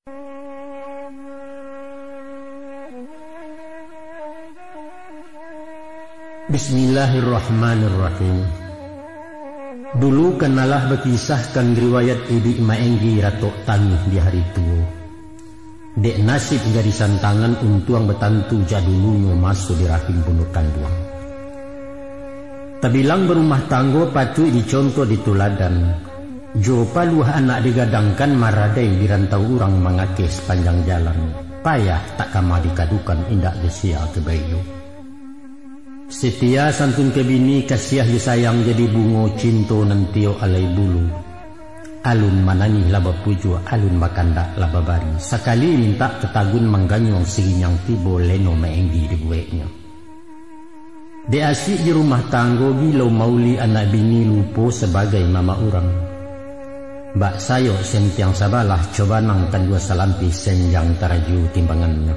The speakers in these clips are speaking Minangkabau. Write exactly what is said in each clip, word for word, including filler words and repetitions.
Bismillahirrahmanirrahim. Dulu kan alah bakisahkan riwayat iduik Maenggi ratok tangih di hari tuo. Dek nasib gadisan tangan untuang batantu jak dulunyo maso di rahim bunduak kanduang. Tabilang barumah tanggo patuik dicontoh dituladan. Jo paluah anak digadangkan maradai di rantau urang mangakeh sapanjang jalan. Payah tak kama dikadukan indak jo sia ka baiyo. Setia santun ka bini kasiah jo sayang jadi bungo cinto nan tiok alai bulu. Alun manangih lah bapujuak, alun bakandak lah babari. Sakali mintak katagun mangganyuang sirinyang tibo leno Maenggi dibueknyo. Dek asik di rumah tanggo gilo mauli anak bini lupo sabagai mamak urang. Bak sayok sentiang sabalah cobanang kan jua salampih senjang taraju timbangannyo.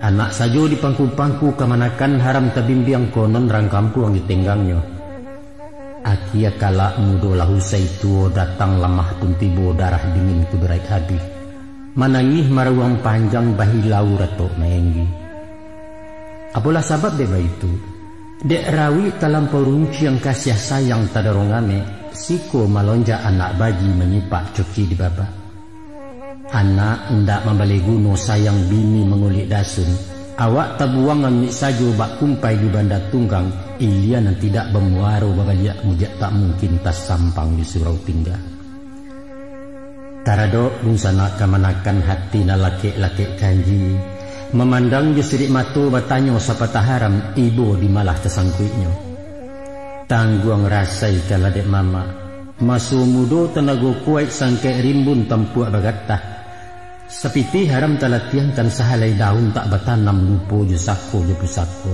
Anak sajo dipangku-pangku kamanakan haram tabimbiang konon rang kampuang ditenggangnyo. Akia kalak mudo lah usai tuo datang lamah pun tibo darah dingin kudurai abih. Manangih marawang panjang bahilau ratok Maenggi. Apolah sabab dek baitu, dek rawik talampau runciang kasiah sayang tadorong amek, siko malonjak anak baji manyipak coki di babak. Anak indak mambaleh guno sayang bini mangulik dasun, awak tabuang amik sajo bak kumpai di banda tunggang, ilia nan tidak bamuaro babaliak mujak tak mungkin tasampang di surau tingga. Taradok dunsanak kamanakan hati nan lakek-lakek kanji, mamandang jo sirik mato batanyo sapatah haram ibo di malah tasangkuiknyo. Tangguang rasai kalah dek mamak, maso mudo tanago kuaik sangkek rimbun tampuak bagatah. Sapitih haram talatiangkan sahalai daun tak batanam lupo jo sako jo pusako.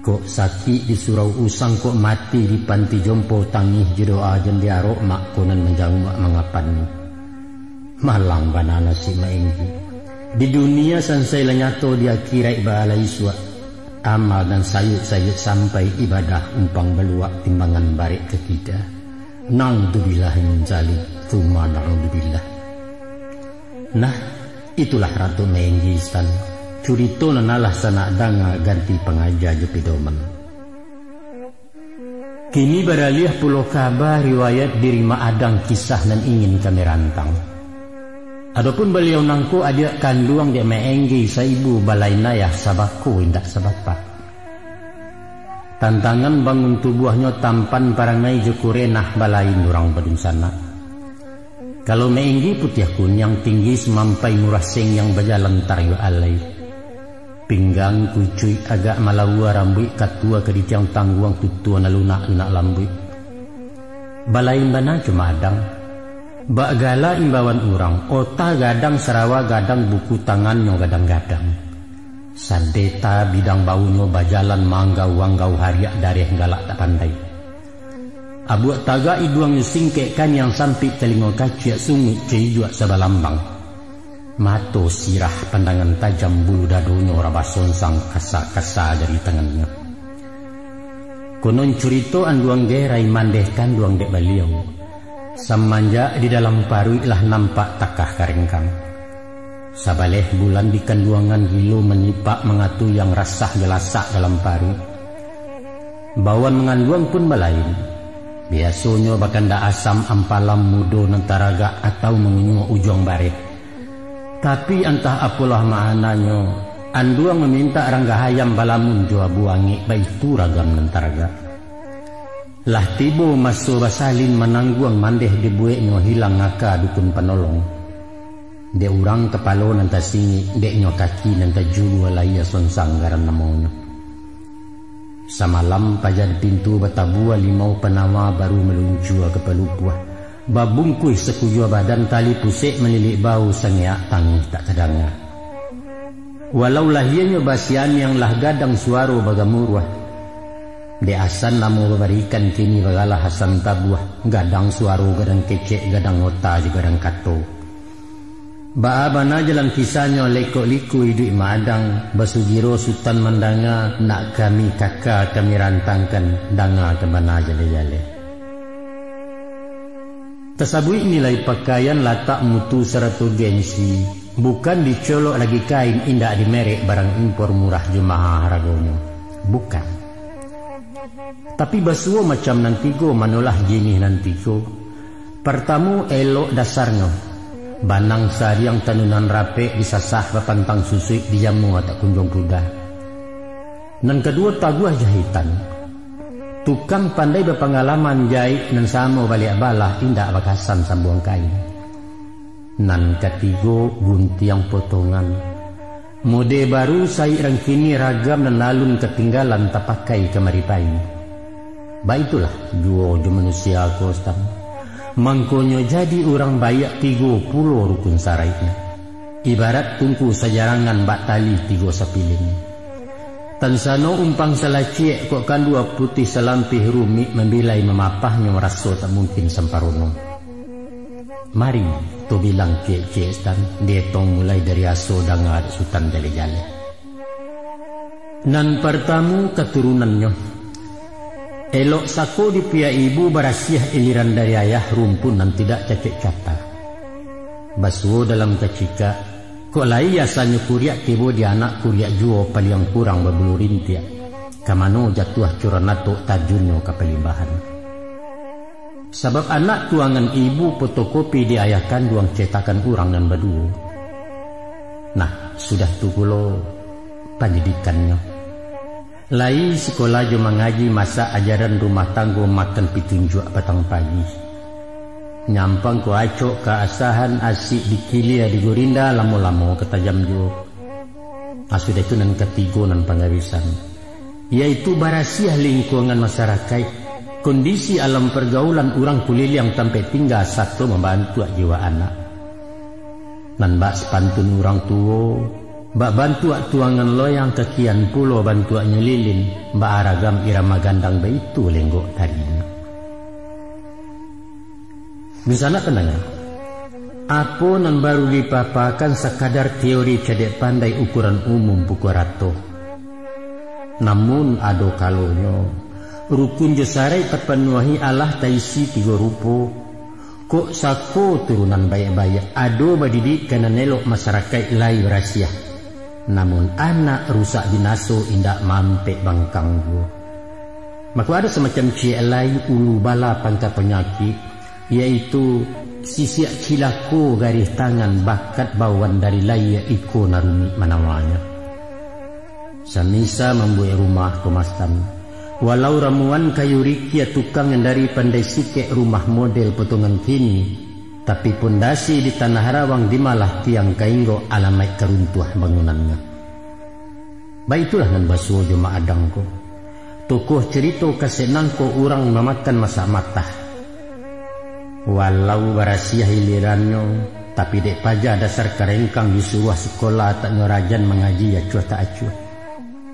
Kok sakik di surau usang, kok mati di panti jompo, tangih jo doa jan diarok mak ko nan manjauah mangapan ni. Malang bana nasib Maenggi. Di dunia sansai lah nyato, di akiraik baa lah isuak. Amal nan sayuk-sayuk sampai ibadah umpang baluak timbangan barek ka kida. Naudzubillah min zalik, tsumma naudzubillah. Nah, itulah Ratu Maenggi San, curito nan alah sanak danga ganti pangaja jo pidoman. Kini baraliah pulo kaba riwayat diri Mak Adang kisah nan ingin kami rantang. Adopun baliau nangko adiak kanduang dek Maenggi saibu balain ayah sabako indak sabapak. Tantangan bangun tubuahnyo tampan parangai jo kurenah balain urang badunsanak. Kalau Maenggi putiah kuniang tinggi sumampai murah sengiang bajalan tarayo alai. Pinggang kucuik agak malawua rambuik katua ka ditiang tangguang tutua nan lunak-lunak lambuik. Balain bana jo Mak Adang. Bak gala imbauan urang, ota gadang sarawa gadang buku tangannyo gadang-gadang. Sadeta bidang bawunyo bajalan manggau-anggau hariak dareh galak tak pandai. Abuak tagak iduangnyo singkek kaniang sampik talingo kaciak sunguik caijuak sabalambang. Mato sirah pandangan tajam bulu dadonyo rabah sonsang kasa-kasa jari tangannyo. Konon curito anduang gerai mandeh kanduang dek baliau. Samanjak di dalam paruik lah nampak takah karengkang. Sabaleh bulan di kanduangan gilo manyipak mangatu yang rasah galasak dalam paruik. Bawan manganduang pun balain. Biasonyo bakandak asam ampalam mudo nan taragak atau mangunyuak ujuang bareh. Tapi antah apolah maananyo, anduang mamintak ranggah ayam balamun jo abu angek baitu ragam nan taragak. Lah tibo maso basalin manangguang mandeh dibueknyo hilang aka dukun panolong. Dek urang kapalo nan tasingik, deknyo kaki nan tajulua layia sonsang garan namonyo. Samalam paja di pintu batabua limau panawa baru maluncua ka palupuah. Babungkuih sakujua badan tali pusek malilik bau sangeak tangih tak tadanga. Walau lahianyo basianiang lah gadang suaro bagamuruah. Dek asan namo babarikan kini bagalah asan tabuah, gadang suaro gadang kecek gadang ota jo gadang kato. Baa bana jalan kisahnyo lekok-liku iduik maadang, basugiro Sutan mandanga, nak kami kaka kami rantangkan, danga ka bana jaleh-jaleh. Tasabuik nilai pakaian, latak mutu sarato gengsi, bukan dicolok lagi kain indak dimerek barang impor murah jo maha haragonyo. Bukan. Tapi basuo macam nan tigo manolah jinih nan tigo. Partamo, elok dasarnyo. Banang sariang tanunan rapek disasah bapantang susuik dijamua tak kunjuang pudah. Nan kaduo, taguah jahitan. Tukang pandai bapangalaman jaik nan samo baliak balah indak bakasan sambuang kain. Nan katigo, guntiang potongan. Mode baru saik rang kini ragam nan alun katinggalan tapakai kamari pai. Baitulah juo jo manusia ko, Stan. Mangkonyo jadi urang baiak tigo pulo rukun saraiknyo. Ibarat tungku sajarangan bak tali tigo sapilin. Tansano umpang salaciek kok kandua putih salampih rumik mambilai mamapahnyo raso tak mungkin samparono. Mari, to bilang ciek-ciek Stan, dietong mulai dari aso danga dek Sutan Jaleh-jaleh. Nan partamo, katurunannyo. Elok sako di pihak ibu, barasiah iliran dari ayah, rumpun nan tidak cacek cata. Basuo dalam kacikak, kok lai asanyo kuriak tibo di anak kuriak juo paliang kurang babulu rintiak, ka mano jatuah curan atok tajunnyo ka palimbahan. Sabab anak tuangan ibu fotokopi di ayah kanduang cetakan urang nan baduo. Nah, sudah tu pulo pandidikannyo. Lai sikola jo mangaji, masak ajaran rumah tanggo, makan pitunjuak patang pagi. Nyampang ko acok ka asahan, asik dikilia digurinda, lamo-lamo ka tajam juo. Ah, sudah tu nan katigo, nan pangabisan, yaitu barasiah lingkuangan masarakaik, kondisi alam pargaulan urang kuliliang tampek tingga, sato mambantuak jiwa anak. Nan bak sapantun urang tuo, bak bantuak tuangan loyang, kakian pulo bantuaknyo lilin, bak aragam irama gandang, baitu lenggok tarinyo. Dunsanak pandanga, apo nan baru dipapakan sakadar teori cadiak pandai ukuran umum pukua rato. Namun ado kalonyo, rukun jo saraik tapanuahi alah taisi tigo rupo. Kok sako turunan baiak-baiak, ado badidik ka nan elok, masarakaik lai barasiah. Namun anak rusak binaso indak mampek bangkang juo. Mako ado samacam ciek lai ulu bala pangka panyakik, yaitu sisiak cilako garih tangan bakat bawan dari layia iko nan rumik manawanyo. Samisa mambuek rumah ko mastan, walau ramuan kayu rikia tukang nan dari pandai sikek rumah model potongan kini, tapi pondasi di tanah rawang dimalah tiang ka inggok alamaik ka runtuah bangunannyo. Baitulah nan basuo jo Mak Adang ko. Tokoh carito kasek nangko urang mamakan masak matah. Walau barasiah ilirannyo, tapi dek paja dasar karengkang disuruah sikola tak nyo rajan mangaji acuah tak acuah.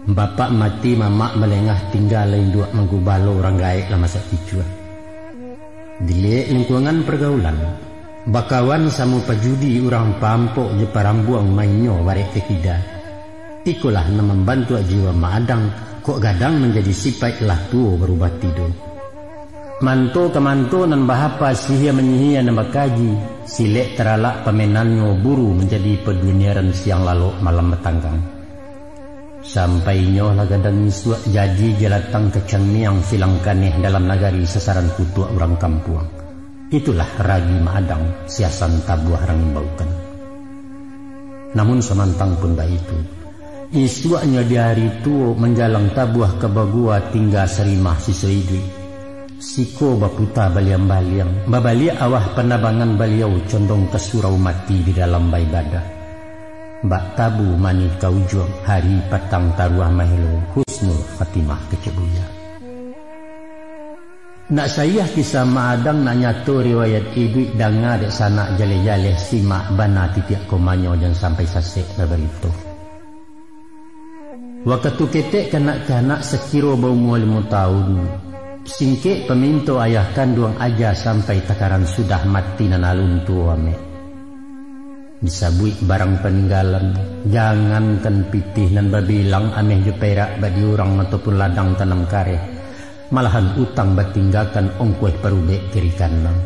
Bapak mati mamak malengah tingga induak manggubalo urang gaek lah masak kicuah. Diliek lingkuangan pargaulan, bakawan samo pajudi urang pampok jo parambuang mainnyo barek ka kida. Ikolah nan mambantuak jiwa Mak Adang, kok gadang manjadi sipaik lah tuo barubah tido. Manto ka manto nan bahapa sihia manyihia nan bakaji, silek taralak pamenannyo buru manjadi paduniaran siang lalok malam batanggang. Sampai inyolah gadang isuak jadi jalatang kacang miang silang kaneh dalam nagari sasaran kutuak urang kampuang. Itulah ragi Mak Adang siasan tabuah rang imbaukan. Namun samantang pun baitu, isuaknyo di ari tuo manjalang tabuah ka bagua tingga sarimah siso iduik. Siko baputa baliang-baliang, babaliak awah panabangan baliau condong ka surau mati di dalam baibadah. Bak tabu manih ka ujuang, hari patang taruah mahelo, husnul khatimah kecek buya. Nak saiah kisah Mak Adang, nak nyato riwayat iduik, danga dek sanak jaleh-jaleh, simak bana titiak komanyo, jan sampai sasek babarito. Wakatu ketek kanak-kanak sakiro baumua limo taun, singkek paminto ayah kanduang aja sampai takaran sudah mati nan alun tuo amek. Disabuik barang paninggalan, jangankan pitih nan babilang ameh jo perak bak di urang ataupun ladang tanam kareh, malahan utang batinggakan ongkoh parubek kiri kanan.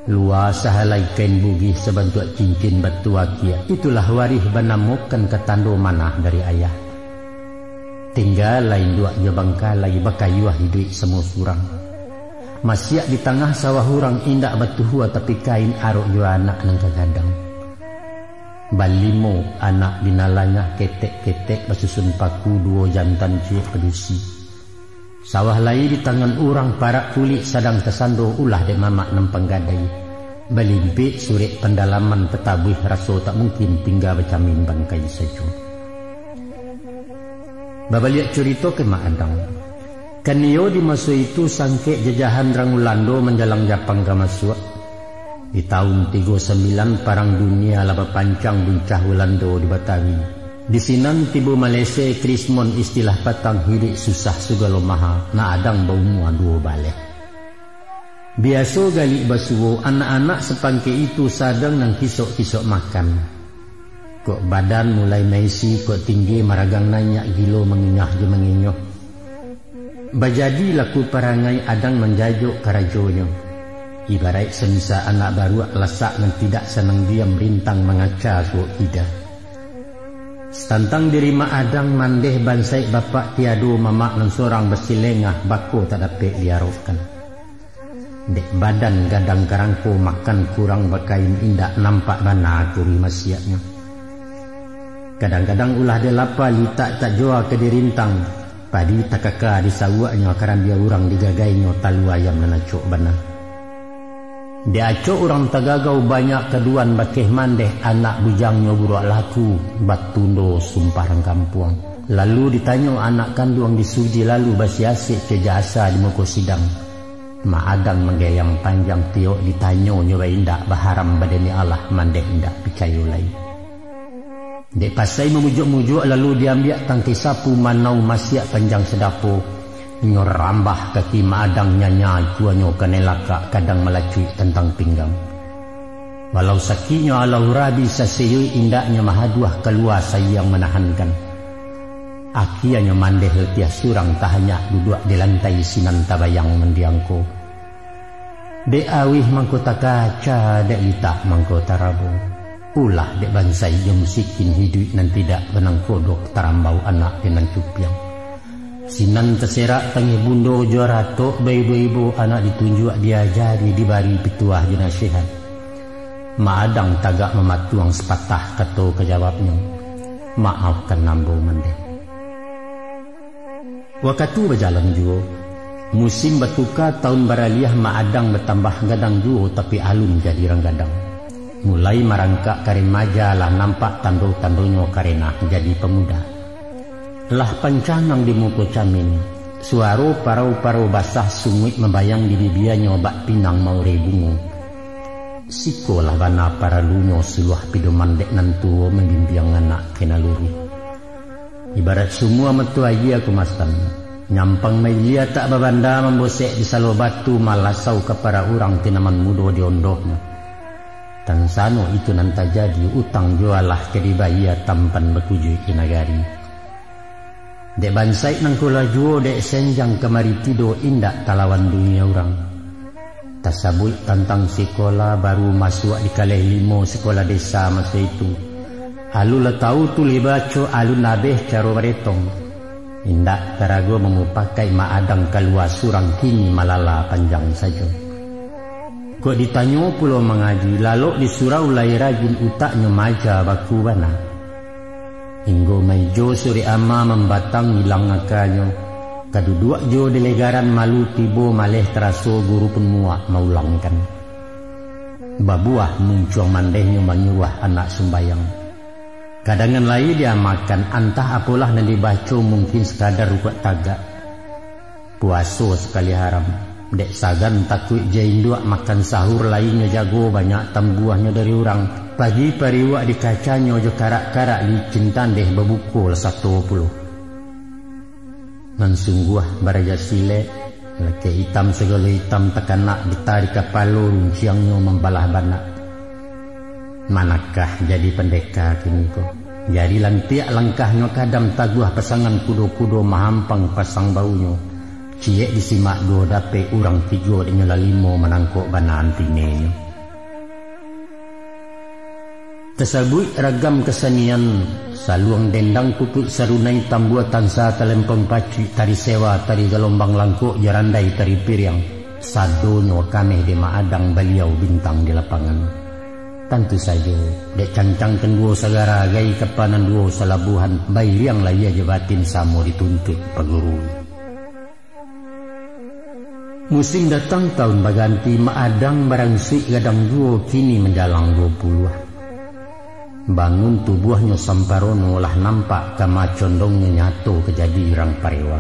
Lua sahalai kain bugih sabantuak cincin batu akiak, itulah warih banamokan ka tando manah dari ayah. Tingga lai induak jo bangkalai bakayuah iduik samo surang. Masiak di tangah sawah urang indak batuhua tapi kain arok jo anak nan ka gadang. Balimo anak binalangah ketek-ketek basusun paku duo jantan ciek padusi. Sawah lai di tangan urang parak kulik sadang tasando ulah dek mamak nan panggadai. Balimpik surek pandalaman tatabuih raso tak mungkin tingga bacamin bangkai sajo. Babaliak curito ka Mak Adang. Kan iyo di maso itu sangkek jajahan rang Ulando manjalang Japang ka masuak. Di taun tigo sambilan Parang Dunia lah bapancang buncah Ulando di Batawi. Di sinan tibo Malese Krismon istilah patang hiduik susah sugalo maha, Mak Adang baumua duo baleh. Biaso galik basuo, anak-anak sapangkek itu sadang nan kisok-kisok makan. Kok badan mulai maisi, kok tinggi maragang naiak, gilo manginyah jo manginyoh. Bajadi laku parangai Adang manjajok karajonyo. Ibaraik samisa anak baruak lasak nan tidak sanang diam rintang mangaca suok kida. Satantang diri Mak Adang mandeh bansaik bapak tiado mamak nan sorang basilengah bako tak dapek diarokkan. Dek badan gadang karangko makan kurang bakain indak nampak bana kuruih masiaknyo. Kadang-kadang ulah dek lapa litak tak joa ka dirintang, padi takaka disawuaknyo karambia urang digagainyo talua ayam nan acok bana. Dek acok urang tagagau banyak kaduan bakeh mandeh anak bujangnyo buruak laku batundo sumpah rang kampuang. Lalu ditanyo anak kanduang di Suji lalu basiasek jo jasa di muko sidang. Mak Adang manggayang panjang tiok ditanyo nyo baindak baharam bademi Allah mandeh indak picayo lai. Dek pasai mamujuak-mujuak lalu diambiak tangkai sapu manau masiak panjang sadapo, inyo rambah kaki Mak Adang nyanya juanyo kanai lakak kadang malacuik tantang pinggang. Walau sakiknyo alau rabi saseyoi indaknyo mahaduah kalua sayang manahankan. Akianyo mandeh latiah surang tahanyak duduak di lantai sinan tabayang mandiangko. Dek awih mangko takaca, dek litak mangko tarabo. Ulah dek bansaik jo musikin hiduik nan tidak banangkodok tarambau anak di nan cupiang. Sinan taserak tangih bundo jo ratok baibo-ibo anak ditunjuak diajari dibari pituah jo nasihat. Mak Adang tagak mamatuang sapatah kato ka jawabnyo, maafkan ambo mandeh. Wakatu bajalan juo, musim batuka taun baraliah Mak Adang batambah gadang juo tapi alun jadi rang gadang. Mulai marangkak ka remaja lah nampak tando-tandonyo karenah jadi pamuda. Lah pancangang di muko camin, suaro parau-parau basah sunguik mambayang di bibianyo bak pinang maurai bungo. Sikolah bana paralunyo suluah pidoman dek nan tuo mambimbiang anak ka nan luruih. Ibarat sumua mato aia kumasan, nyampang mailia tak babanda mambosek di salo batu malasau ka para urang tinaman mudo di ondohnyo. Tansano itu nan tajadi utang jualah ka dibayia tampan bakujuik di nagari. Dek bansaik nangko lah juo dek senjang kamari tido indak talawan dunia urang. Tasabuik tantang sikola baru masuak di kaleh limo sikola desa maso itu. Alun lah tau tulih baco, alun abeh caro baretong. Indak tarago mamupakaik Mak Adang kalua surang kini malala panjang sajo. Kok ditanyo pulo mangaji, lalok di surau lai rajin utaknyo maja baku bana. Inggo maijo surek ama mambatang ilang akanyo, ka duduak jo di legaran malu tibo maleh taraso guru pun muak maulangkan. Babuah muncuang mandehnyo manyuruah anak sumbayang. Kadangan lai diamakan, antah apolah nan dibaco, mungkin sakadar rukuak tagak. Puaso sakali haram, dek sagan takuik jo induak makan sahur lai nyo jago banyak tambuahnyo dari urang, pagi pariuak di kacanyo jo karak-karak licin tandeh babuko lah sato pulo. Nan sungguah baraja silek, lakek itam sagalo itam takanak ditarik kapalo runciangnyo mambalah banak. Manakah jadi pandeka kini ko? Jari lantiak langkahnyo kadam taguah pasangan kudo-kudo mahampang pasang baunyo. Ciek disimak duo dapek urang tigo dek nyo lah limo manangkok bana antinenyo. Tasabuik ragam kasanian, saluang dendang, pupuik sarunai, tambua tansa, talempong pacuik, tari sewa, tari galombang langkok, jarandai, tari piriang, sadonyo kameh dek Mak Adang, Baliau bintang di lapangan. Tantu sajo, dek cancang kan duo sagara, gai kapa nan duo salabuahan, bairiang lahia jo batin samo dituntuik paguru. Musim datang taun baganti, Mak Adang baransuik gadang duo, kini manjalang duo puluah. Bangun tubuahnyo samparono, lah nampak kama condongnyo, nyato ka jadi urang parewa.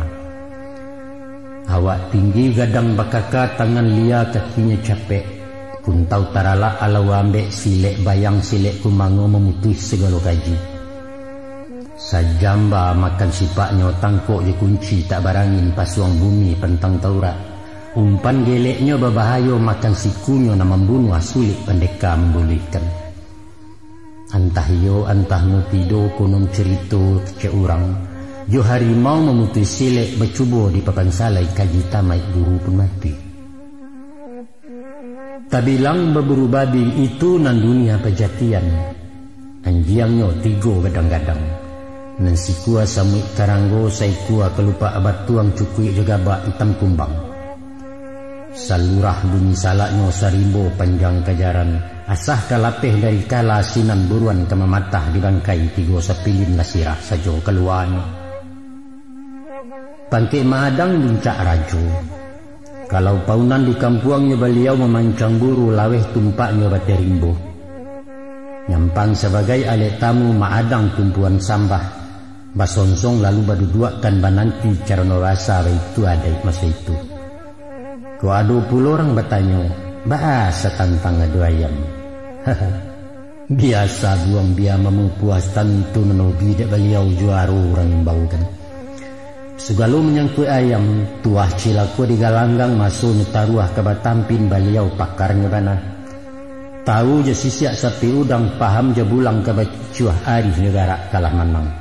Awak tinggi gadang bakaka, tangan lia kakinyo capek, kuntau taralak alau ambek, silek bayang silek kumango, mamutuih sagalo kaji. Sajamba makan sipaknyo, tangkok jo kunci tak barangin, pasuang bumi pantang taurak. Umpan geleknyo babahayo, makan sikunyo nan mambunuah, sulik pandeka mambuluihkan. Antah iyo, antah mutido, konon carito kecek urang, jo harimau mamutuih silek, bacubo di papan salai, kaji tamaik guru pun mati. Tabilang baburu babi, itu nan dunia pajatian. Anjiangnyo tigo gadang-gadang. Nan sikua samuik karanggo, saikua kalupak batuang, cukuik jo gabak itam kumbang. Salurah bunyi salaknyo, sarimbo panjang kajaran. Asah ka lapeh dari kala, sinan buruan ka mamatah, di bangkai tigo sapilin, lah sirah sajo kaluanyo. Pangkek Mak Adang buncak rajo. Kalau paunan di kampuangnyo, Baliau mamancang buru, laweh tumpaknyo bateh rimbo. Nyampang sabagai alek tamu, Mak Adang tumpuan sambah, basonsong lalu baduduakkan, bananti carano basa, baitu adaik maso itu. Kok ado pulo urang batanyo, baa satantang ado ayam? Biasa buang bia mamupuah, tantu nan hobi dek Baliau, juaro urang imbaukan. Sagalo manyangkuik ayam, tuah cilako digalanggang, masonyo taruah ka batampin, Baliau pakarnyo bana. Tahu jo sisiak sapi udang, paham jo bulang ka bacuah, arihnyo garak kalah manang.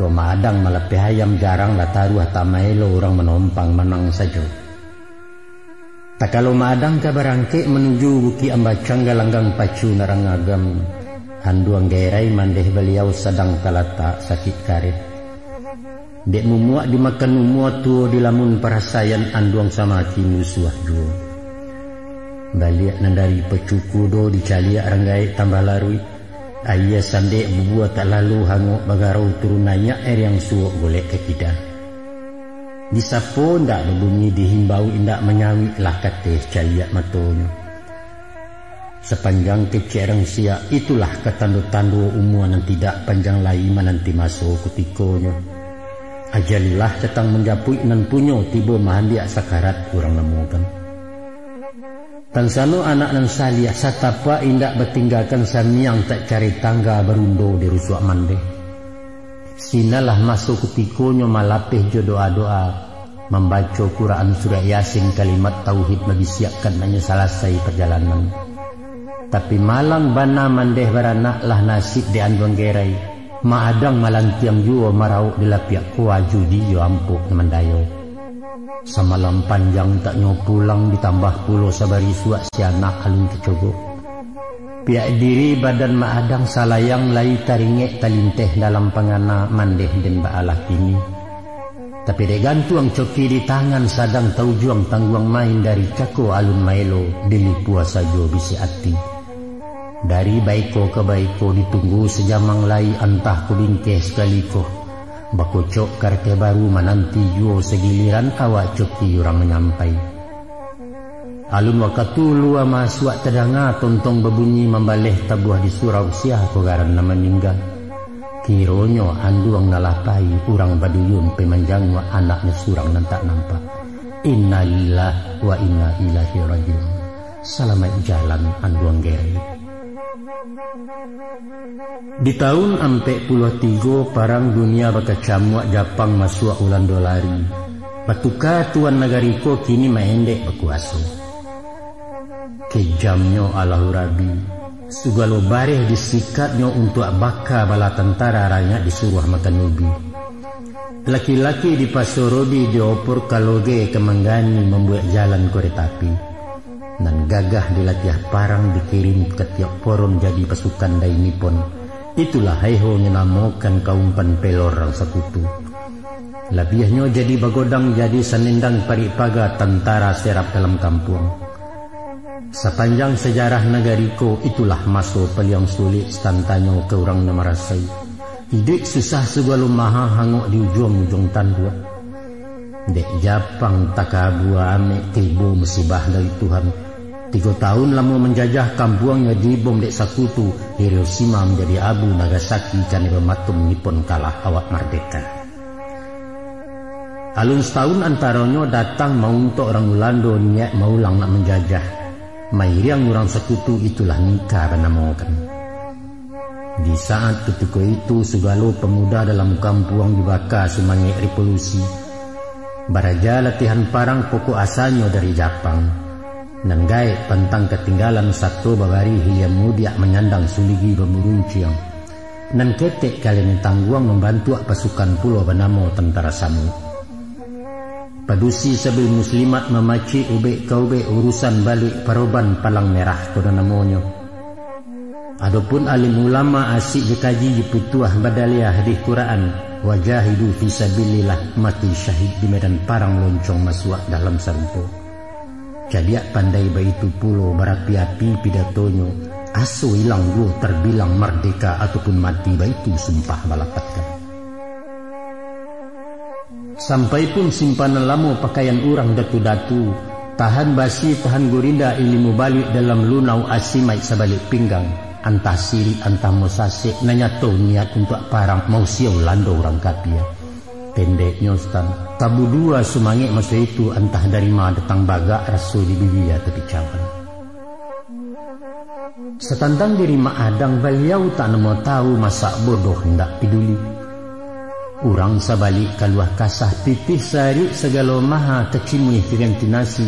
Kok Mak Adang malapeh ayam, jarang lah taruah, tak maelo urang manompang, manang sajo. Takalo Mak Adang ka barangkek manuju Bukik Ambacang, galanggang pacu narang agam, anduang gerai mandeh Baliau, sadang talatak sakik kareh. Dek mumuak dimakan umua, tuo dilamun parasaian, anduang samakin usuah juo. Baliak nan dari pacuku do, dicaliak rang gaek tambah laruik. Aia sandek bubua tak lalu, hangok bagarau turun naiak, ariang suok golek ka kida. Disapo indak babunyi, dihimbau indak manyauik, lah kateh caliak matonyo. Sapanjang kecek rang siak, itulah ka tando-tando umua nan tidak panjang lai, mananti maso kutikonyo. Ajalilah datang manjapuik, nan punyo tibo maambiak, sakarat urang namokan. Tansano anak nan saliah, satapak indak batinggakan, samiang tak cari tangga, barundo di rusuak mandeh. Sinalah maso kutikonyo malapeh jo doa-doa, mambaco Quran surah Yasin, kalimat tauhid babisiakkan, hanyo salasai pajalanan. Tapi malang bana mandeh baranak, lah nasib dek anduang gerai, Mak Adang malantiang juo, marauk di lapiak koa, judi jo ampok nan mandayo. Samalam panjang tak nyo pulang, ditambah pulo sabarisuak si anak alun tacogok. Piak diri badan Mak Adang salayang, lai taringek talinteh dalam pangana, mandeh den baalah kini. Tapi dek gantuang coki di tangan, sadang taujuang tangguang main, dari cako alun maelo, dilipua sajo bisi ati. Dari baiko ka baiko ditunggu sajamang lai, antah ko bingkeh sakali ko. Bakocok karateh baru mananti juo sagiliran awak coki urang manyampai. Alun wakatu lua masuak tadanga tontong babunyi mambaleh tabuah di surau, sia ko garan nan maningga. Kironyo anduang nan lah pai urang baduyun pai manjanguak anaknyo surang nan tak nampak. Innalillahi wa inna ilaihi rajiun. Salamaik jalan anduang gerai. Di taun ampek puluah tigo, Parang Dunia bakacamuak, Japang masuak Ulando lari. Batuka tuan nagari ko, kini maendek bakuaso. Kejamnyo Allahu Rabi, sagalo bareh disikatnyo untuak baka bala tantara, rakyat disuruah makan ubi. Laki-laki dipasorodi, diopor kaloge ka manggani mambuek jalan koreta api. Nan gagah di latiah parang dikirim ka tiok poron jadi pasukan dari Nippon. Itulah heho nyo namokan kaumpan pelor rang sakutu. Labiahnyo jadi bagodang jadi sanendang parik paga tantara serap dalam kampuang. Sapanjang sajarah nagari ko, itulah maso paliang sulik satantanyo ka urang nan marasai. Iduik susah sagalo maha hangok di ujuang-ujuang tanduak. Dek Japang takabua amek tibo musibah dari Tuhan. Tigo taun lamo manjajah kampuangnyo dibom dek sakutu, Hiroshima manjadi abu, Nagasaki kanai bamatom, Nippon kalah awak mardeka. Alun satahun antaronyo datang mauntok urang Ulando niaik maulang nak manjajah. Mairiang urang sakutu itulah Nika banamokan. Di saat kutiko itu, sagalo pamuda dalam kampuang dibaka sumangek revolusi. Baraja latihan parang pokok asanyo dari Japang. Nan gaek pantang katinggalan sato babari hilia mudiak manyandang suligi bamurunciang. Nan ketek kalian tangguang mambantuak pasukan pulo banamo tantara samuik. Padusi sabil muslimat mamacik ubek ka ubek urusan baluik paroban palang merah ko nan namonyo. Adopun alim ulama asik jo kaji jo pituah badaliah hadis Quran, wajahidu fi sabilillah, mati syahid di medan parang loncong masuak dalam sarugo. Cadiak pandai baitu pulo barapi-api pidatonyo, aso ilang duo tarbilang mardeka ataupun mati baitu sumpah balapatkan. Sampai pun simpanan lamo pakaian urang datu-datu, tahan basi, tahan gurinda, ilimu baluik dalam lunau asimaik sabalik pinggang, antah sirik, antah musasek, nan nyato niat untuak parang mausia Ulando urang kapia. Pendeknyo, Sutan, tabudua sumangek maso itu, antah dari ma datang bagak raso di bilia tapi cawan. Satantang diri Mak Adang, baliau tak namuah tahu, masak bodoh indak piduli. Urang sabalik kaluah kasah, pitih sarik sagalo maha, kacimuih piganti nasi,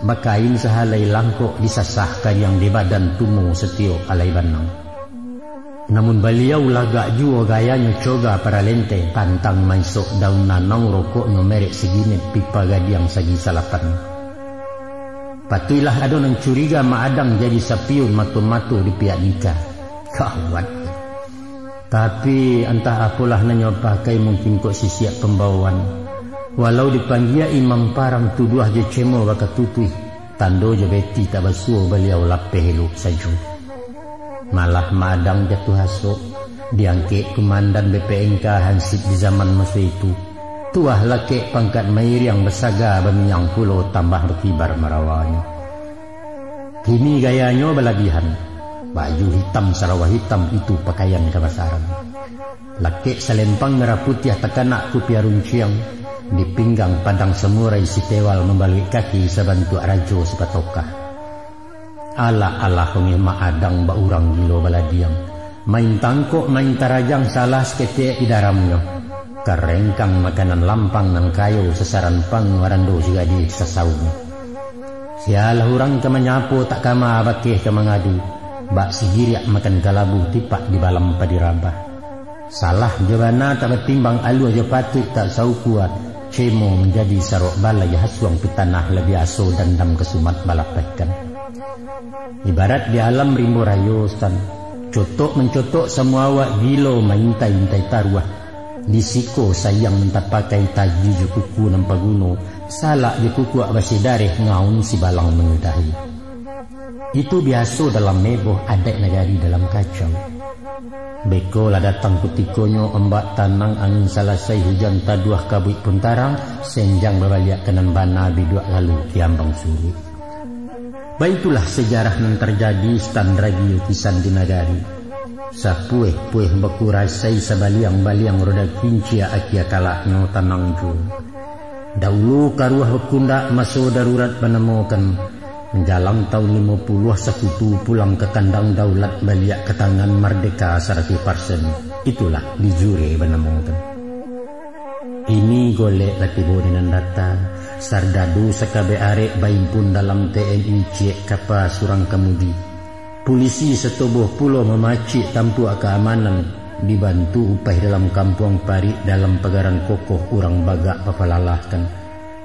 bakain sahalai langkok, disasah kariang di badan, tumo satiok alai banang. Namun baliau lagak juo gayanyo, coga paralente, pantang maisok daun nanau, rokoknyo merek Siginet, pipa gadiang sagi salapan. Patuiklah ado nan curiga, Mak Adang jadi sapiun, mato-mato di pihak Nika. Gawat. Tapi, antah apolah nan nyo pakai, mungkin kok sisiak pambawaan. Walau dipanggia imam parang, tuduah jo cemo bakatutuih, tando jo beti tak basuo, baliau lapeh elok sajo. Malah Mak Adang jatuah asok, diangkek kumandan B P N K hansip di zaman maso itu. Tuah lakek pangkat mairiang, basaga baminyang pulo, tambah bakibar marawanyo. Kini gayanyo balabihan, baju hitam, sarawa hitam, itu pakaian kamasaran. Lakek salempang merah putiah takanak kupiah runciang, di pinggang padang samurai, sitewal mambaluik kaki, sabantuak rajo sipatokah. Alah-alah ongeh Mak Adang, bak urang gilo baladiang. Main tangkok, main tarajang, salah saketek di daramnyo. Karengkang makanan lampang, nan kayo sasaran pang, marando sigadih sasaunyo. Sialah urang ka manyapo, tak kama bakeh ka mangadu. Bak sigiriak makan kalabu, tipak di balam padi rabah. Salah jo bana tak batimbang, alua jo patuik tak saukua, cemo manjadi sarok balai, hasuang pitanah lah biaso, dandam kasumat balapehkan. Ibarat di alam rimbo rayo, Sutan, cotok mancotok samua awak, gilo maintai-intai taruah. Di siko sayang nan tapakai, taji jo kuku nan paguno, salak jo kukuak basidareh, ngaun sibalang manyudahi. Itu biaso dalam heboh, adaik nagari dalam kacau. Beko lah datang kutikonyo, ombak tanang, angin salasai, hujan taduah, kabuik pun tarang, senjang babaliak ka nan bana, biduak lalu kiambang suruik. Baitulah sajarah nan tarjadi, Sutan, ragi lukisan di nagari. Sapueh-pueh bakurasai, sabaliang-baliang roda kincia, akia kalaknyo tanang juo. Daulu karuah bakundak, maso darurat banamokan. Manjalang taun limo puluah, sakutu pulang ka kandang daulat, baliak ka tangan mardeka saratuih parsen. Itulah di jure banamokan. Kini golek lah tibo di nan data, sardadu sakabek arek baimpun dalam T N I, ciek kapa surang kamudi. Pulisi satoboh pulo mamacik tampuak kaamanan, dibantu upaih dalam kampuang, parik dalam pagaran kokoh, urang bagak bapalalah kan.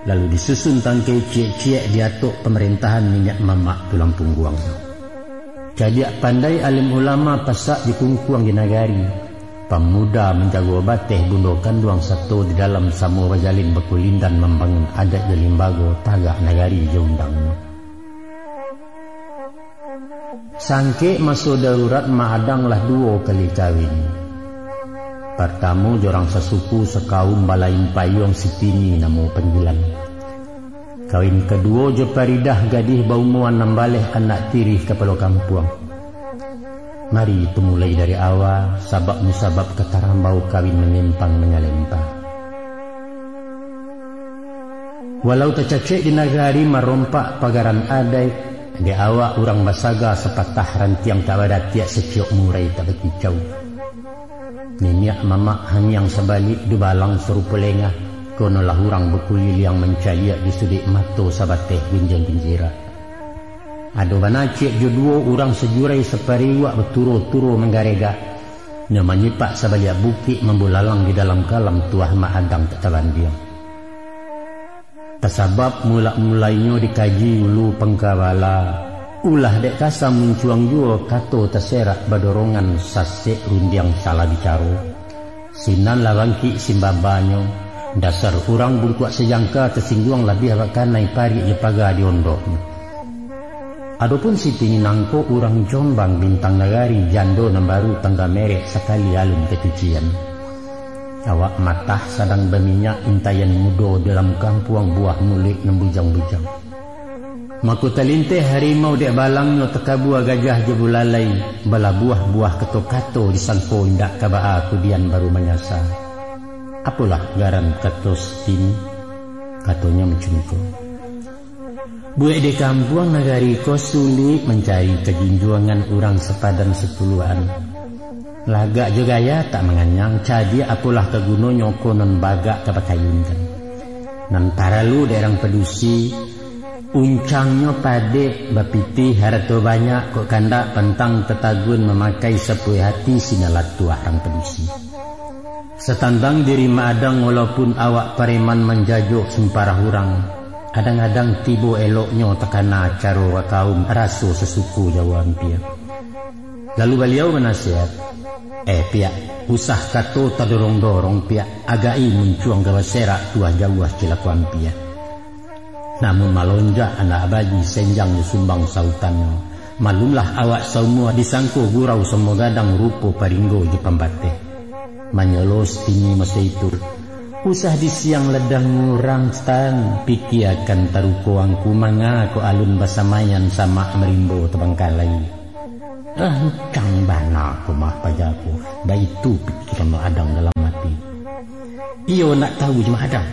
Lalu disusun tangkai ciek-ciek di atok pamarentahan niniak mamak tulang pungguang. Cadiak pandai alim ulama pasak dikungkuang di nagari. Pamuda manjago bateh bundo kanduang sato di dalam samo bajalin bakulindan mambangun adat jo limbago tagak nagari jo undangnyo. Sangkek maso darurat Mak Adang lah duo kali kawin. Partamo jo urang sasuku sakaum balain payuang Sitini namo panggilan. Kawin kaduo jo Paridah gadih baumua anam baleh anak tirih kapalo kampuang. Mari tumulai dari awa, sabab musabab katarambau kawin manyempang manyalempa. Walau tacacek di nagari marompak pagaran adaik, dek awak urang basaga sapatah rantiang tak badatiak saciok murai tak bakicau. Niniak mamak hangiang sabalik dubalang sarupo lengah, konolah urang bakuliliang mancaliak di suduik mato sabateh gunjiang ginjirak. Ado bana ciek jo duo urang sajurai sapariuak baturo-turo manggaregak, nyo manyipak sabaliak bukik mambulalang di dalam kalam tuah Mak Adang tak tabandiang. Tasabab mulak-mulainyo dikaji ulu pangkabala, ulah dek kasa muncuang juo kato taserak badorongan sasek rundiang salah bicaro. Sinan lah bangkik simbabanyo, dasar urang bungkuak sajangka tasingguang labiah bakanai parik jo paga di ondoknyo. Adopun Siti nangko urang Jombang Bintang Nagari, jando nan baru tangga merek sakali alun kacucian. Awak matah sadang baminyak, intaian mudo dalam kampuang buah muluik nan bujang-bujang. Mako talinteh harimau dek balangnyo takabua gajah jo bulalai, balabuah-buah kato-kato disangko indak ka baa kudian baru manyasa. Apolah garan kato Sitini? Katonyo macam ko. Buek di kampuang nagari ko sulik mancari kajunjuangan urang sapadan satuluakan. Lagak jo gaya tak manganyang, cadiak apolah ka gunonyo ko nan bagak ka bakayunkan. Nan paralu dek urang padusi, uncangnyo padek, bapitih, harato banyak, kok kandak pantang tatagun mamakai sapuai hati sinan lah tuah urang padusi. Satantang diri Mak Adang, walaupun awak pareman manjajok sumpah urang, kadang-kadang tibo eloknyo takana caro bakaum raso sasuku jauah ampia. Lalu baliau banasihat, "Eh, Piak, usah kato tadorong-dorong, Piak, agak-i muncuang ka baserak tuah jauah cilako ampia." Namun malonjak anak baji senjang jo sumbang sautannyo. Maklumlah awak saumua disangko gurau samo gadang rupo paringgo jo pambateh. Manyolo Sitini maso itu, "Usah disiang ladang urang, Tan, pikiakan taruko angku manga kok alun basamaian samak marimbo tabangkalai." "Ah, ancang bana ko mah paja ko," baitu pikiran Mak Adang dalam ati. Iyo nak tahu je Mak Adang.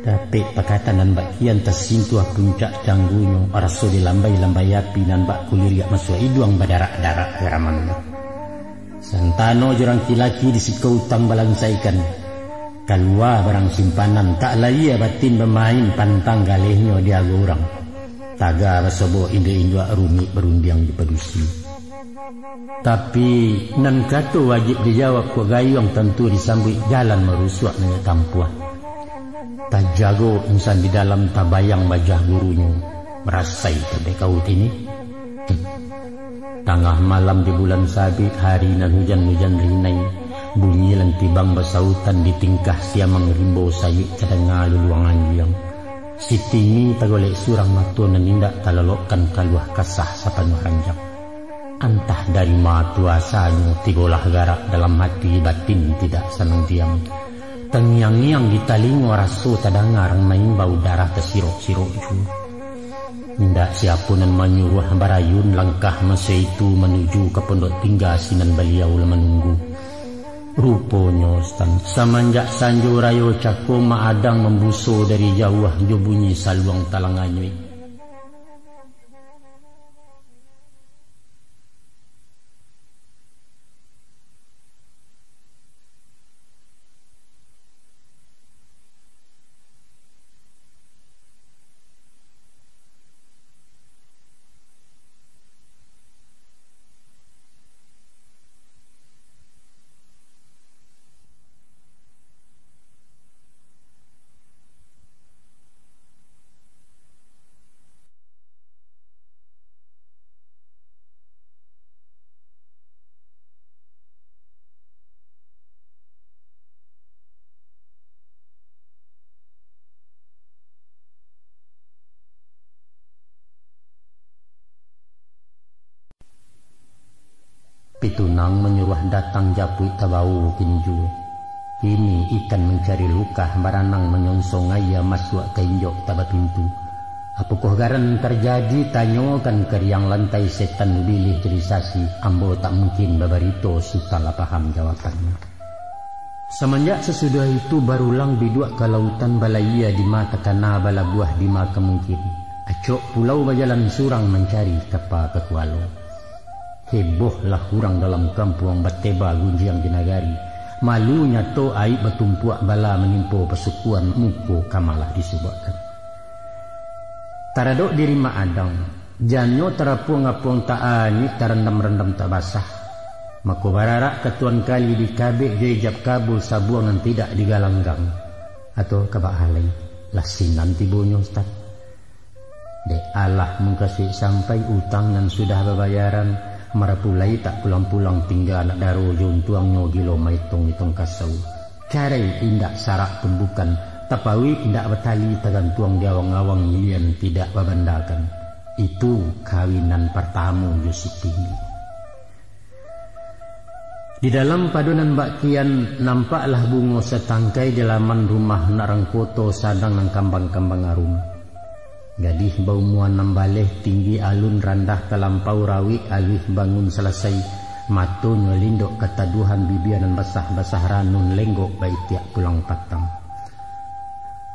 Dapek pakatan nan bak kian tasintuah puncak canggunyo, raso dilambai-lambai api nan bak kuliriak masuak iduang badarak-darak garamannyo. Santano jo rangki laki di siko utang balansaikan. Kalua barang simpanan, tak layia batin bamain pantang galehnyo di ago urang. Taga basobok induak-induak rumik barundiang di padusi. Tapi, nan kato wajib dijawab kok gayuang tantu disambuik jalan marusuak niniak kampuah. Tajago insan di dalam tabayang bajah gurunyo, marasai tadekau tini. Tangah malam di bulan sabik, hari nan hujan-hujan rinai, bunyi lantibang basautan di tingkah siamang rimbo sayuik tadanga luluang anjiang. Sitini tagolek surang mato nan indak talolokkan kaluah kasah sapanuah ranjang. Antah dari ma tu asanyo, tibolah garak dalam hati, batin tidak sanang diam. Tangiang-ngiang di talingo, raso tadanga rang maimbau, darah tasirok-sirok juo. Indak siapo nan manyuruah barayun langkah maso itu manuju ka pondok tingga sinan baliau lah manunggu. Ruponyo, Stan, samanjak sanjo rayo cako Mak Adang mambuso dari jauah jo bunyi saluang talang anyuik. Itu nan manyuruah datang japuik tabawo kinju. Kini ikan mancari lukah, baranang manyonsong aia masuak ka injok tabapintu. Apokoh garan tarjadi, tanyokan ka riang lantai setan bilih jadi sasi, ambo tak mungkin babarito, Sutan lah paham jawabannyo. Samanjak sasudah itu barulang biduak ka lautan, balayia dima takana, balabuah dima ka mungkin. Acok pulau bajalan surang mancari kapa ka kualo. Hebohlah urang dalam kampuang, bateba gunjiang di nagari. Malu nyato aib batumpuak, bala manimpo pasukuan, muko ka malah disubuakkan. Taradok diri Mak Adang, janyo tarapuang-apuang tak anyuik, tarandam-randam tak basah. Mako bararak ka Tuan Kali, dikabek jo ijab kabul, sabuang nan tidak digalanggang. Atau kabak alai, lah sinan tibonyo, Ustaz. Dek alah mungkasuik sampai, utang nan sudah babayaran, marapulai tak pulang-pulang, tingga anak daro jo untuangnyo, gilo maitong-itong kasau. Carai indak sarak pun bukan, tapauik indak batali, tagantuang di awang-awang, ilian tidak babandakan. Itu kawinan partamo jo si Tinggi. Di dalam pado nan bak kian, nampaklah bungo satangkai di laman rumah nak rang koto, sadang nan kambang-kambang arum. Gadih baumua anam baleh, tinggi alun randah talampau, rawik aluih bangun salasai, matonyo lindok kataduahan, bibia nan basah-basah ranun, lenggok baitiak pulang patang.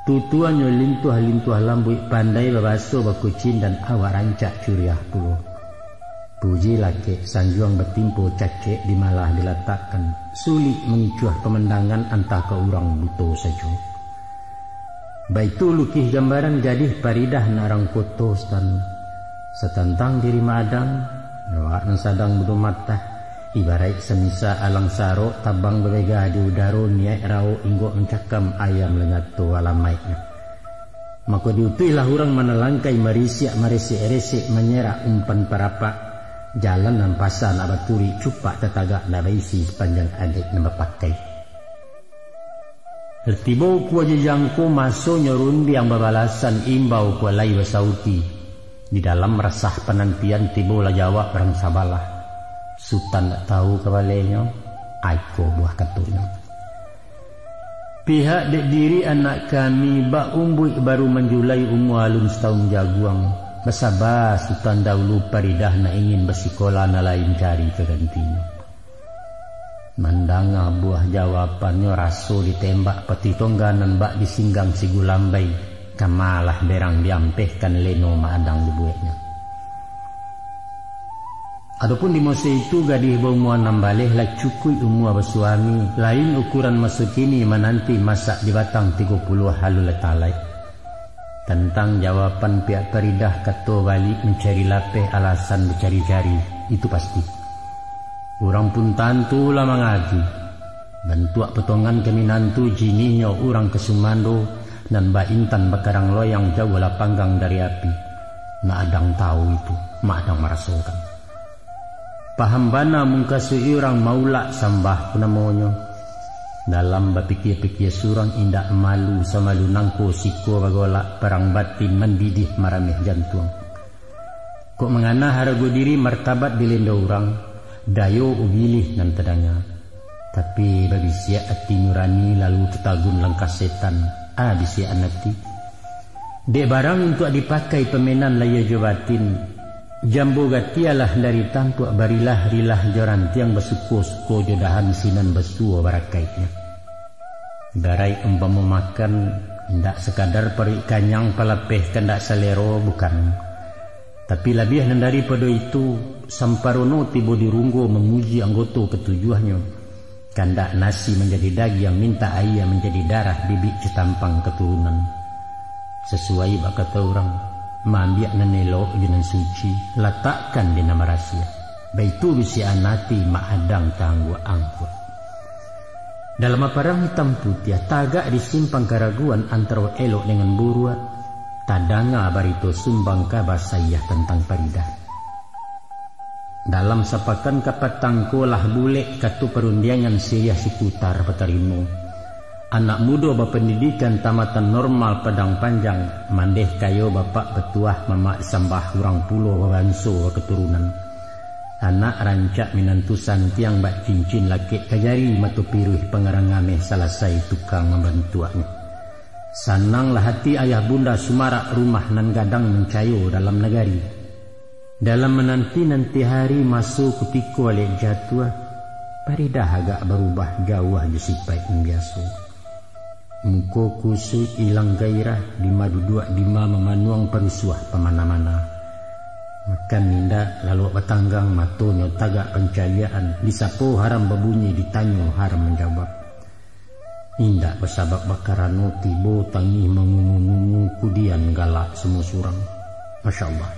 Tutuanyo lintuah-lintuah lambuik, pandai babaso bakucindan, awak rancak curiah pulo. Puji lakek, sanjuang batimpo, cacek di malah dilatakkan, sulik mangicuah pamandangan, antah ka urang buto sajo. Baitu lukih gambaran gadih Paridah nak rang koto, Stan. Satantang diri Mak Adang, awak nan sadang bunuh matah, ibaraik samisa alang sarok, tabang babega di udaro, niaik rawok inggok mancakam, ayam lah nyato alamaiknyo. Mako diutuihlah urang manalangkai, marisiak maresek-resek, manyerak umpan parapak, jalan nan pasa nak baturuik, cupak tatagak nak baisi, sapanjang adaik nan bapakai. Lah tibo ukua jo jangko, masonyo rundiang babalasan, imbau ko lai basauti. Di dalam rasah panantian, tibolah jawab rang sabalah. Sutan ndak tahu kabalenyo, aiko buah katonyo. Pihak dek diri anak kami, bak umbuik baru manjulai, umua alun satahun jaguang. Basaba Sutan dahulu, Paridah nak ingin basikola, nan lain cari ka gantinyo. Mandanga buah jawabannyo, raso ditembak patih tongga, nan bak disinggang si Gulambai, kamalah berang diampehkan leno Mak Adang dibueknyo. Adopun di maso itu, gadih baumua anam baleh, lah cukuik umua basuami, lain ukuran maso kini, mananti masak di batang tigo puluah alun lah talaik. Tantang jawaban pihak Paridah, kato baliak mancari lapeh, alasan bacari-cari, itu pasti. Urang pun tantu lah mangaji. Bantuak potongan ka minantu, jinihnyo urang ka sumando, nan baintan bakarang loyang, jauahlah panggang dari api. Mak Adang tahu itu, Mak Adang marasokan. Paham bana mungkasuik urang, maulak sambah ko namonyo. Dalam bapikia-pikia surang, indak malu samalu nangko, siko bagolak, parang batin mandidih marameh jantuang. Kok mangana harago diri, martabat dilendo urang, dayo ubilih nan tadanga. Tapi babisiak ati nurani, lalu tatagun langkah setan, a bisiakan ati. Dek barang untuak dipakai, pamenan lahia jo batin, jambo gatialah dari tampuak, barilah-rilah jo rantiang, basuko-suko jo dahan, sinan basuo barakaiknyo. Ibaraik umpamo makan, indak sakadar paruik kanyang, palapeh kandak salero, bukan. Tapi labiah nan daripado itu, samparono tibo di runggo, mamuji anggoto katujuahnyo. Kandak nasi manjadi dagiang, mintak aia manjadi darah, bibik jo tampang katurunan. Sasuai bak kato urang, maambiak nan elok jo nan suci, latakkan di nan barasiah. Baitu bisiakan ati Mak Adang taangguak-angguak. Dalam paparang itam putiah, tagak di simpang karaguan antaro elok dengan buruak, tadanga barito sumbang kaba saiah tantang Paridah. Dalam sapakan kapatang ko, lah bulek kato parundiangan, siriah sikuta batarimo. Anak mudo bapandidikan, tamatan normal Padang Panjang, mandeh kayo bapak batuah, mamak sambah urang pulo, babanso bakaturunan. Anak rancak minantu santiang bak cincin lakek ka jari, mato piruih pangarang ameh salasai tukang mambantuaknyo. Sananglah hati ayah bunda sumarak rumah nan gadang mancayo dalam nagari. Dalam mananti-nanti hari maso kutiko alek jatuah, Paridah agak barubah jauah jo sipaik nan biaso. Muko kusuik ilang gairah, dima duduak dima mamanuang parusuah pamana-mana. Makan indak, laluak batanggang, matonyo tagak pancaliakan, disapo haram babunyi, ditanyo haram manjawab. Indak basabab bakarano tibo tangih mangungu-ngungu, kudian galak samo surang. Masya Allah.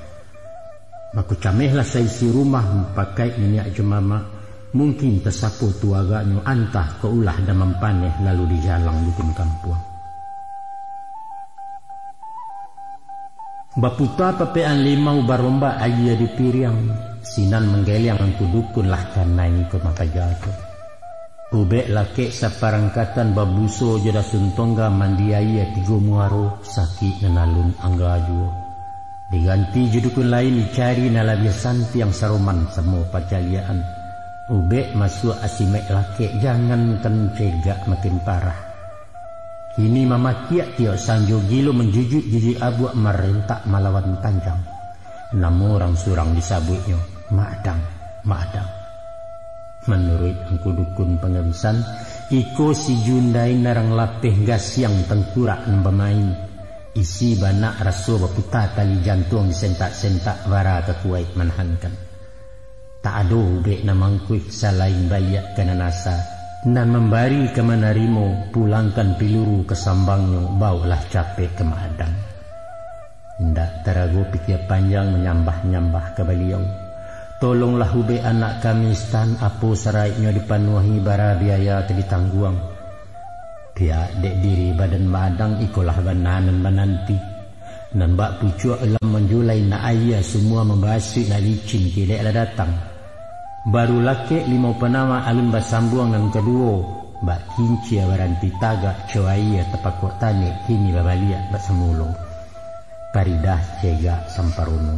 Mako camehlah saisi rumah, mupakaik niniak jo mamak, mungkin tasapo tu agaknyo antah ka ulah damam paneh lalu dijalang dukun kampuang. Baputa papekan limau, barombak aia di piriang, sinan manggeliang angku dukun lah kanai ko mapaja tu. Ubek lakek saparangkatan babuso jo dasun tongga mandi aia tigo muaro, sakik nan alun angga juo. Diganti jo dukun lain, dicari nan labiah santiang saroman samo pacaliakan. Ubek masuak asimek lakek, jangankan cegak makin parah. Kini mamakiak tiok sanjo, gilo manjujuik-jujuik abuak, marentak malawan panjang. Namo urang surang disabuiknyo Madang, Madang. Manuruik angku dukun pangabisan, iko si Jundai narang lapeh gasiang tangkurak nan bamain. Isi banak raso baputa, tali jantuang disentak-sentak, bara ka kuwaik manahankan. Tak ado ubek nan mangkuih salain baliak ka nan asa, nan mambari ka manarimo, pulangkan piluru ka sambangnyo, bawoklah capek ka Madang. Indak tarago pikia panjang manyambah-nyambah ka Baliau. Tolonglah ubek anak kami, stan apo saraiknyo dipanuahi, bara biaya ka ditangguang. Pihak dek diri badan Madang, ikolah bana nan mananti. Nan bak pucuak lah manjulai, nak aia samua mambasuik, nak licin kilek lah datang. Baru lakek limau panama alun basambuang nan kaduo, bak kincia baranti tagak, co aia tapakok tanek, kini babaliak bak samulo. Paridah cegak samparono.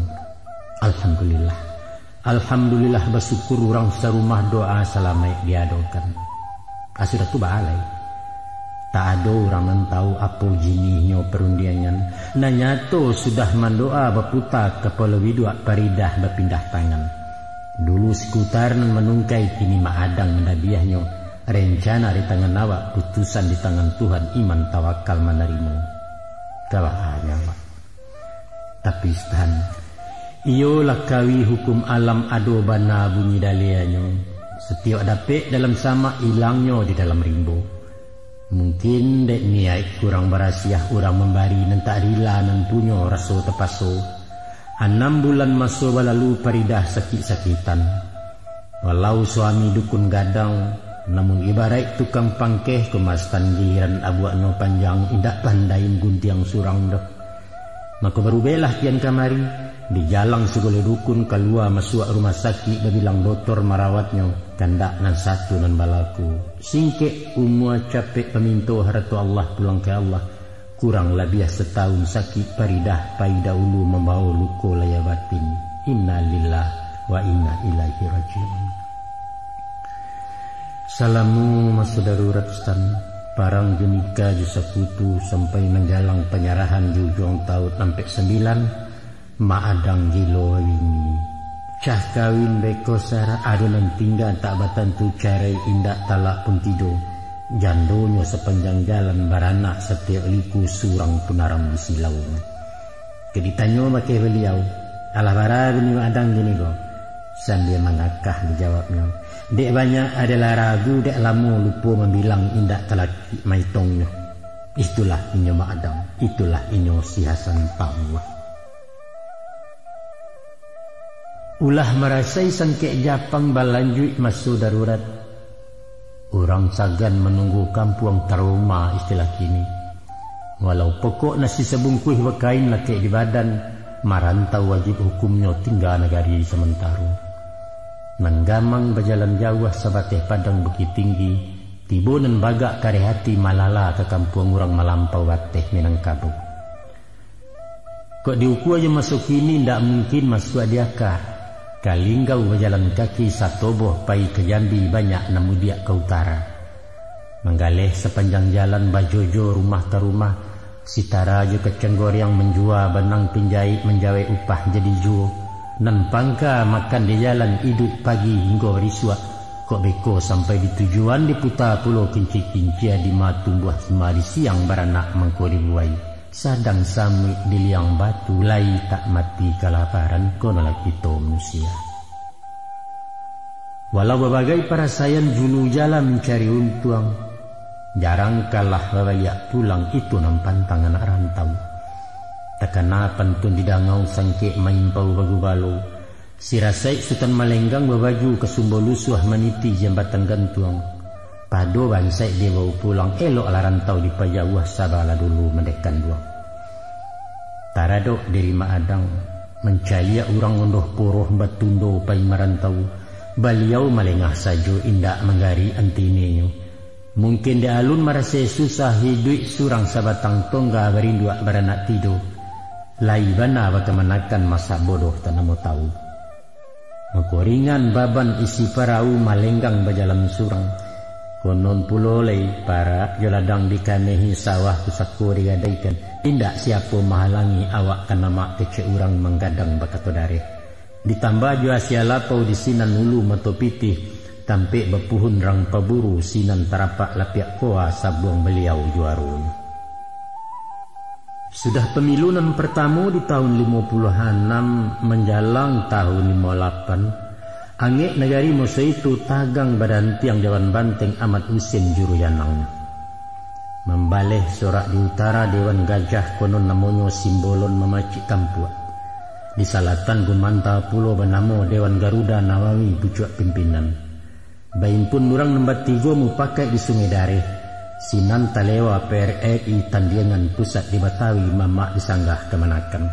Alhamdulillah. Alhamdulillah, basyukur urang sarumah, doa salamaik diadokan. Ah, sudah tu baalai. Tak ado urang nan tahu apo jinihnyo parundiangan. Nan nyato sudah mandoa baputa kapalo biduak, Paridah bapindah tangan. Dulu Sikutar nan manungkai, kini Mak Adang mandabiahnyo. Rencana di tangan awak, putusan di tangan Tuhan, iman tawakal manarimo. Kalah nyawa. Tapi Stan, iyo lakawi hukum alam, ado bana bunyi dalianyo. Satiok dapek dalam samak, ilangnyo di dalam rimbo. Mungkin dek niaik kurang barasiah urang mambari, nan tak rila nan punyo raso tapaso. Anam bulan maso balalu, Paridah sakik-sakitan. Walau suami dukun gadang, namun ibaraik tukang pangkeh, ko ma Stan giliran abuaknyo panjang, indak pandai mangguntiang surang doh. Mako barubeklah kian kamari, dijalang sagalo dukun, kalua masuak rumah sakik, babilang dotor marawatnyo, kandak nan satu nan balaku. Singkek umua, capek paminto, harato Allah pulang ka Allah. Kurang labiah satahun sakik, Paridah pai dahulu mambawo luko lahia batin. Innalillah wa inna ilaihi rajiun. Salamo maso darurat Stan, parang jo nikah jo sakutu, sampai manjalang panyarahan di ujuang taun ampek sambilan, Mak Adang gilo babini. Cah kawin beko sara, ado nan tingga tak batantu, carai indak talak pun tido. Jandonyo sapanjang jalan, baranak satiok liku, surang pun aram di silaunyo. Kok ditanyo bakeh baliau, "Alah bara bini Mak Adang kini ko?" Sambia mangakah dijawabnyo, "Dek banyak adalah ragu, dek lamo lupo mambilang, indak talakik maitongnyo. Itulah inyo Mak Adang, itulah inyo si Hasan Tawah." Ulah marasai sangkek Japang, balanjuik maso darurat. Urang sagan manunggu, kampuang taroma istilah kini. Walau pokok nasi sabungkuih, bakain lakek di badan, marantau wajib hukumnyo, tingga nagari samantaro. Nan gamang bajalan jauah, sabateh padang Bukittinggi, tibo nan bagak kareh ati, malala ka kampuang urang, malampau bateh Minangkabau. Kok diukua jo maso kini, ndak mungkin masuak di aka. Kalinggau bajalan kaki, satoboh pai ka Jambi, banyak nan mudiak ka utara. Manggaleh sapanjang jalan, bajojo rumah ka rumah, sitara jo kacang goreang, manjua banang pinjaik, manjawek upah jadi juo. Nan pangka makan di jalan, iduik pagi hinggo risuak. Kok beko sampai di tujuan, diputa pulo kincia-kincia, dima tumbuah sima, di siang baranak mangko dibuai. Sadang samuik di liang batu, lai tak mati kalaparan, kono lah kito manusia. Walau babagai parasaian, julu jalan mancari untuang, jarang kalah babaliak pulang, itu nan pantang anak rantau. Takana pantun di dangau, sangkek maimpau bagubalo, Sirasaik Sutan Malenggang, babaju ka sumbo lusuah, maniti jambatan gantuang. Pado bansaik dibao pulang, eloklah rantau dipajauah, sabalah dulu mandeh kanduang. Taradok diri Mak Adang, mancaliak urang ondoh poroh, batundo pai marantau. Baliau malengah sajo, indak manggarik antinenyo. Mungkin dek alun marasai susah, iduik surang sabatang tongga, barinduak baranak tido. Lai bana bakamanakan, masak bodoh tanamo tau. Mako ringan baban isi parau, Malenggang bajalan surang. Konon pulo lai, parak jo ladang dikanehi, sawah pusako digadaikan. Indak siapo mahalangi, awak ka namak kecek urang, manggadang bakato dareh. Ditambah jo asia lapau, di sinan ulu mato pitih, tampek bapuhun rang paburu, sinan tarapak lapiak koa, sabuang baliau juaronyo. Sudah pamilu nan partamo di tahun limo puluah anam manjalang tahun limo lapan, angek nagari maso itu tagang badantiang Dewan Banteng Amat Husin Juruyanangnyo. Mambaleh sorak di utara Dewan Gajah, konon namonyo Simbolon Mamacik Tampuak. Di salatan Gumanta pulo banamo Dewan Garuda Nawawi Pucuak Pimpinan. Baimpun urang nan batigo mupakaik di Sungai Dareh, sinan talewa P R R I Tandiangan Pusat di Batawi, mamak di sanggah kamanakan.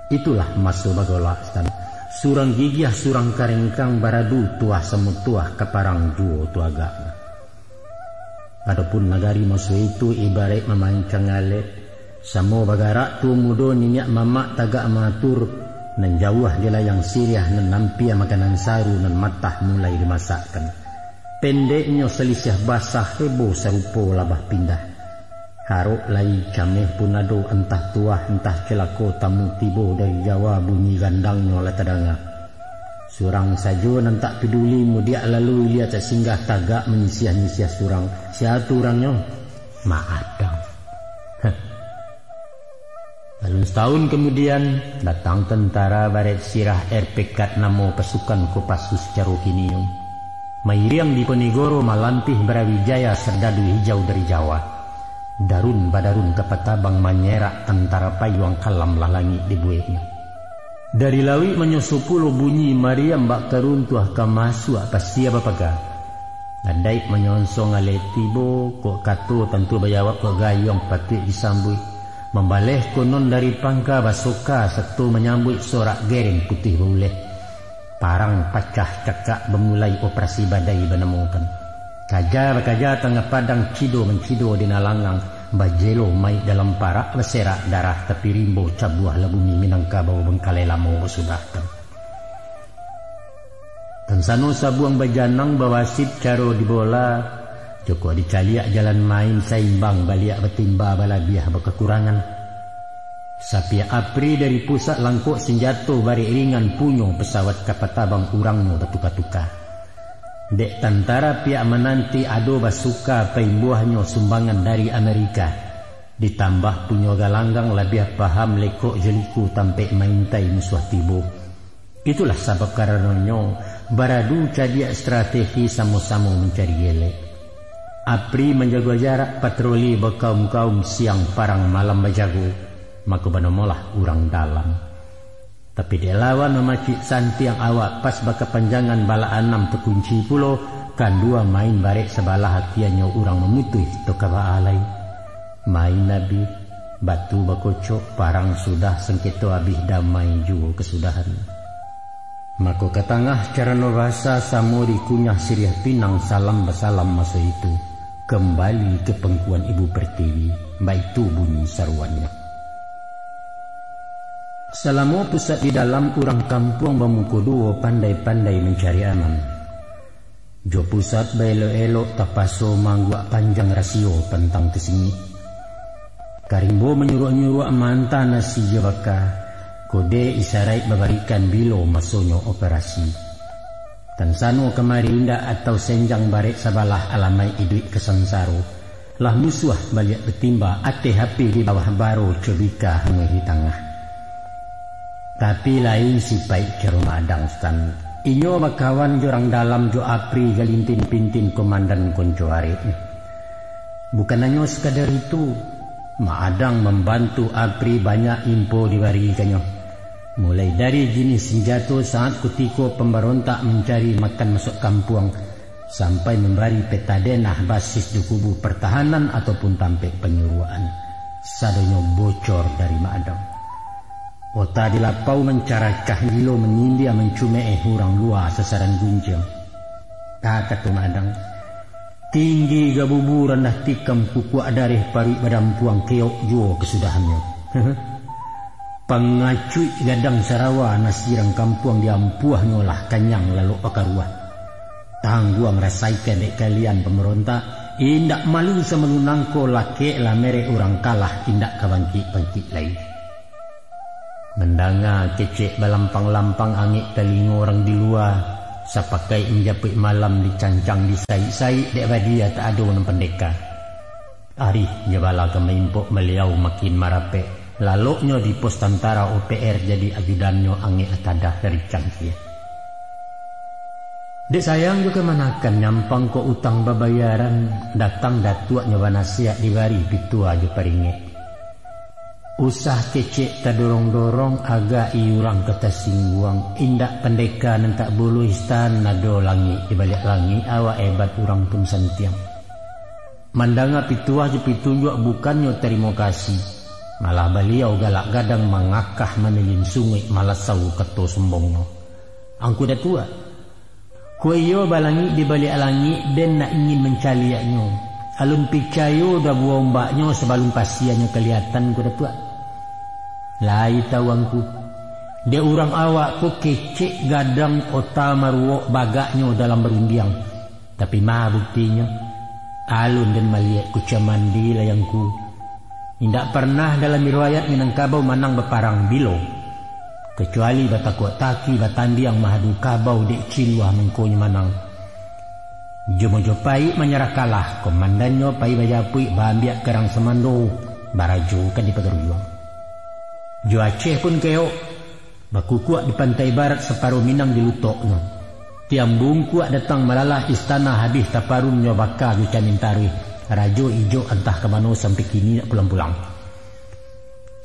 Itulah maso bagolak, Tan. Surang gigiah, surang karengkang, baradu tuah samo tuah, ka parang juo tu agaknyo. Adopun nagari maso itu ibaraik mamancang alek, samo bagarak tuo mudo niniak mamak tagak maatur, nan jauah di layang siriah nan ampia makanan saru nan matah mulai dimasakkan. Pendeknyo salisiah basah hebo sarupo labah pindah. Harok lai cameh pun ado, antah tuah antah cilako tamu tibo dari Jawa bunyi gandangnyo lah tadanga. Surang sajo nan tak paduli, mudiak lalu ilia tak singgah, tagak manyisiah-nyisiah surang. Sia tu urangnyo? Mak Adang. Heh. Lalu satahun kamudian, datang tentara barek sirah R P Kat namo pasukan Kopassus caro kini. Mairiang Diponegoro malampih barawijaya sardadu hijau dari Jawa. Darun badarun kapatabang manyerak tantara payuang kalam lah langik dibueknyo. Dari lauik manyoso pulo bunyi mariam bak karuntuah ka masuak pasia bapaga. Adaik manyonsong alek tibo, kok kato tantu bajawab, kok gayuang patuik disambuik. Mambaleh konon dari pangka basoka sato manyambuik sorak gereng putih bauleh. Parang pacah cakak bamulai operasi badai banamokan. Kaja bakaja tangah padang, cido mancido di nalangang, bajelo maik dalam parak, baserak darah tapi rimbo, cabuahlah bumi Minangkabau bangkalai lamo basudahkan. Tansano sabuang bajanang bawasit caro dibola, jokok dicaliak jalan main saimbang, baliak batimba balabiah bakakurangan. Sapiak apri dari pusat langkok sinjato barek ringan punyo pesawat kapatabang urangnyo batuka-tuka. Dek tantara piak mananti ado basuka paimbuahnyo sumbangan dari Amerika. Ditambah punyo galanggang labiah paham lekok jo liku tampek maintai musuah tibo. Itulah sabab karanonyo baradu cadiak strategi samo-samo mancari elek. Apri manjago jarak patroli bakaum-kaum siang parang malam bajago, mako banamolah urang dalam. Tapi dek lawan mamacik santiang awak pas bakapanjangan balak anam takunci pulo, kandua main barek sabalah akianyo urang mamutuih toka baalai. Main abih, batu bakocok, parang sudah, sangketo abih, damai juo kasudahan. Mako ka tangah carano basa samo dikunyah siriah pinang salam basalam maso itu, kambali ka pangkuan ibu pertiwi, baitu bunyi saruannyo. Salamo pusat di dalam, urang kampuang bamuko duo pandai-pandai mancari aman. Jo pusat baelok-elok tapaso maangguak panjang rasio pantang tasingik. Karimbo manyuruak-nyuruak maanta nasi jo baka, kode isaraik babarikan bilo masonyo operasi. Tansano kamari indak atau senjang barek sabalah alamaik iduik ka sansaro. Lah musuah baliak batimba, ateh api di bawah baro cobika hanguih di tangah. Tapi lain sipaik caro Madang Sutan. Inyo bakawan jo urang dalam jo Apri Galintin Pintin komandan konco areknyo. Bukan hanyo sakadar itu, Madang mambantu Apri banyak info dibarikannyo. Mulai dari jinih sanjato saat kutiko pambarontak mancari makan masuak kampuang, sampai mambari peta denah basis di kubu partahanan ataupun tampek panyuruakan. Sadonyo bocor dari Madang. Ota di lapau mancarakah, gilo manyindia mancumeeh urang lua sasaran gunjiang. Ka kato Madang, tinggi gabubu randah tikam kukuak dareh paruik badampuang keok juo kasudahannyo. Pangacuik gadang sarawa nasi urang kampuang diampuahnyo lah kanyang lalok bakaruah. Tangguang rasaikan dek kalian pambarontak, indak malu samalu nangko lakek lah merek urang kalah indak ka bangkik-bangkik lai. Mandanga kecek balampang-lampang angek talingo urang di lua, sapakaik manjapuik malam dicancang disaik-saik dek badia tak ado nan pandeka. Arih jo bala ka maimpok baliau makin marapek, laloknyo di pos tantara O P R jadi ajudannyo angek lah tadah dari cangkia. Dek sayang jo kamanakan nyampang kok utang babayaran, datang datuaknyo banasiak dibari pituah jo paringek. Usah kecek tadorong-dorong, agak i urang ka tasingguang, indak pandeka nan tak buluih, Sutan, ado langik di baliak langik, awak ebat urang pun santiang. Mandanga pituah jo pitunjuak bukannyo tarimo kasih, malah baliau galak gadang mangakah mamilin sunguik malasau kato sombongnyo. Angku Datuak, kok iyo balangik di baliak langik, den nak ingin mancaliaknyo. Alun picayo dabua ombaknyo sabalun pasianyo kaliatan, Angku Datuak. Lai tahu Angku, dek urang awak ko kecek gadang ota maruok bagaknyo dalam barundiang. Tapi ma buktinyo? Alun den maliek kucia mandi lai Angku. Indak parnah dalam riwayat Minangkabau manang baparang bilo. Kacuali batakuak taki batandiang mahadu kabau dek ciluah mangkonyo manang. Jo Mojopaik manyarah kalah, komandannyo pai bajapuik baambiak karang samando, barajo ka di Pagaruyuang. Jo Aceh pun keok, bakukuak di pantai barat, saparo Minang di lutoknyo. Tiang bungkuak datang malalah istana, habih taparunnyo baka jo camin taruih, Rajo Ijo antah ka mano sampai kini indak pulang-pulang.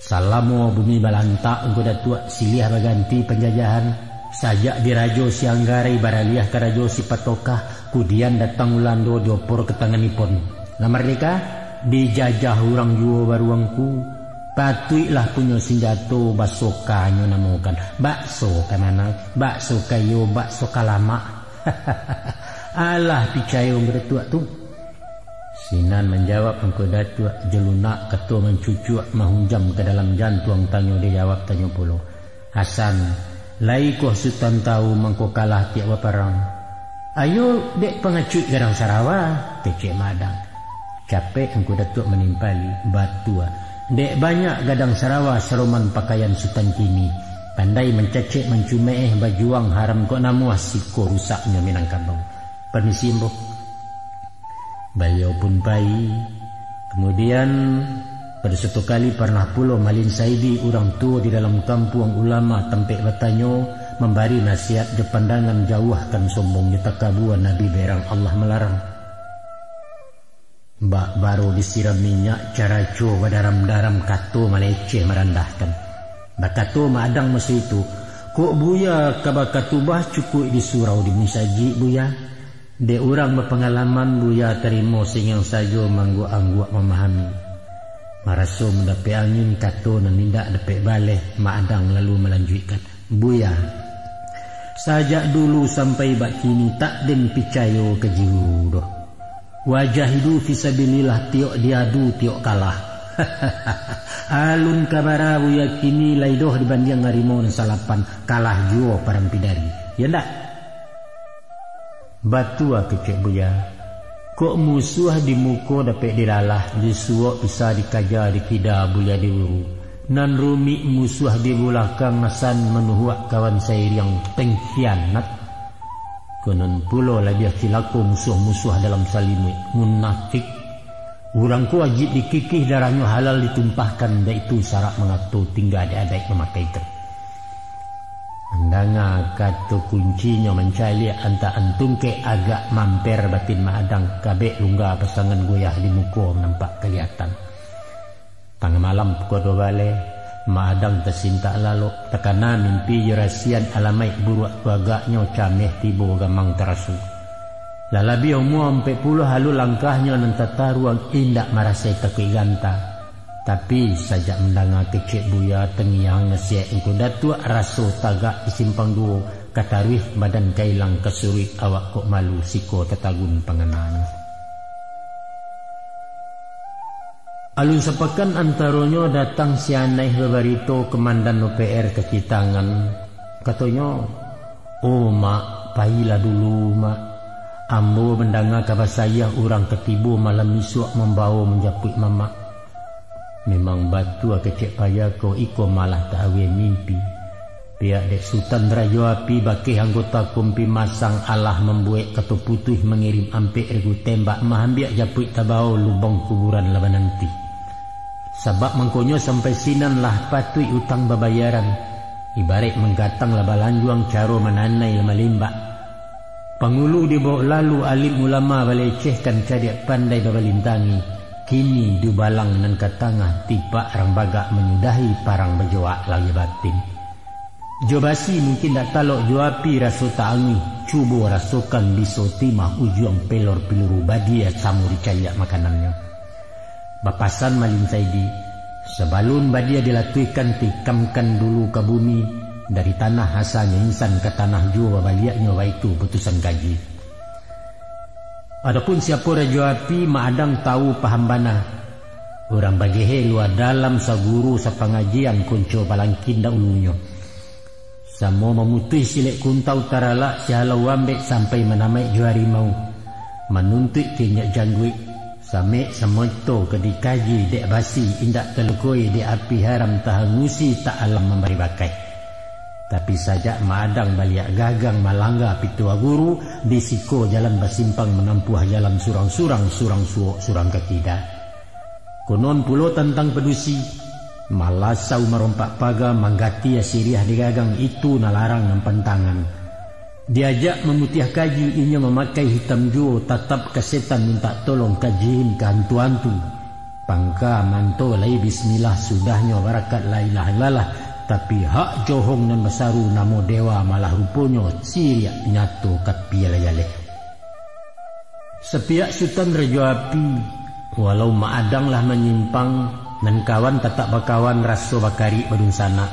Salamo bumi balantak, Angku Datuak, silih baganti panjajahan, sajak di Rajo Sianggarai baraliah ka Rajo Sipatokah, kudian datang Ulando diopor ka tangan Nippon. Lah mardeka, dijajah urang juo baruangku, patuiklah punyo sinjato basoka nyo namokan. Bakso ka manang, bakso ka iyo, bakso ka lamak. Alah picayo Angku Datuak tu. Sinan manjawab Angku Datuak, jo lunak kato mancucuak, mahunjam ka dalam jantuang, tanyo dijawab tanyo pulo. Hasan, lai koh Sutan tahu mangko kalah tiok baparang? Ayo dek pangacuik gadang sarawa, kecek Madang. Capek Angku Datuak manimpali, batua. Dek banyak gadang sarawa saroman pakaian Sutan kini. Pandai mancacek mancumeeh, bajuang haram kok namuah, siko rusaknyo Minangkabau. Permisi, Mbok. Baliau pun pai. Kamudian, pado suatu kali parnah pulo Malin Saidi, urang tuo di dalam kampuang, ulama tampek batanyo, mambari nasihat jo pandangan jauahkan sombong jo takabua, Nabi berang Allah malarang. Bak baro disiram minyak, caraco badaram-daram, kato maleceh marandahkan. Bakato Madang maso itu, "Kok Buya ka bakatubah, cukuik di surau di musajik, Buya. Dek urang bapangalaman, Buya tarimo sangiang sajo, maangguak-angguak mamahami." Maraso mandapek angin, kato nan indak dapek baleh, Madang lalu malanjuikkan, "Buya, sajak dulu sampai bakini, tak den picayo ka jiru doh. Wajahidu fisabilillah, tiok diadu, tiok kalah. Alun ka bara Buya kini lai doh dibandiang harimau nan salapan, kalah juo parang pidari. Yo ndak? Batua kecek Buya. Kok musuah di muko dapek dilalah, di suok bisa dikaja, dikida buliah diuru. Nan rumik musuah di bulakang, asan manuhuak kawan sairiang, pengkhianat. Konon pulo labiah cilako musuah-musuah dalam salimuik, munafik. Urang ko wajib dikikih darahnyo, halal ditumpahkan, baitu sarak mangato, tingga di adaik mamakai tu. Mandanga kato kuncinyo mancaliak antaan tungkek, agak mamper batin Mak Adang, kabek lungga pasangan goyah di muko nampak kaliatan. Tangah malam pukua duo baleh, Mak Adang tasintak lalok, takana mimpi jo rasian alamaik buruak tu, agaknyo cameh tibo gamang taraso. Lah labiah umua ampek puluah, alun langkahnyo nan tataruang, indak marasai takuik ganta. Tapi, sajak mandanga kecek Buya, tangiang nasihat Ngku Datuak, raso tagak di simpang duo, ka taruih badan ka ilang, ka suruik awak kok malu, siko tatagun pangananyo. Alun sapakan antaronyo datang si Anaih babarito, Komandan O P R Kacitangan. Katonyo, "Oh, Mak, payilah dulu, Mak. Ambo mandanga kaba sayah urang ka tibo malam isuak mambawo manjapuik Mamak." Memang batua kecek Paya ko, iko malah tak aweh mimpi. Pihak dek Sutan Rajo Api bakeh anggota Kompi Masang alah mambuek kato putuih, mangirim ampek regu tembak, maambiak japuik tabao, lubang kuburan lah bananti. Sabab mangkonyo sampai sinan lah patuik utang babayaran, ibaraik manggatang lah balanjuang, caro mananai lah malimbak. Pangulu dibawok lalu, alim ulama balecehkan, cadiak pandai babalintangi, kini dubalang nan ka tangah, tipak rang bagak manyudahi, parang bajoak lahia batin. Jo basi mungkin dak talok, jo api raso taanguih, cubo rasokan biso timah, ujuang pelor piluru badia, samo dicaliak makanannyo. Bapasan Malin Saidi, sabalun badia dilatuihkan, tikamkan dulu ka bumi, dari tanah asalnyo insan, ka tanah juo babaliaknyo, baitu putusan kaji. Adopun siapo Rajo Api, Mak Adang tahu paham bana. Urang bagehe lua dalam, saguru sapangajian, konco balangkin dahulunyo. Samo mamutuih silek kuntau, taralak sihalau ambek, sampai manamaik jo harimau. Manuntuik ka injak jangguik, samek samoto ka dikaji, dek basi indak talukoi, dek api haram tahangusi, tak alam mambari bakai. Tapi sajak Mak Adang baliak gagang, malangga pituah guru, di siko jalan basimpang, manampuah jalan surang-surang, surang suok, surang ka kida. Konon pulo tantang padusi, malasau marompak paga, manggati siriah di gagang, itu nan larang nan pantangan. Diajak mamutiah kaji, inyo mamakai hitam juo, tatap ka setan mintak tolong, ka jin, ka antu-antu. Pangka manto lai bismillah, sudahnyo barakat la ilaha illallah, tapi hak johong nan basaru namo dewa, malah ruponyo siriak nyato ka pialah jaleh. Sapiak Sutan Rajo Api, walau Mak Adang lah manyimpang, nan kawan tatap bakawan, raso bakarik badunsanak.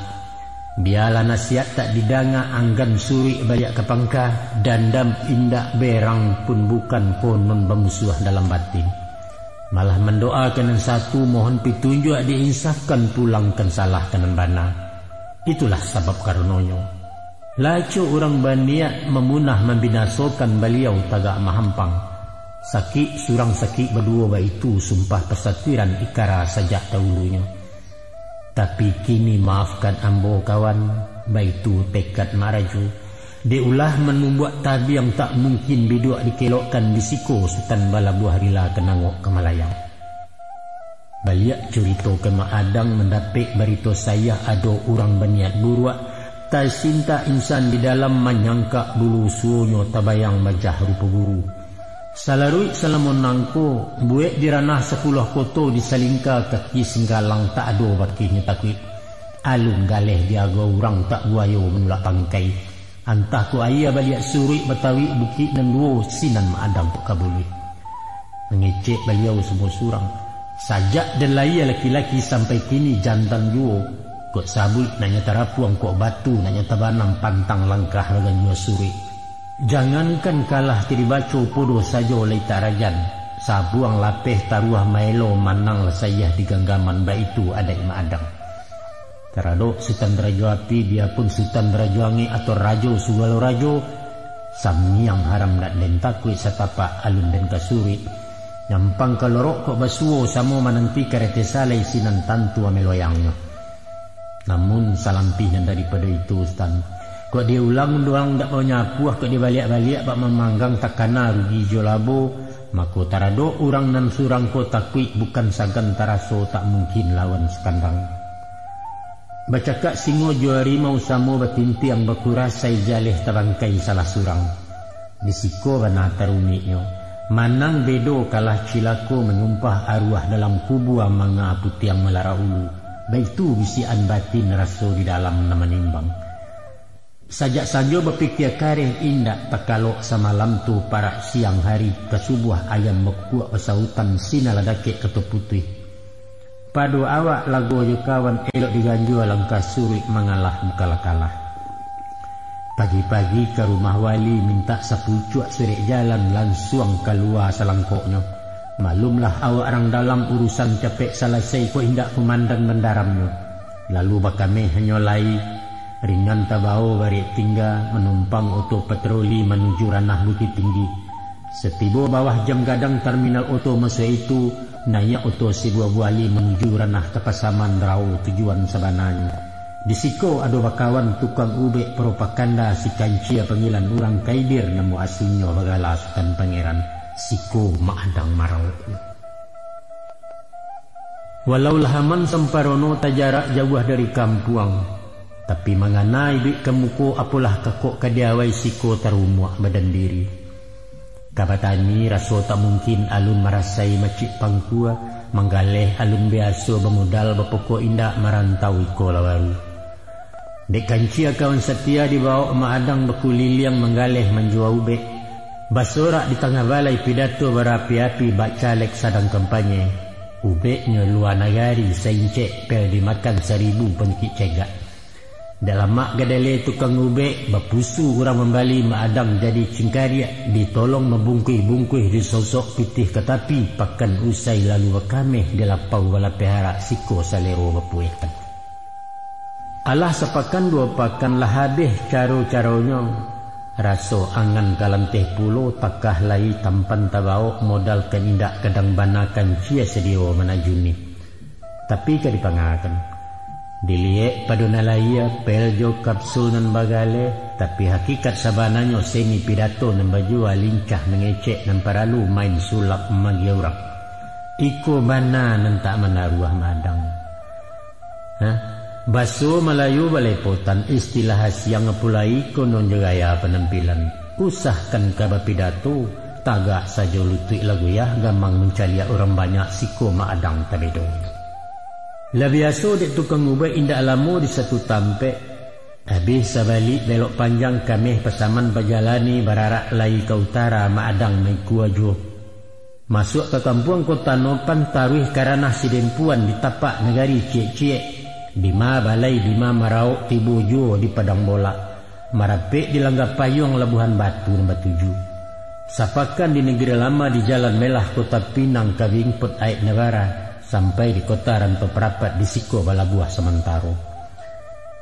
Bialah nasihat tak didanga, anggan suruik baliak ka pangka, dandam indak berang pun bukan, konon bamusuah dalam batin. Malah mandoa ka nan satu, mohon pitunjuak diinsafkan, pulangkan salah ka nan bana. Itulah sabab karanonyo. Lah acok urang baniat mamunah, mambinasokan baliau tagak mahampang. Sakik surang sakik baduo, baitu sumpah pasatiran ikara sajak dahulunyo. Tapi kini maafkan ambo kawan, baitu tekad Mak Rajo. Dek ulah manumbuak tabiang tak mungkin biduak dikelokkan, di siko Sutan balabuah rila ka nangok ka malayang. Baliak curito ka Mak Adang, mandapek barito sayah ado urang baniat buruak, tasintak insan di dalam, manyangkak bulu suonyo, tabayang majah rupo guru. Salaruik salamo nangko, buek di ranah sapuluah koto, di salingka kaki singgalang, tak ado bakihnyo takuik. Alun galeh diago urang, tak buayo manulak pangkai. Antah kok aia baliak suruik, batawik bukik nan duo, sinan Mak Adang kok ka buluik. Mangecek baliau samo surang, sajak den lahia laki-laki sampai kini jantan juo, kok sabuik nak nyo tarapuang, kok batu nak nyo tabanam, pantang langkah baganjua suruik. Jangankan kalah ka dibaco, podo sajo lai tak rajan, Sabuang lapeh taruah maelo, manang lah sayah di ganggaman, baitu adaik Mak Adang. Taradok Sutan Barajo Api, biyapun Sutan Barajo Angek atau Rajo Sugalo Rajo, sangiang haram nak den takuik, satapak alun den kasuruik. Nyampang ka lorok kok basuo, samo mananti karate salai, sinan tantu ameh loyangnyo. Namun salampih nan daripado itu, Sutan, kok diulang-ulang dak manyapuah, kok dibaliak-baliak bak mamanggang, takana rugi jo labo, mako taradok urang nan surang ko takuik bukan sagan, taraso tak mungkin lawan sakandang. Bacakak singo jo harimau, samo batintiang bakurasai, jaleh tabangkai salah surang. Di siko bana tarumiknyo, manang bedo kalah cilako, manyumpah aruah dalam kubua, manga putiang malarak ulu. Baitu bisiakan batin, raso di dalam nan manimbang. Sajak sanjo bapikia kareh, indak takalok samalam tu, parak siang hari ka subuah, ayam bakukuak basautan, sinan lah dakek kato putuih. Pado awak lago jo kawan, elok diganjua langkah suruik, mangalah bukanlah kalah. Pagi-pagi ka rumah wali, mintak sapucuak surek jalan, lansuang kalua salangkoknyo. Maklumlah awak rang dalam, urusan capek salasai, kok indak kumandan mandaramnyo. Lalu bakameh hanyo lai, ringan tabao barek tingga, manumpang oto patroli manuju ranah Bukittinggi. Satibo bawah Jam Gadang terminal oto masuak itu, naiak oto sibuah buali manuju ranah ka Pasaman Rao tujuan sabananyo. Di siko ado bakawan tukang ubek propaganda, si Kancia panggilan urang, Kaidir namo aslinyo, bagala Sutan Pangeran. Siko Mak Adang marauknyo. Walau lah aman samparono, tajarak jauah dari kampuang, tapi mangana iduik ka muko, apolah kakok ka diawai, siko tarumuak badan diri. Ka batani raso tak mungkin, alun marasai macik pangkua, manggaleh alun biaso, bamodal bapokok indak, marantau iko lah baru. Dek Kancia kawan satia, dibawok Mak Adang bakuliliang, manggaleh manjua ubek. Basorak di tangah balai, pidato barapi-api, bak caleg sadang kampanye. Ubeknyo lua nagari, saincek pel dimakan, saribu panikik cegak. Dek lamak gadele tukang ubek, bapusu urang mambali, Mak Adang jadi cingkariak, ditolong mambungkuih-bungkuih, disosok pitih ka tapi, pakan usai lalu bakameh, di lapau balapeh arak, siko salero bapuehkan. Alah sapakan duo pakan lah abih caro-caronyo, raso angan ka lanteh pulo, takah lai tampan tabawok, modal ka indak kadang bana, Kancia sadio manajuni. Tapi ka dipangakan. Diliek pado nan lahia, pel jo kapsul nan bagaleh, tapi hakikat sabananyo seni pidato nan bajua, lincah mangecek nan paralu, main sulap magiah urang. Iko bana nan tak manaruah Mak Adang. Hah? Baso Malayu balepotan, istilah asiang apo lai, konon jo gaya panampilan. Usahkan ka bapidato, tagak sajo lutuik lah goyah, gamang mancaliak urang banyak, siko Mak Adang tabedo. Lah biaso dek tukang ubek indak lamo di satu tampek, abih sabalik belok panjang, kameh Pasaman bajalani, bararak lai ka utara, Mak Adang maikua juo. Masuak ka kampuang Kota Nopan, taruih ka ranah Sidempuan, di tapak nagari ciek-ciek, dima balai, dima maraok, tibo juo di Padang Bolak, marapek di Langga Payuang, Labuhan Batu nan batuju. Sapakan di Negeri Lama, di Jalan Melah Kota Pinang, ka Bingpot Aek Nabara, sampai di Kota Rantau Parapat, di siko balabuah samantaro.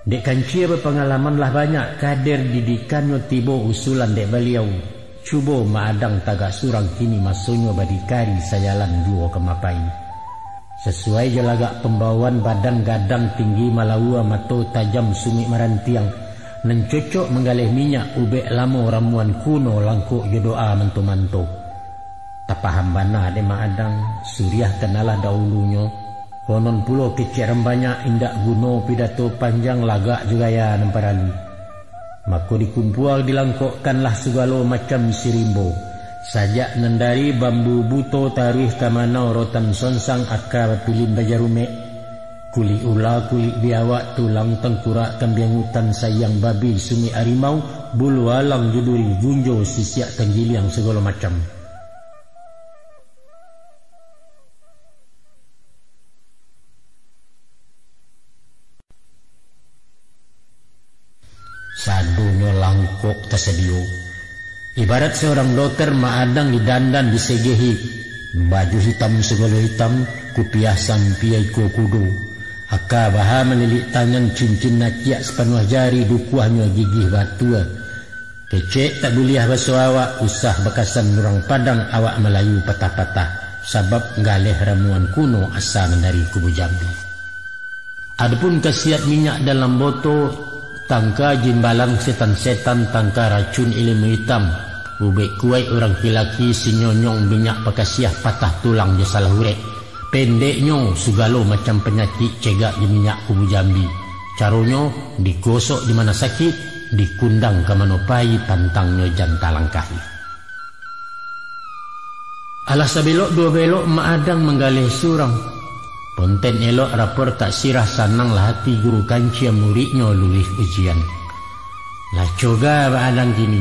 Dek Kancia bapangalaman lah banyak, kader didikannyo tibo, usulan dek baliau. Cubo Mak Adang tagak surang, kini masonyo badikari, sajalan juo ka mapai. Sasuai jo lagak pambaoan, badan gadang tinggi malaua, mato tajam sungik marantiang, nan cocok manggaleh minyak, ubek lamo ramuan kuno, langkok jo doa manto-manto. Tapaham bana dek Mak Adang, suriah kanalah dahulunyo, konon pulo kecek rang banyak, indak guno pidato panjang, lagak jo gaya nan paralu. Mako dikumpua dilangkokkanlah sagalo macam isi rimbo, sajak nan dari bambu buto taruih ka manau rotan sonsang, aka bapilin bajarumek, kulik ula, kulik biawak, tulang tangkurak, kambiang utan, sayang babi, sungik arimau, bulu alang jo duri, gunjo, sisiak, tanggiliang, sagalo macam. Sadonyo langkok tasadio. Ibarat saurang dokter, Mak Adang didandan, disegehi, Baju hitam sagalo hitam, kupiah sampiah iko kudo. Aka baha malilik tangan, cincin nakiak sapanuah jari, dukuahnyo gigih batua. Kecek tak buliah baso awak, usah bakasan urang Padang, awak Malayu patah-patah, sabab galeh ramuan kuno asa nan dari kubu Jambi. Adopun kasiat minyak dalam boto, tangka jimbalan setan-setan, tangka racun ilimu itam, ubek kuaik urang kilaki, sinyonyong minyak pakasiah, patah tulang jo salah urek. Pendeknyo, sagalo macam panyakik cegak di minyak kubu Jambi. Caronyo, digosok di mano sakik, dikundang ka mano pai, pantangnyo jan talangkahi. Alah sabelok duo belok, Mak Adang manggaleh surang. Ponten elok rapor tak sirah, sananglah hati guru kancia, muridnyo luluih ujian. Lah coga Mak Adang kini.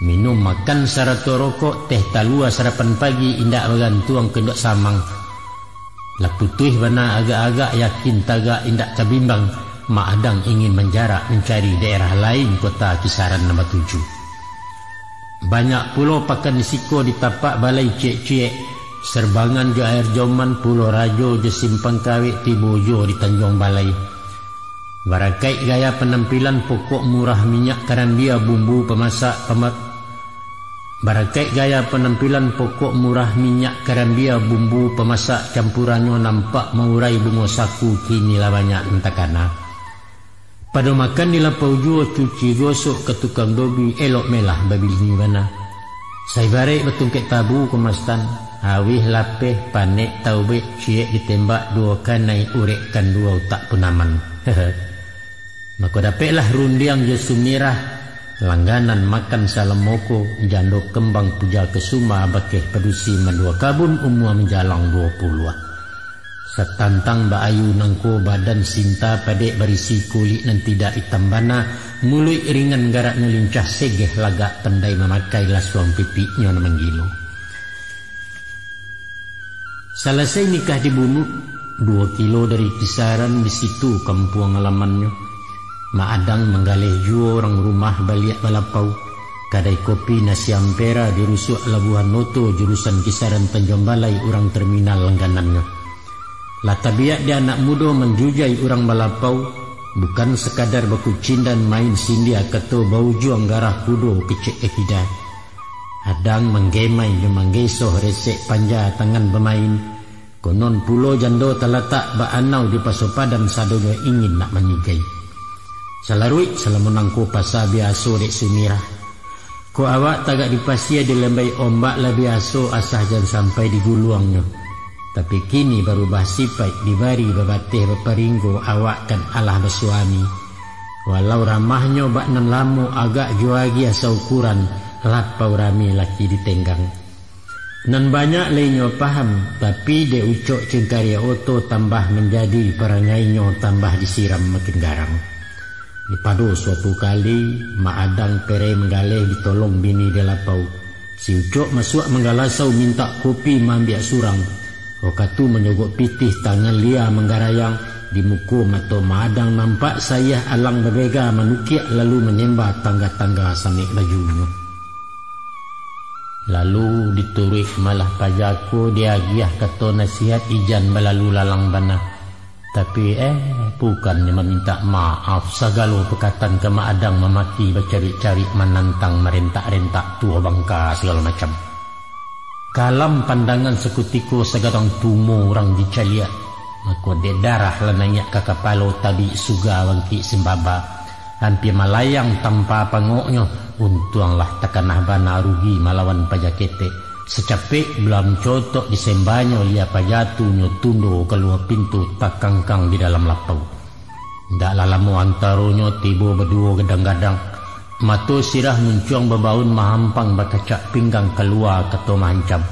Minum makan sarato rokok, teh talua sarapan pagi, indak bagantuang ka induak samang. Lah putuih bana agak-agak, yakin tagak indak tabimbang, Mak Adang ingin manjarak mancari daerah lain, kota kisaran nan batuju. Banyak pulo pakan di siko, di tapak balai ciek-ciek, Serbangan jo Air Joman, Pulo Rajo jo Simpang Kawek, tibo juo di Tanjuang Balai. Barakaik gaya panampilan, pokok murah minyak karambia, bumbu pamasak pama-, barakaik gaya panampilan, pokok murah minyak karambia, bumbu pamasak campuranyo, nampak maurai bungo saku, kini lah banyak nan takana. Pado makan di lapau juo, cuci gosok ka tukang dobi, elok melah babini bana. Saibaraik batungkek tabu, Komastan, awih lapeh, panek taubek, ciek ditembak, duo kanai urek, kan duo utak pun aman. Mako dapeklah Rundiang jo Sumirah, langganan makan salamoko, jando kembang puja kesuma, bakeh padusi mandua kabun, umua manjalang duo puluah. Satantang baayu nangko badan, sinta padek barisi, kulik nan tidak itam bana, muluik ringan garaknyo lincah, segeh lagak pandai mamakai, lasuang pipiknyo nan manggilo. Salasai nikah di Bunut, duo kilo dari kisaran, di situ kampuang alamannyo. Mak Adang manggaleh juo urang rumah baliak balapau. Kadai kopi Nasi Ampera di rusuak Labuhan Oto, jurusan kisaran Tanjuang Balai, urang terminal langganannyo. Lah tabiak di anak mudo manjujai urang balapau, bukan sakadar bakucindan main sindia, kato baujuang garah kudo kecek ka kida. Adang manggemai jo manggesoh, resek panja tangan bamain. Konon pulo jando talatak, baanau di Paso Padan, sadonyo ingin nak manyigai. Salaruik salamo nangko pasa biaso dek Sumirah. Kok awak tagak di pasia, dilambai ombak lah biaso, asah jan sampai diguluangnyo. Tapi kini barubah sipaik, dibari babateh baparinggo, awak kan alah basuami. Walau ramahnyo bak nan lamo, agak jo agiah saukuran, lapau rami laki ditenggang. Nan banyak lai inyo paham, tapi dek ucok cengkariak oto tambah manjadi, parangainyo tambah disiram makin garang. Di pado suatu kali, Mak Adang pereh manggaleh ditolong bini di lapau. Si Ucok masuak manggalasau mintak kopi maambiak surang. Wakatu manyogok pitih tangan lia manggarayang, di muko mato Mak Adang nampak sayah alang babega manukiak lalu manyemba tangga-tangga samek bajunyo. Lalu dituruik malah pajako, diagiah kato nasihat, ijan balalu lalang bana. Tapi, eh, bukannyo mamintak maaf, sagalo pakatan ka Mak Adang mamaki, bacarik-carik, manantang, marentak-rentak, tuo bangka sagalo macam. Kalam pandangan sakutiko, sagadang tumo urang dicaliak. Mako dek darah lah naiak ka kapalo, tabik suga bangkik sembaba. Ampia malayang tampa pangoknyo, untuanglah takanah bana rugi malawan paja ketek. Sacapek bala mancotok disembanyo, lia paja tu nyo tundo kalua pintu, takangkang di dalam lapau. Ndaklah lamo antaronyo, tibo baduo gadang-gadang. Mato sirah muncuang babaun, mahampang bakacak pinggang, kalua kato mahancam.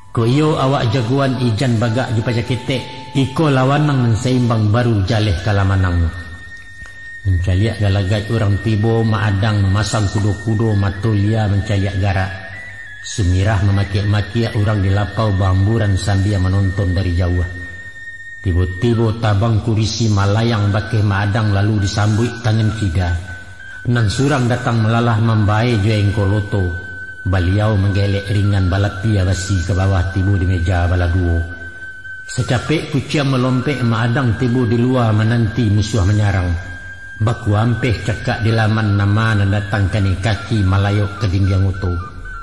Kok iyo awak jagoan, ijan bagak jo paja ketek, iko lawanang nan saimbang, baru jaleh kalah manangnyo. Mancaliak galagaik urang tibo, Mak Adang mamasang kudo-kudo, mato lia mancaliak garak. Sumirah mamakiak-makiak, urang di lapau baamburan sambia manonton dari jauah. Tibo-tibo tabang kurisi, malayang bakeh Mak Adang lalu disambuik tangan kida. Nan surang datang malalah mambae jo engkol oto. Baliau manggelek ringan balapia basi ka bawah tibo di meja balah duo. Sacapek kuciang malompek Mak Adang tibo di lua mananti musuah manyarang. Bakuampeh cakak di laman nama nan datang kanai kaki malayok ka dindiang oto,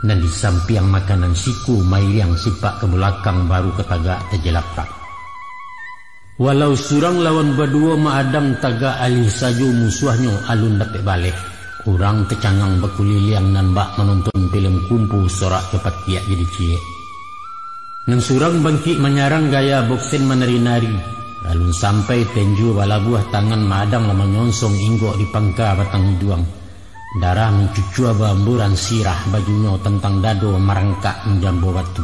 nan di sampiang makanan siku mairiang sipak ka bulakang baru ka tagak tajilapak. Walau surang lawan baduo Mak Adang tagak alih sajo musuahnyo alun dapek baleh. Urang tacangang bakuliliang nan bak manonton pilem kumpu sorak jo patiak jadi ciek. Nan surang bangkik manyarang gaya boksen manari-nari. Alun sampai tenju balabuah tangan Mak Adang lah manyonsong inggok di pangka batang iduang. Darah mancucua baamburan sirah bajunyo tantang dado marangkak manjambo batu.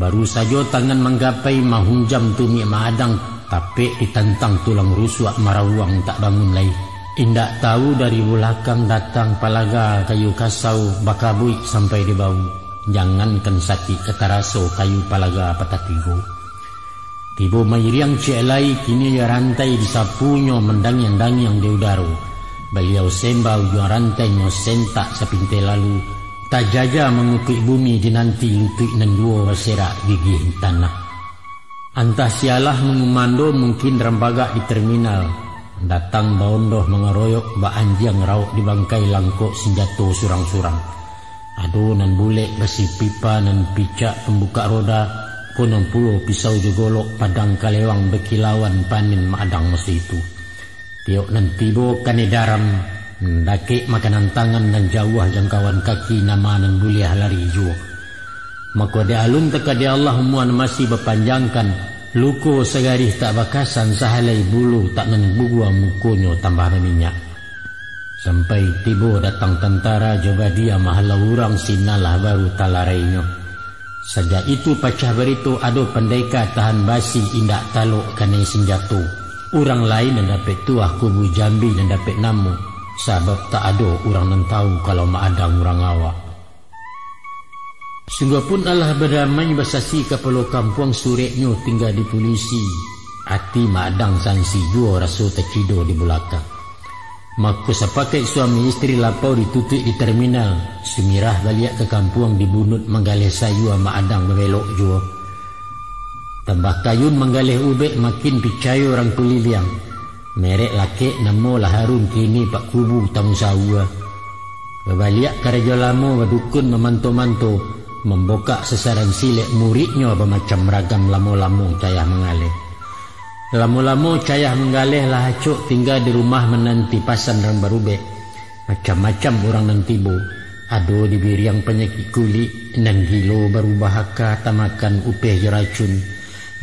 Baru sajo tangan manggapai mahunjam tumik Mak Adang, tapek ditantang tulang rusuak marawuang tak bangun lai. Indak tahu dari bulakang datang palaga kayu kasau bakabuik sampai di bahu. Jangankan sakik ka taraso kayu palaga patah tigo. Tibo mairiang ciek lai, kini iyo rantai disapunyo mandangiang-dangiang di udaro. Baliau semba ujuang rantainyo sentak sapintai lalu, tajaja mangukuik bumi dinanti lutuik nan duo baserak gigih tanah. Antah sialah mangumando mungkin rambagak di terminal, datang baondoh mangaroyok bak anjiang rawok di bangkai langkok sinjato surang-surang. Ado nan bulek basi pipa nan picak pambukak roda, konon pulo pisau jo golok padang kalewang bakilauan panin Mak Adang maso itu. Tiok nan tibo kanai daram, dakek makanan tangan nan jauah jangkauan kaki nama nan buliah lari juo. Mako di alun takadai Allah umua nan masih bapanjangkan, luko sagarih tak bakasan sahalai bulu tak nan gugua mukonyo tambah baminyak. Sampai tibo datang tantara jo badia mahalau urang sinan lah baru talarainyo. Sajak itu pacah barito ado pandeka tahan basi indak talok kanai sinjato. Urang lain nan dapek tuah kubu jambi nan dapek namo, sabab tak ado urang nan tahu kalau Mak Adang urang awak. Sungguahpun alah badamai basasi kapalo kampuang sureknyo tingga di pulisi, ati Mak Adang sansi juo raso tacido di bulakang. Mako sapakaik suami istri lapau ditutuik di terminal, Sumirah baliak ka kampuang dibunut manggaleh sayua Mak Adang babelok juo. Tambah kayun manggaleh ubek makin picayo urang kuliliang. Merek lakek namo lah harun kini pak kubu tamu saua. Babaliak karajo lamo badukun mamanto-manto, mambokak sasaran silek muridnyo bamacam ragam lamo-lamo cayah manggaleh. Lamo-lamo cayah manggaleh lah acok tingga di rumah mananti pasan rang barubek. Macam-macam urang nan tibo, ado dibiriang panyakik kulik, nan gilo barubah aka tamakan upeh jo racun,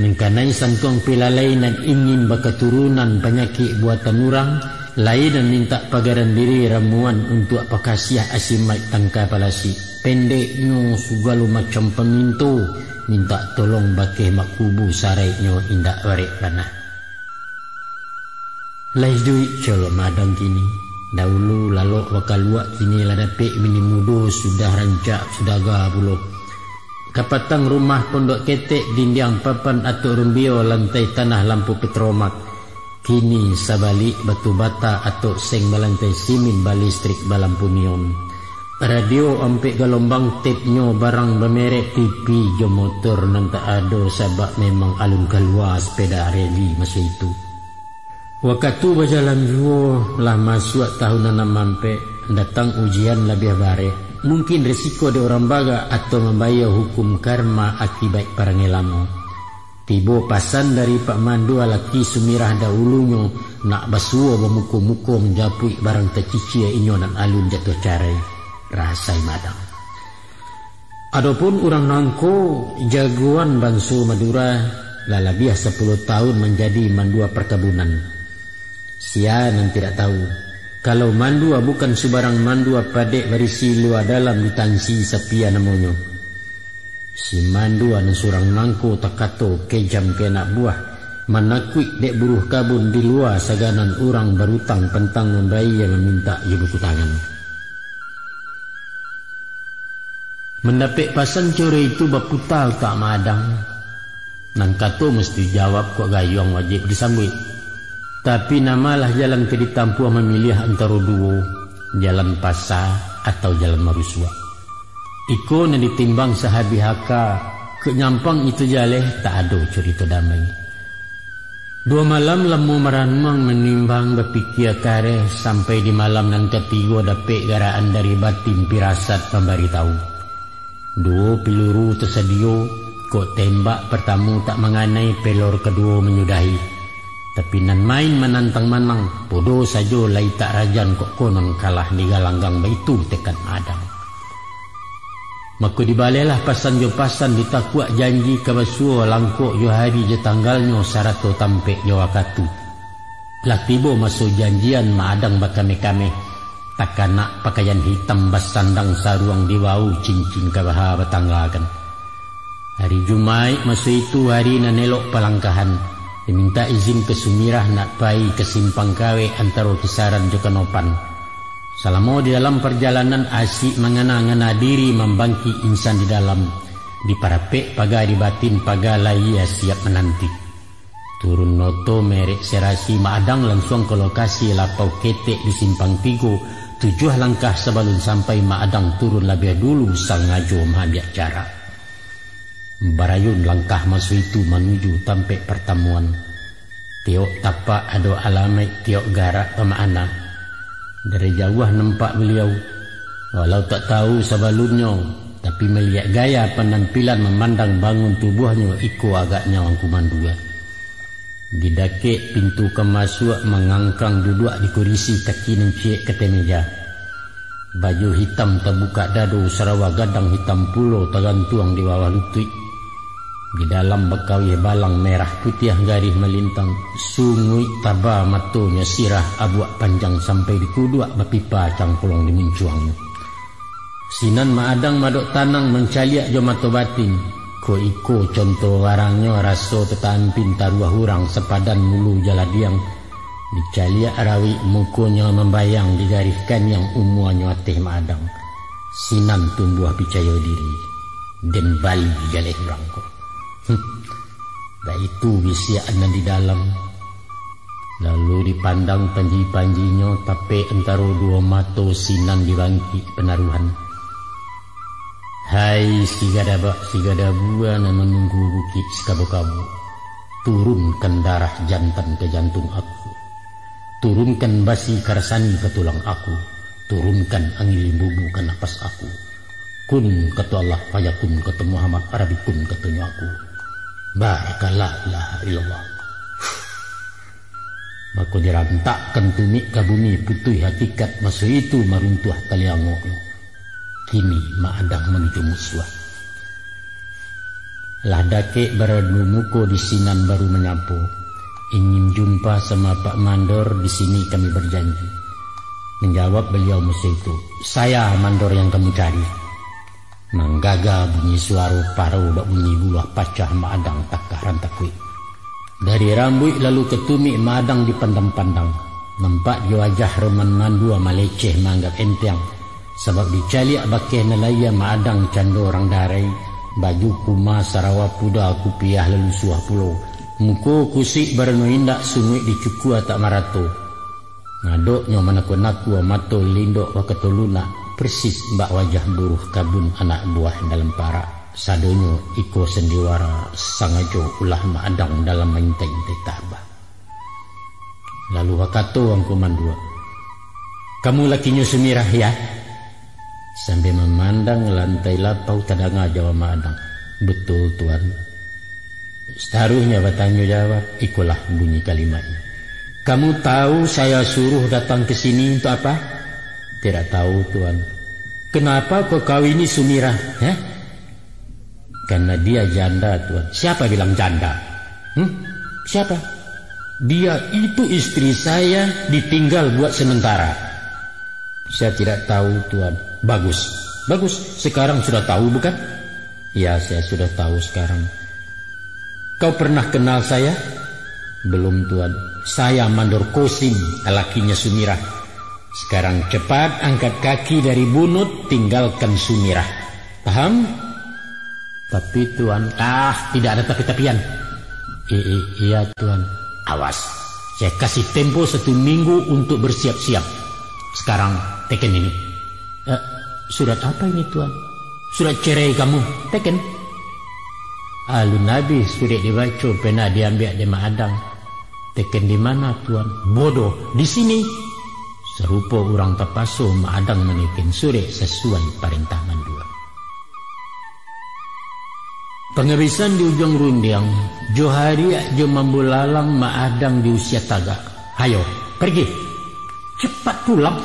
nan kanai santuang pilalai nan ingin bakaturunan panyakik buatan urang, lai nan mintak pagaran diri ramuan untuak pakasiah asimaik tangka palasik. Pendeknyo, sugalo macam paminto mintak tolong bakeh mak kubu saraiknyo indak barek panah. Lah iduik colok Mak Adang kini. Daulu lalok bakaluak, kini lah dapek bini mudo, sudah rancak, sudah aga pulo. Kapatang rumah pondok ketek, dindiang papan atok rumbio, lantai tanah lampu petromak. Kini sabalik batu bata atok seng balantai simin, balistrik, balampu neon. Radio ampek galombang, tapnyo barang bamerek, T V jo motor nan tak ado, sabab memang alun kalua sepeda reli maso itu. Wakatu bajalan juo, lah masuak tahun anam ampek, datang ujian labiah barek. Mungkin resiko dek urang bagak atau mambayia hukum karma akibat parangai lamo. Tibo pasan dari Pak Mandua laki Sumirah daulunyo, nak basuo bamuko-muko manjapuik barang tacicia inyo nan alun jatuah carai. Rasai Mak Adang. Adopun urang nangko, jagoan banso Madura, lah labiah sapuluah tahun manjadi mandua parkabunan. Sia nan tidak tahu, kalau mandua bukan subarang mandua, padek barisi lua dalam, ditansi sapia namonyo. Si mandua nan surang nangko takato kejam ka anak buah, manakuik dek buruh kabun di lua saganan urang barutang pantang mambayia mamintak jo buku tangan. Mandapek pasan caro itu baputa utak Mak Adang. Nan kato musti jawab kok gayuang wajib disambuik. Tapi namalah jalan ka ditampuah mamiliah antaro duo, jalan pasa atau jalan marusuak. Iko nan ditimbang sahabih aka, kok nyampang itu jaleh, tak ado curito damai. Duo malam lamo maranuang, manimbang, bapikia kareh, sampai di malam nan katigo dapek garaan dari batin pirasat pambari tahu. Duo piluru tasadio, kok tembak partamo tak manganai, pelor kaduo manyudahi. Tapi nan main manantang manang, podo sajo lai tak rajan, kok konon kalah di galanggang, baitu tekad Maadang. Mako dibalehlah pasan jo pasan, ditakuak janji ka basuo, langkok jo hari jo tanggalnyo, sarato tampek jo wakatu. Lah tibo maso janjian, Maadang bakameh-kameh, takanak pakaian hitam, basandang saruang, dibao cincin kabaha batanggakan. Hari Jumaik maso itu hari nan elok palangkahan, dimintak izin ka Sumirah nak pai ka Simpang Kawek antaro Kisaran jo Kanopan. Salamo di dalam parjalanan, asik mangana-ngana diri, mambangkik insan di dalam, diparapek paga di batin, paga lahia siap mananti. Turun oto merek Serasi, Maadang lansuang ka lokasi, lapau ketek di Simpang Tigo, tujuah langkah sabalun sampai, Maadang turun labiah dulu, sangajo maambiak jarak. Barayun langkah maso itu manuju tampek partamuan. Tiok tapak ado alamaik, tiok garak bamakna. Dari jauah nampak baliau, walau tak tahu sabalunnyo, tapi maliek gaya panampilan, mamandang bangun tubuahnyo, iko agaknyo Angku Mandua. Di dakek pintu ka masuak, mangangkang duduak di kurisi, kaki nan ciek ka ateh meja. Baju hitam tabukak dado, sarawa gadang hitam pulo tagantuang di bawah lutuik. Di dalam bakawih balang merah putiah garih malintang, sunguik taba matonyo, sirah abuak panjang sampai di kuduak, bapipa cangklong di muncuangnyo. Sinan Maadang madok tanang, mancaliak jo mato batin. Kok iko conto barangnyo, raso tatampin taruah urang, sapadan mulu jaladiang. Dicaliak rawik mukonyo mambayang, digarih kaniang umuanyo ateh Maadang. Sinan tumbuah picayo diri, den bali jaleh urang ko. Huh. Baitu bisiak nan di dalam. Lalu dipandang panji-panjinyo, tapek antaro duo mato, sinan dibangkik panaruhan. Hai si gadabak, si gadabua nan manunggu bukik si kabo-kabo, turunkan darah jantan ka jantung aku. Turunkan basi ka rasani ka tulang aku. Turunkan angin limbubu ka napas aku. Kun, kato Allah, fayakun, kato Muhammad, arabikun, katonyo aku. Barakallah, la ilaha illallah. Mako dirantakkan tumik ka bumi, putuih hakikat, maso itu maruntuah taliangoknyo. Kini Maadang manuju musuah. Lah dakek baradu muko, di sinan baru manyapo, "Ingin jumpa sama Pak Mandor, di sini kami berjanji." Manjawab baliau maso itu, "Saya Mandor yang kamu cari." Manggaga bunyi suaro parau, bak bunyi buluah pacah, Maadang takah rantakuik. Dari rambuik lalu ka tumik, Maadang dipandang-pandang. Nampak jo wajah Roman Mandua maleceh maanggap enteng, sabab dicaliak bakeh nan lahia, Maadang cando urang darai, baju kuma, sarawa puda, kupiah lalu suah pulo, muko kusik barano indak, sunguik dicukua tak marato. Ngadoknyo manakua-nakua, mato lindok bakato lunak, persis bak wajah buruh kabun anak buah dalam parak. Sadonyo iko sandiwara, sangajo ulah Maadang dalam maintai-intai tabah. Lalu bakato Angku Mandua, "Kamu lakinyo Sumirah, ya?" Sambil mamandang lantai lapau, tadanga jawab Maadang, "Betul, Tuan." Sataruihnyo batanyo jawab, ikolah bunyi kalimatnyo, "Kamu tahu saya suruh datang ke sini untuk apa?" "Tidak tahu, Tuan." "Kenapa kau kawini Sumirah, eh?" "Karena dia janda, Tuan." "Siapa bilang janda? Hmm? Siapa?" "Dia itu istri saya, ditinggal buat sementara." "Saya tidak tahu, Tuan." "Bagus. Bagus. Sekarang sudah tahu, bukan?" "Ya, saya sudah tahu sekarang." "Kau pernah kenal saya?" "Belum, Tuan." "Saya Mandor Kosim, lakinya Sumirah. Sekarang cepat angkat kaki dari bunut, tinggalkan Sumirah. Paham?" "Tapi, Tuan." "Ah, tidak ada tapi-tapian." "I-, i-, iya, Tuan." "Awas, saya kasih tempo satu minggu untuk bersiap-siap. Sekarang, teken ini." "Eh, surat apa ini, Tuan?" Surat cerai kamu, teken. Alun abih surek dibaco, pena diambiak dek Mak Adang. Teken di mana, Tuan? Bodoh, di sini. Sarupo urang tapaso, Mak Adang maneken surek sasuai parentah mandua. Pangabisan di ujuang rundiang, jo hariak jo mambulalang Mak Adang di usia tagak. Hayo, pergi! Cepat pulang!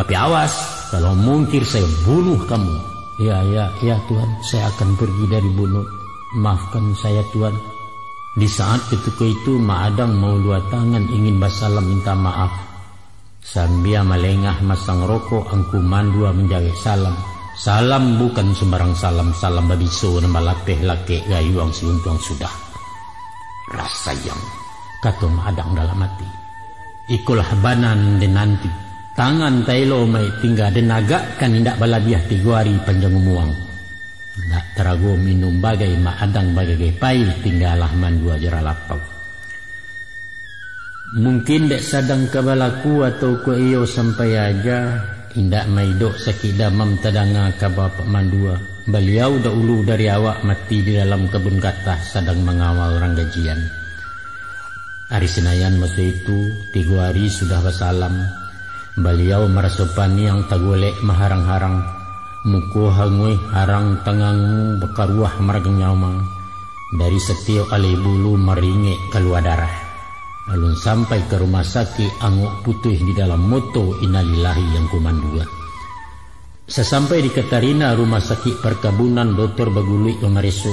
Tapi awas, kalau mungkir saya bunuh kamu. Ya, ya, ya, Tuan, saya akan pergi dari Bunut. Maafkan saya, Tuan. Di saat ketika itu, Mak Adang maulua tangan ingin basalam minta maaf. Sambia malengah masang rokok, Angku Mandua manjawek salam. Salam bukan sumbarang salam, salam babiso nan balapeh lakek gayuang siuntuang sudah. Rasayang, kato Mak Adang dalam ati. Ikolah bana nan den nanti. Tangan taelo maik tingga, den agakkan indak balabiah tigo ari panjang umuang. Indak tarago minum bagai Mak Adang bagagai pai, tinggalah Mandua jo ralapau. Mungkin dek sadang ka balaku atau kok iyo sampai aja, indak maidok sakik damam tadanga kaba Pak Mandua. Baliau dahulu dari awak mati di dalam kabun gatah sadang mangawal urang gajian. Ari Sinayan maso itu, tigo ari sudah basalam. Baliau maraso paniang tagolek maharang-harang, muko hanguih harang tangangu bakaruah maragang nyawa. Dari satiok alai bulu maringek kalua darah. Alun sampai ka rumah sakik, angok putuih di dalam moto, innalillahi Angku Mandua. Sasampai di Katarina Rumah Sakik Parkabunan, dotor baguluik mamareso.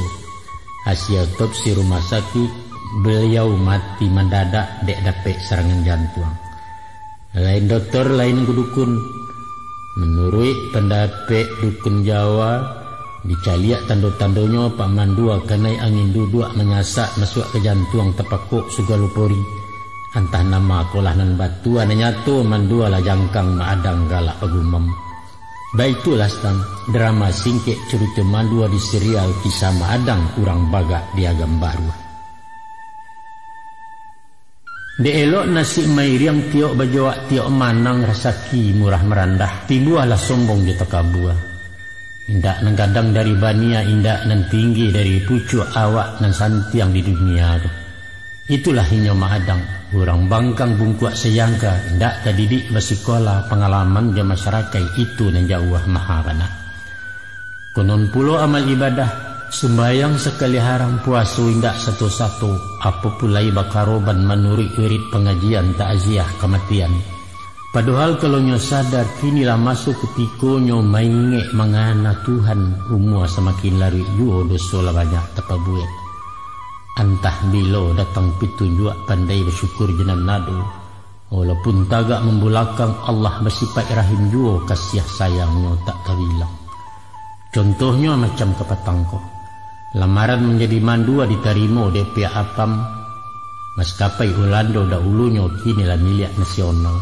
Hasia otopsi rumah sakik, baliau mati mandadak dek dapek sarangan jantuang. Lain dotor, lain dukun. Manuruik pandapek dukun Jawa, dicaliak tando-tandonyo Pak Mandua kanai angin duduak manyasak masuak ka jantuang, tapakok sagalo pori. Antah nama kolah nan batua, nan nyato Mandua lah jangkang, Mak Adang galak bagumam. Baitulah, Stan, drama singkek carito Mandua di serial Kisah Mak Adang Urang Bagak di Agam Baruah. Dek elok nasib mairiang, tiok bajoak tiok manang, rasaki murah marandah, timbualah sombong jo takabua. Indak nan gadang dari bania, indak nan tinggi dari pucuak, awak nan santiang di dunia tu. Itulah inyo Mak Adang, urang bangkang bungkuak sayangka, indak tadidik basikola, pangalaman jo masarakaik itu nan jauah maha bana. Konon pulo amal ibadah, sumbayang sakali haram, puaso indak sato-sato, apo pulai bakaroban manuruik wirid pangajian takziah kamatian. Padohal kalau nyo sadar, kini lah maso kutikonyo maingek mangana Tuhan, umua samakin laruik juo, doso lah banyak tapabuek. Antah bilo datang pitunjuak, pandai basyukur jo nan ado. Walaupun tagak mambulakang, Allah basipaik rahim juo, kasiah sayang-Nyo tak tabilang. Contohnyo macam kapatang ko. Lamaran manjadi mandua ditarimo dek pihak Apam, maskapai Ulando dahulunyo kini lah miliak nasional.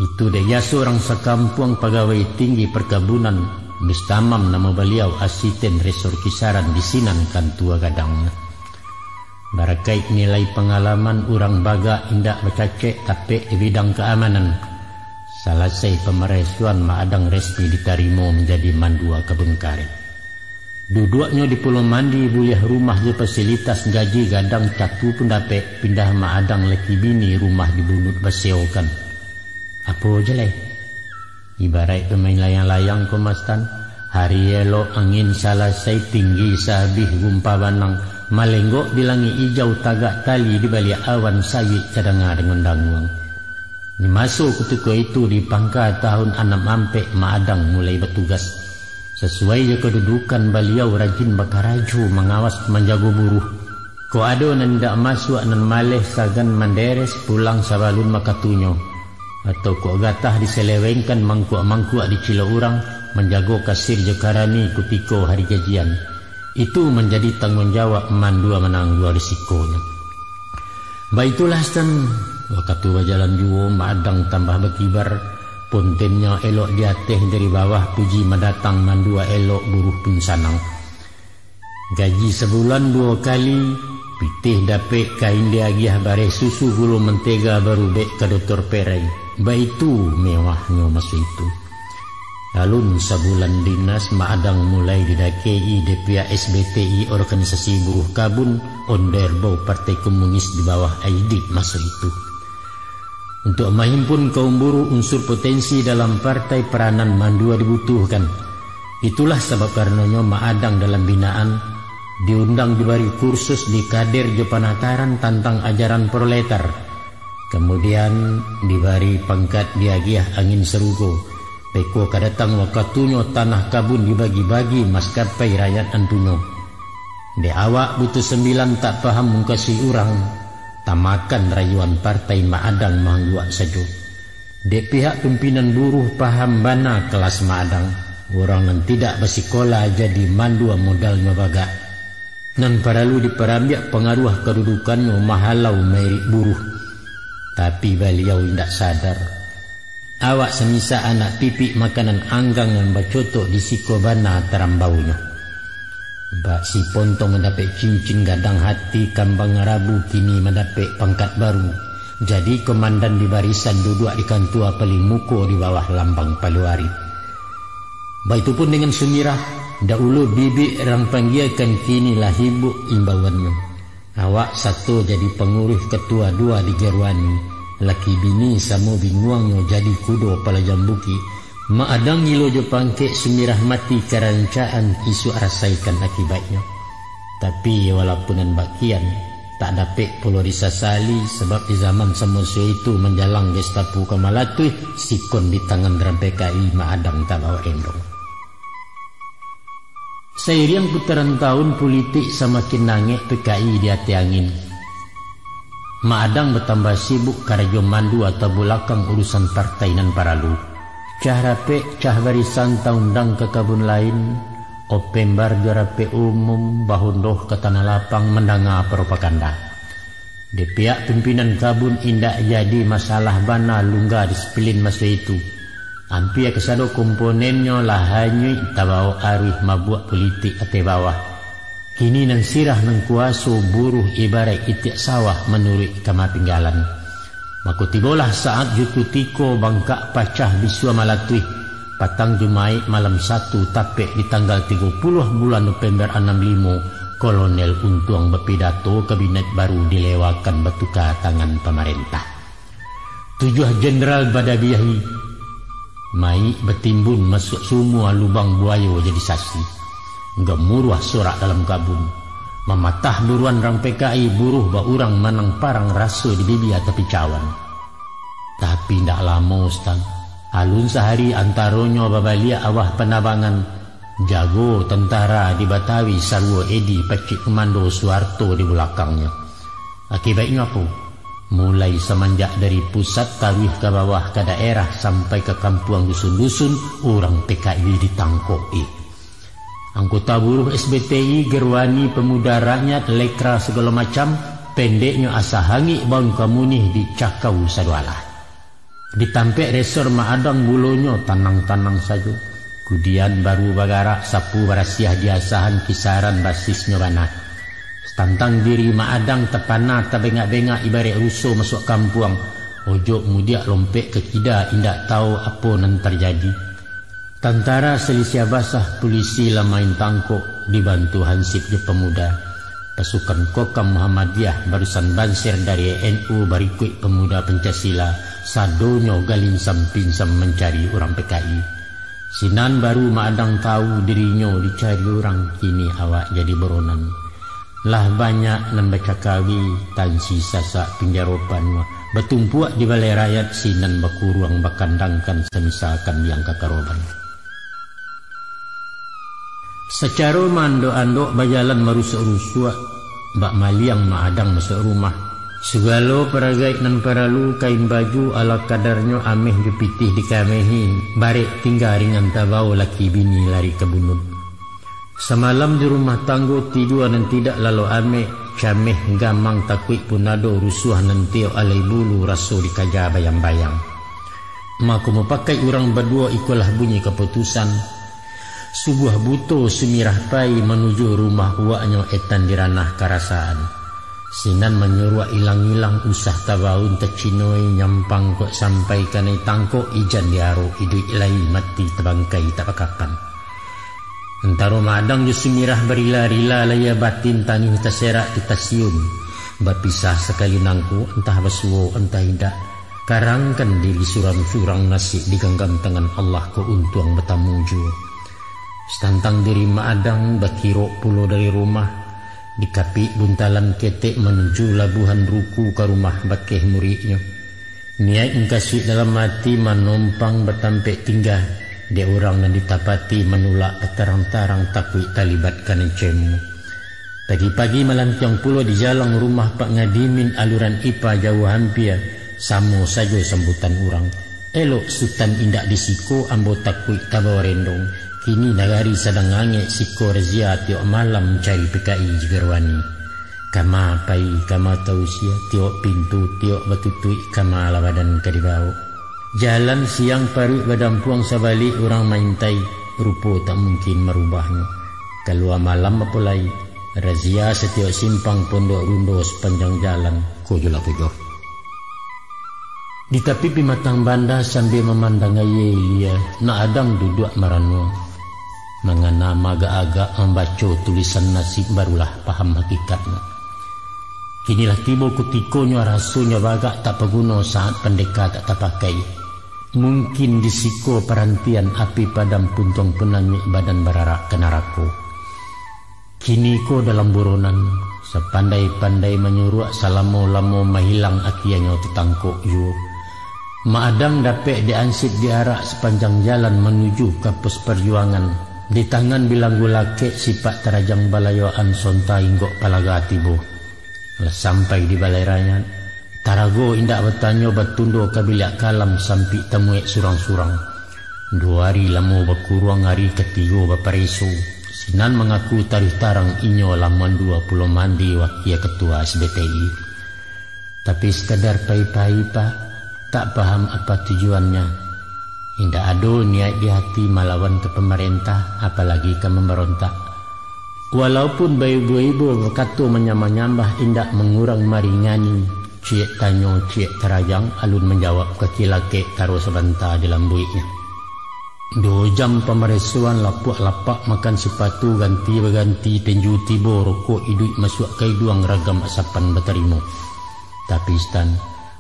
Itu dek jaso urang sakampuang pagawai tinggi parkabunan, Mustamam namo baliau, asisten resor kisaran di sinan kantua gadangnyo. Barakaik nilai pangalaman, urang Bagak indak bacacek tapek di bidang kaamanan. Salasai pamaresoan, Mak Adang resmi ditarimo manjadi mandua kabun karet. Duduaknyo di Pulau Mandi, buliah rumah jo fasilitas, gaji gadang, catu pun dapek, pindah Mak Adang laki bini, rumah di Bunut basewokan. Apo jaleh? Ibaraik bamain layang-layang ko, Mastan. Hari elok angin salasai, tinggi saabih gumpa banang, malenggok di langik ijau, tagak tali di baliak awan, sayuik tadanga danguang-danguang. Di maso kutiko itu, di pangka tahun anam ampek, Mak Adang mulai batugas. Sasuai jo kadudukan baliau, rajin bakarajo, mangawas, manjago buruh. Kok ado nan indak masuak, nan maleh, sagan manderes, pulang sabalun wakatunyo. Atau kok gatah diselewengkan, mangkuak-mangkuak dicilok urang, manjago kasir jo karani kutiko hari gajian. Itu manjadi tangguang jawab mandua mananggua risikonyo. Baitulah, Stan, wakatu bajalan juo, Mak Adang tambah bakibar, pontennyo elok di ateh, dari bawah puji mandatang, mandua elok buruh pun sanang. Gaji sabulan duo kali, pitih dapek, kain diagiah, bareh susu, gulo, mantega, barubek ka dotor perai. Baitu mewahnyo maso itu. Alun sabulan dinas, Mak Adang mulai didakei dek pihak S B T I, organisasi buruh kabun, ondeh bau Partai Komunis di bawah Aidit maso itu. Untuak mahimpun kaum buruh unsur potensi dalam partai, peranan mandua dibutuhkan. Itulah sabab karanonyo Mak Adang dalam binaan diundang dibari kursus di kader jo panataran tantang ajaran proletar. Kamudian, dibari pangkat diagiah angin sarugo, beko ka datang wakatunyo tanah kabun dibagi-bagi maskapai rakyat antunyo. Dek awak buto sambilan tak paham mungkasuik urang, tamakan rayuan partai Mak Adang maangguak sajo. Dek pihak pimpinan buruh paham bana kalas Mak Adang, urang nan tidak basikola jadi mandua modalnyo bagak. Nan paralu diparambiak pangaruah kadudukannyo mahalau mairik buruh. Tapi baliau indak sadar. Awak samisak anak pipik makanan anggang nan bacotok di siko bana tarambaunyo. Bak si pontong mandapek cincin gadang hati kambang rabu kini mandapek pangkat baru. Jadi komandan di barisan duduak di kantua paling muko di bawah lambang paluari. Baitu pun dengan Sumirah, dahulu bibik rang panggiakan kini lah hibuk imbauannyo. Awak sato jadi panguruih katua dua di Gerwani, laki bini samo binguangnyo jadi kudo palajam bukik, Mak Adang gilo jo pangkek Sumirah mati karancaan kisuak rasaikan akibaiknyo. Tapi walaupun nan bakian, tak dapek pulo disasali, sabab di zaman samaso itu manjalang Gestapo ka malatuih, sikon di tangan urang P K I Mak Adang tabaok endong. Sairiang putaran taun, pulitik samakin nangek P K I di ateh angin. Mak Adang batambah sibuk karajo mandu atau bulakang urusan partai nan paralu. Cah rapek, cah barisan taundang ka kabun lain, opembar jo rapek umum, bahundoh ka tanah lapang mandanga propaganda. Di pihak pimpinan kabun indak jadi masalah bana lungga disiplin maso itu. Ampia kasado komponennyo lah hanyuik tabaok aruih mabuak pulitik ateh bawah. Kini nan sirah nan kuwaso buruh ibaraik itiak sawah manuruik kama pinggalan. Mako tibolah saat jo kutiko bangkak pacah bisua malatuih, patang Jumaik malam Satu tapek di tanggal tigo puluah bulan Nopember anam limo, Kolonel Untuang bapidato kabinet baru dilewakan batuka tangan pamarentah. Tujuah jenderal badabiahi, mayik batimbun masuak sumua lubang buayo jadi sasi. Gamuruah sorak dalam kabun. Mamatah buruan rang P K I, buruh baurang manang parang raso di bibia tapi cawan. Tapi indak lamo, Ustaz. Alun sahari antaronyo babaliak awah panabangan, jago tantara di Batawi saruo Edi pacik komando Suharto di bulakangnyo. Akibaiknyo apo? Mulai samanjak dari pusat taruih ka bawah ka daerah sampai ka kampuang dusun-dusun, urang P K I ditangkok-i. Anggota buruh S B T I, Gerwani, Pemuda Rakyat, Lekra, sagalo macam, pendeknyo asa hangik baun kamunih dicakau sadoalah. Di tampek resor Mak Adang mulonyo tanang-tanang sajo. Kudian baru bagarak sapu barasiah di asahan kisaran basisnyo bana. Tantang diri Mak Adang tapana tabengak-bengak ibaraik ruso masuak kampuang. Ojok mudiak lompek ka kida indak tau apo nan tarjadi. Tantara salisiah basah, pulisi lah main tangkok, dibantu hansip jo pamuda. Pasukan Kokam Muhammadiyah barusan banser dari N U, barikuik Pemuda Pancasila, sadonyo galinsam-pinsam mancari urang P K I. Sinan baru Mak Adang tau dirinyo dicari urang, kini awak jadi buronan. Lah banyak nan bacakawi, tansi sasak pinjaro panuah, batumpuak di balai rayat, sinan bakuruang bakandangkan, samisakan biang kakaroban. Sacaro maandok-andok bajalan marusuak-rusuak, bak maliang Mak Adang masuak rumah. Sagalo paragaik nan paralu, kain baju ala kadarnyo, ameh jo pitih dikamehi, barek tingga ringan tabao, laki bini lari ka bunuh. Samalam di rumah tanggo tidua nan tidak lalok amek, cameh gamang takuik pun ado, rusuah nan tiok alai bulu, raso dikaja bayang-bayang. Mako mupakaik urang baduo, ikolah bunyi kaputusan. Subuah buto Sumirah pai manuju rumah uwaknyo etan di ranah karasaan. Sinan manyuruak ilang-ilang, usah tabaun tacinoi, nyampang kok sampai kanai tangkok, ijan diarok iduik lai, mati tabangkai tak bakapan. Antaro Madang jo Sumirah barila-rila, layia batin tangih taserak di tasiun. Bapisah sakali nangko, antah basuo, antah indak. Karangkan diri surang-surang, nasib diganggam tangan Allah, ko untuang batamu juo. Satantang diri Madang bakirok pulo dari rumah, dikapik buntalan ketek manuju labuhan ruku ka rumah bakeh muridnyo. Niaik mukasuik dalam ati manompang batampek tingga, dek urang nan ditapati manulak batarang-tarang takuik talibat kanai cemo. Pagi-pagi malantiang pulo di jalang rumah Pak Ngadimin aluran ipa jauah ampia, samo sajo sambutan urang. Elok Sutan indak di siko, ambo takuik tabao rendong. Kini nagari sadang angek, siko razia tiok malam cari P K I jigarwani. Kama pai, kama tausia, tiok pintu, tiok batutuik, kama lah badan ka dibaok. Jalan siang paruik badampuang, sabalik urang maintai, rupo tak mungkin marubahnyo. Kalua malam apo lai, razia satiok simpang pondok rundo sapanjang jalan, ko jo lah ko jo. Di tapi pimatang banda sambia mamandang aia ilia, Madang duduak maranuang. Mangana maagak-agak mambaco tulisan nasib, barulah paham hakikatnyo. Kini lah tibo kutikonyo, rasonyo bagak tak paguno, saat pandeka tak tapakai. Mungkin di siko parantian, api padam puntuang punangik, badan bararak ka narako. Kini ko dalam buronan, sapandai-pandai manyuruak, salamo-lamo mahilang, akianyo tatangkok juo. Madang dapek diansip diarak sapanjang jalan manuju ka pos parjuangan. Di tangan bilanggu lakek, sipak tarajang balayoan, sonta inggok palaga tibo. Lah sampai di balai rancak, tarago indak batanyo, batundo ka biliak kalam, sampik tamuek surang-surang. Duo ari lamo bakuruang, ari katigo bapareso. Sinan mangaku taruih tarang, inyo lah mandua pulo mandi wakia katua S B T I. Tapi sakadar pai-pai, Pak, tak paham apa tujuannyo. Indak ado niaik di ati malawan ka pamarentah, apalagi ka mambarontak. Walaupun baibo-ibo bakato manyambah-nyambah, indak mangurang maringani, ciek tanyo, ciek tarajang, alun manjawab kaki lakek, taruih sabanta dilambuiknyo. Duo jam pamaresoan, lapuak lapak makan sipatu, ganti baganti tinju tibo, rokok iduik masuak ka iduang, ragam asapan batarimo. Tapi Stan,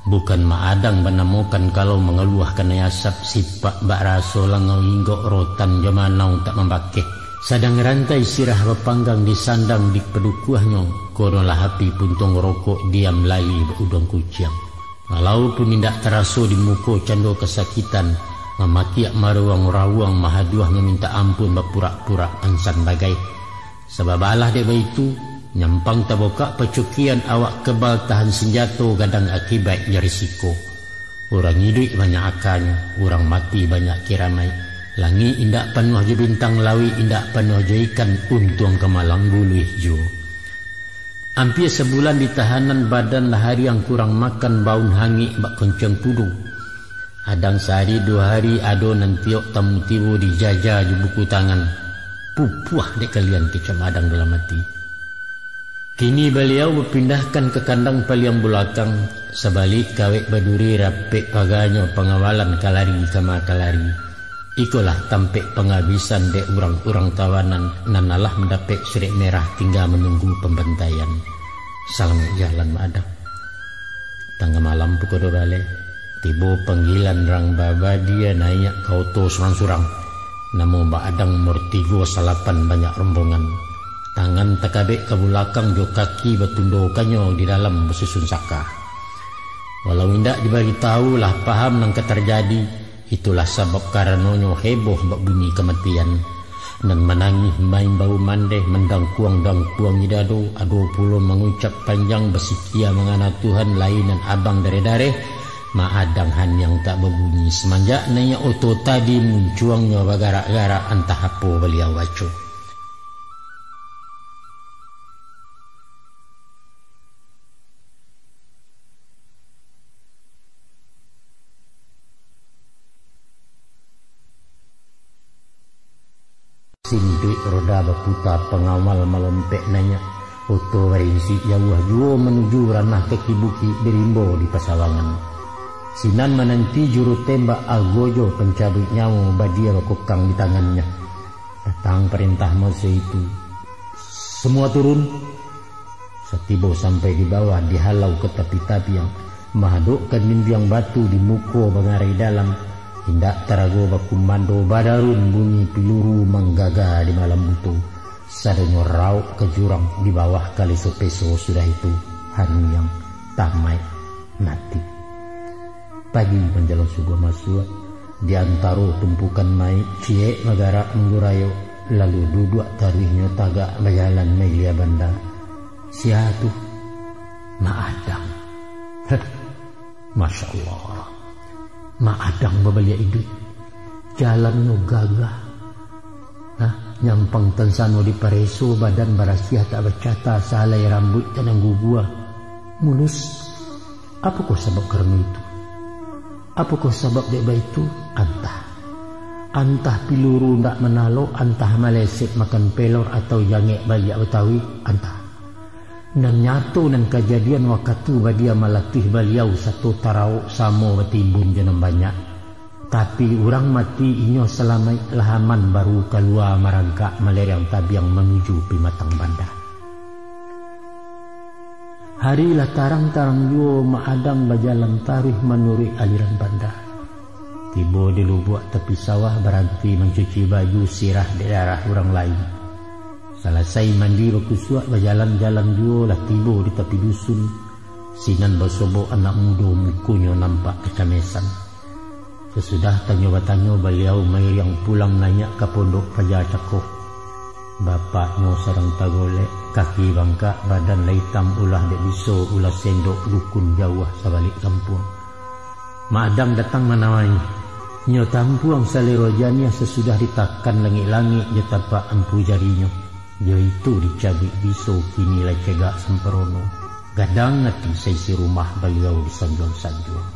bukan Madang banamokan kalau mangaluah kanai asap, sipak bak raso langau inggok, rotan jo manau tak mambakeh. Sadang rantai sirah bapanggang, disandang di padukuahnyo, kono lah api puntuang rokok, diam lali bak uduang kuciang. Walaupun indak taraso di muko cando kasakitan, mamakiak maruang-rawuang, mahaduah mamintak ampun, bapurak-purak pansan bagai. Sabab alah dek baitu, nyampang tabokak pacukian, awak kebal tahan sinjato, gadang akibaik jari siko. Urang iduik banyak akanyo, urang mati banyak kiramaik. Langik indak panuah jo bintang, lauik indak panuah jo ikan, untuang kamalang buluih juo. Ampia sabulan ditahanan, badan lah hariang kurang makan, baun hangik bak koncong kudo. Kadang sahari duo hari ado nan tiok tamu tibo, dijaja jo buku tangan. Pupuah dek kalian, kecek Madang dalam ati. Kini baliau bapindahkan ka kandang paliang bulakang, sabalik kawek baduri, rapek paganyo pangawalan, kalari kama kalari. Ikolah tampek pangabisan dek urang-urang tawanan nan alah mandapek surek merah, tingga manunggu pambantaian. Salamaik jalan, Madang. Tangah malam pukua duo baleh, tibo panggilan rang babadia naiak ka oto surang-surang. Namo Madang nomor tigo salapan banyak rombongan. Tangan takabek ka bulakang jo kaki batundokannyo di dalam basusun saka. Walau indak dibaritahu, lah paham nan ka tarjadi, itulah sabab karanonyo heboh bak bunyi kamatian. Nan manangih maimbau mandeh, mandangkuang-dangkuangi dado, ado pulo mangucap panjang basikia mangana Tuhan, lai nan abang dareh-dareh, Madang haniang tak babunyi. Samanjak naiak oto tadi, muncuangnyo bagarak-garak, antah apo baliau baco. Sinduik roda baputa, pangawal malompek naiak. Oto barinsik jauah juo manuju ranah kaki bukik di rimbo di pasawangan. Sinan mananti juru tembak agojo pancabuik nyawo badia bakokang di tangannyo. Datang parentah maso itu, "Samua turun!" Satibo sampai di bawah, dihalau ka tapi tabiang, mahadok ka dindiang batu di muko bangarai dalam, indak tarago bakumando, badarun bunyi piluru manggaga di malam buto. Sadonyo rauk ka jurang di bawah kaleso peso, sudah itu hanuyang tamaik mati. Pagi manjalang subuah masuak, di antaro tumpukan maik, ciek bagarak manggurayok, lalu duduak taruihnyo tagak bajalan mailia banda. Sia tu? Mak Adang. Heh, Masya Allah. Mak Adang babaliak iduik. Jalannyo gagah. Nah, nyampang tansano dipareso, badan barasiah tak bacata, sahalai rambuik tak nan gugua. Mulus. Apokoh sabab karano itu? Apokoh sabab dek baitu? Antah. Antah piluru ndak manalok, antah maleset makan pelor atau jangek baliak Batawi, antah. Nan nyato nan kajadian wakatu badia malatih baliau sato tarawok samo batimbun jo nan banyak. Tapi urang mati inyo salamaik lah aman baru kalua marangkak malereang tabiang manuju pimatang banda. Hari lah tarang-tarang juo, Mak Adang bajalan taruih manuruik aliran banda. Tibo di lubuak tapi sawah, baranti mancuci baju sirah di daerah urang lain. Salasai mandi bakusuak, bajalan-jalan juo lah tibo di tapi dusun. Sinan basobok anak mudo, mukonyo nampak kacamesan. Sasudah tanyo batanyo, baliau mairiang pulang naiak ka pondok paja cako. Bapaknyo sadang tagolek, kaki bangkak, badan lah itam, ulah dek biso, ulah sendok, dukun jauah sabalik kampuang. Mak Adang datang manawai. Nyo tampuang salero janiah sasudah ditakan langik-langik jo tapak ampu jarinyo. Jo itu dicabuik biso, kini lah cegak samparono. Gadang ati saisi rumah baliau disanjuang-sanjuang.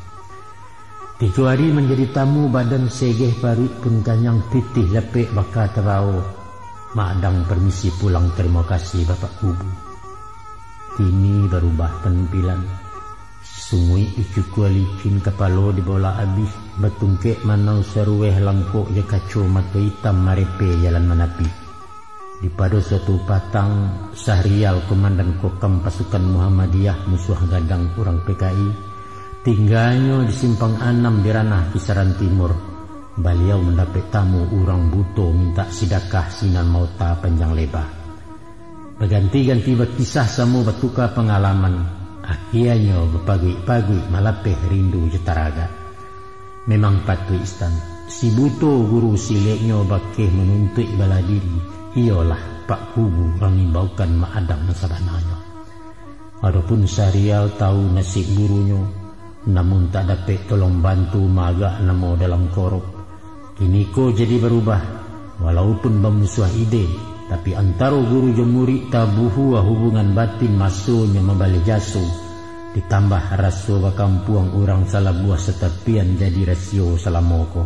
Tigo ari manjadi tamu, badan segeh, paruik pun kanyang, pitih lapek baka tabao. Mak Adang permisi pulang, tarimo kasih Bapak Kubu. Kini barubah panampilan. Sunguik dicukua licin, kapalo dibolak abih, batungkek manau saruweh, langkok jo kaco, mato itam marepe jalan manapi. Di pado suatu patang, Sahrial, komandan Kokam pasukan Muhammadiyah, musuah gadang urang P K I, tingganyo di Simpang Anam di Ranah Kisaran Timur. Baliau mandapek tamu urang buto mintak sidakah, sinan maota panjang leba. Baganti-ganti bakisah, samo batuka pangalaman, akianyo bapaguik-paguik, malapeh rindu jo taragak. Memang patuik, Stan. Si buto guru sileknyo bakeh manuntuik bala diri, iyolah Pak Kubu mangimbaukan Mak Adang nan sabananyo. Adopun Sahrial tahu nasib gurunyo, namun tak dapek tolong bantu, maagak namo dalam korok. Kiniko jadi barubah, walaupun bamusuah ide, tapi antaro guru jo murik tabuhua hubungan batin, masonyo mambaleh jaso, ditambah raso bakampuang urang salabuah satapian jadi rasio salamo ko.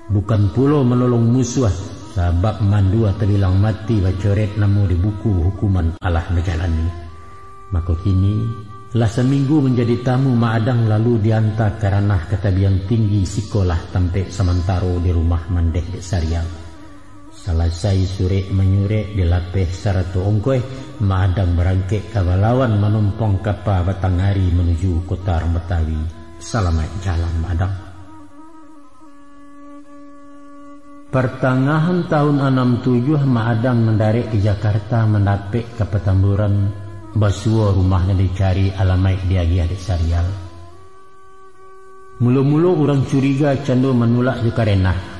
Bukan pulo manolong musuah, sabab mandua tabilang mati, bacoret namo di buku hukuman alah bajalani. Mako kini, lah saminggu manjadi tamu Mak Adang, lalu dianta ka Ranah ka Tabian Tinggi, sikolah tampek samantaro di rumah mandeh dek Sahrial. Salasai surek manyurek, dilapeh sarato ongkoih, Mak Adang barangkek ka Balawan, manompong kapa batang ari manuju kota Batawi. Salamaik jalan, Mak Adang. Partangahan tahun anam tujuah, Mak Adang mandarek di Jakarta, mandapek ka Patamburan, basuo rumah nan dicari, alamaik diagiah dek Sahrial. Mulo-mulo urang curiga, cando manulak jo karenah.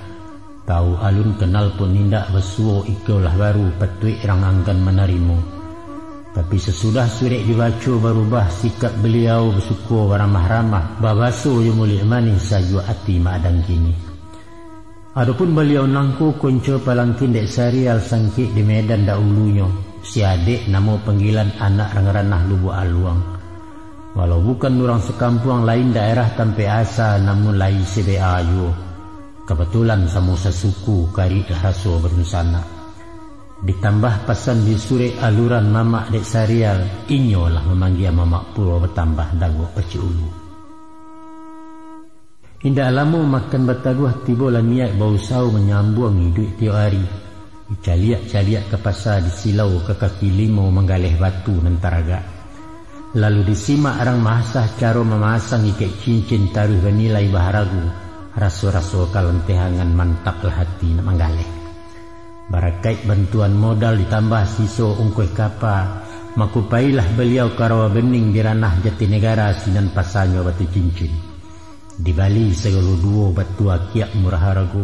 Tahu alun, kenal pun indak, basuo iko lah baru patuik rang anggan manarimo. Tapi sasudah surek dibaco, barubah sikap baliau, basuko baramah-ramah, babaso jo muluik manih, sajuak ati Mak Adang kini. Adopun baliau nangko, konco palangkin dek Sahrial, sangkek di Medan dahulunyo, si adek namo panggilan, anak rang Ranah Lubuak Aluang. Walau bukan urang sakampuang, lain daerah tampek asa, namun lai se-B A juo. Kabatulan samo sasuku, karik lah raso badunsanak. Ditambah pasan di surek aluran mamak dek Sarial, inyo lah mamanggia mamak pulo batambah dagok pacik ulu. Indak lamo makan bataguah, tibolah niaik bausaho manyambuang iduik tiok ari. Dicaliak-caliak ka pasa, disilau ka kaki limo manggaleh batu nan taragak. Lalu disimak rang mahasah caro mamasang ikek cincin taruih banilai baharago, raso-raso kalantehangan mantaplah hati nak manggaleh. Barakaik bantuan modal ditambah siso ungkuih kapa, mako pailah baliau ka Rawa Bening di ranah Jatinegara sinan pasanyo batu cincin. Dibali sagalo duo batu akiak murah harago,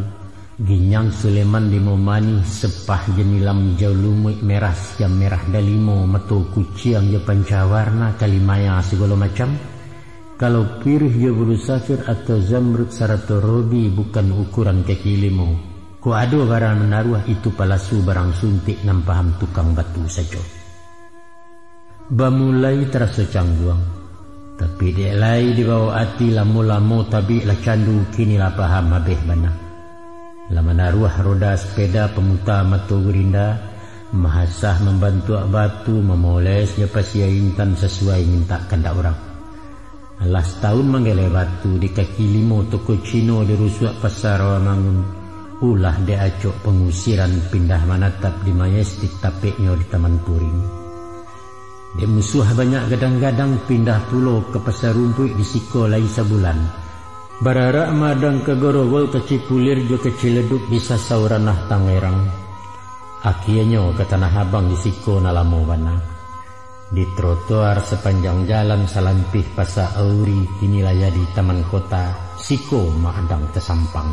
ginyang suleman limo manih, sepah janilam ijau lumuik merah siam merah dalimo, mato kuciang jo panca warna kalimaya sagalo macam, kalau piruih jo bulu safir atau zamrud sarato robi bukan ukuran kaki limo. Kok ado barang manaruah itu palasu barang suntik nan paham tukang batu sajo. Bamulai taraso cangguang, tapi dek lai dibawo ati lamo-lamo tabik lah candu, kini lah paham abih bana. Lah manaruah roda sepeda pamuta mato gurinda, mahasah mambantuak batu, mamoles jo pasia intan sasuai mintak kandak urang. Alah satahun manggaleh batu di kaki limo toko Cino di rusuak Pasa Rawamangun, ulah dek acok pangusiran pindah manatap di mayestik tapeknyo di Taman Puring. Dek musuah banyak gadang-gadang pindah pulo ka Pasa Rumpuik di siko lai sabulan. Bararak Madang ka Gorogol ka Cipulir jo ka Ciledug di sasau ranah Tangerang. Akienyo ka Tanah Abang di siko nan lamo bana. Di trotoar sapanjang jalan salampih Pasa Auri, kini lah jadi Taman Kota, siko Madang tasampang.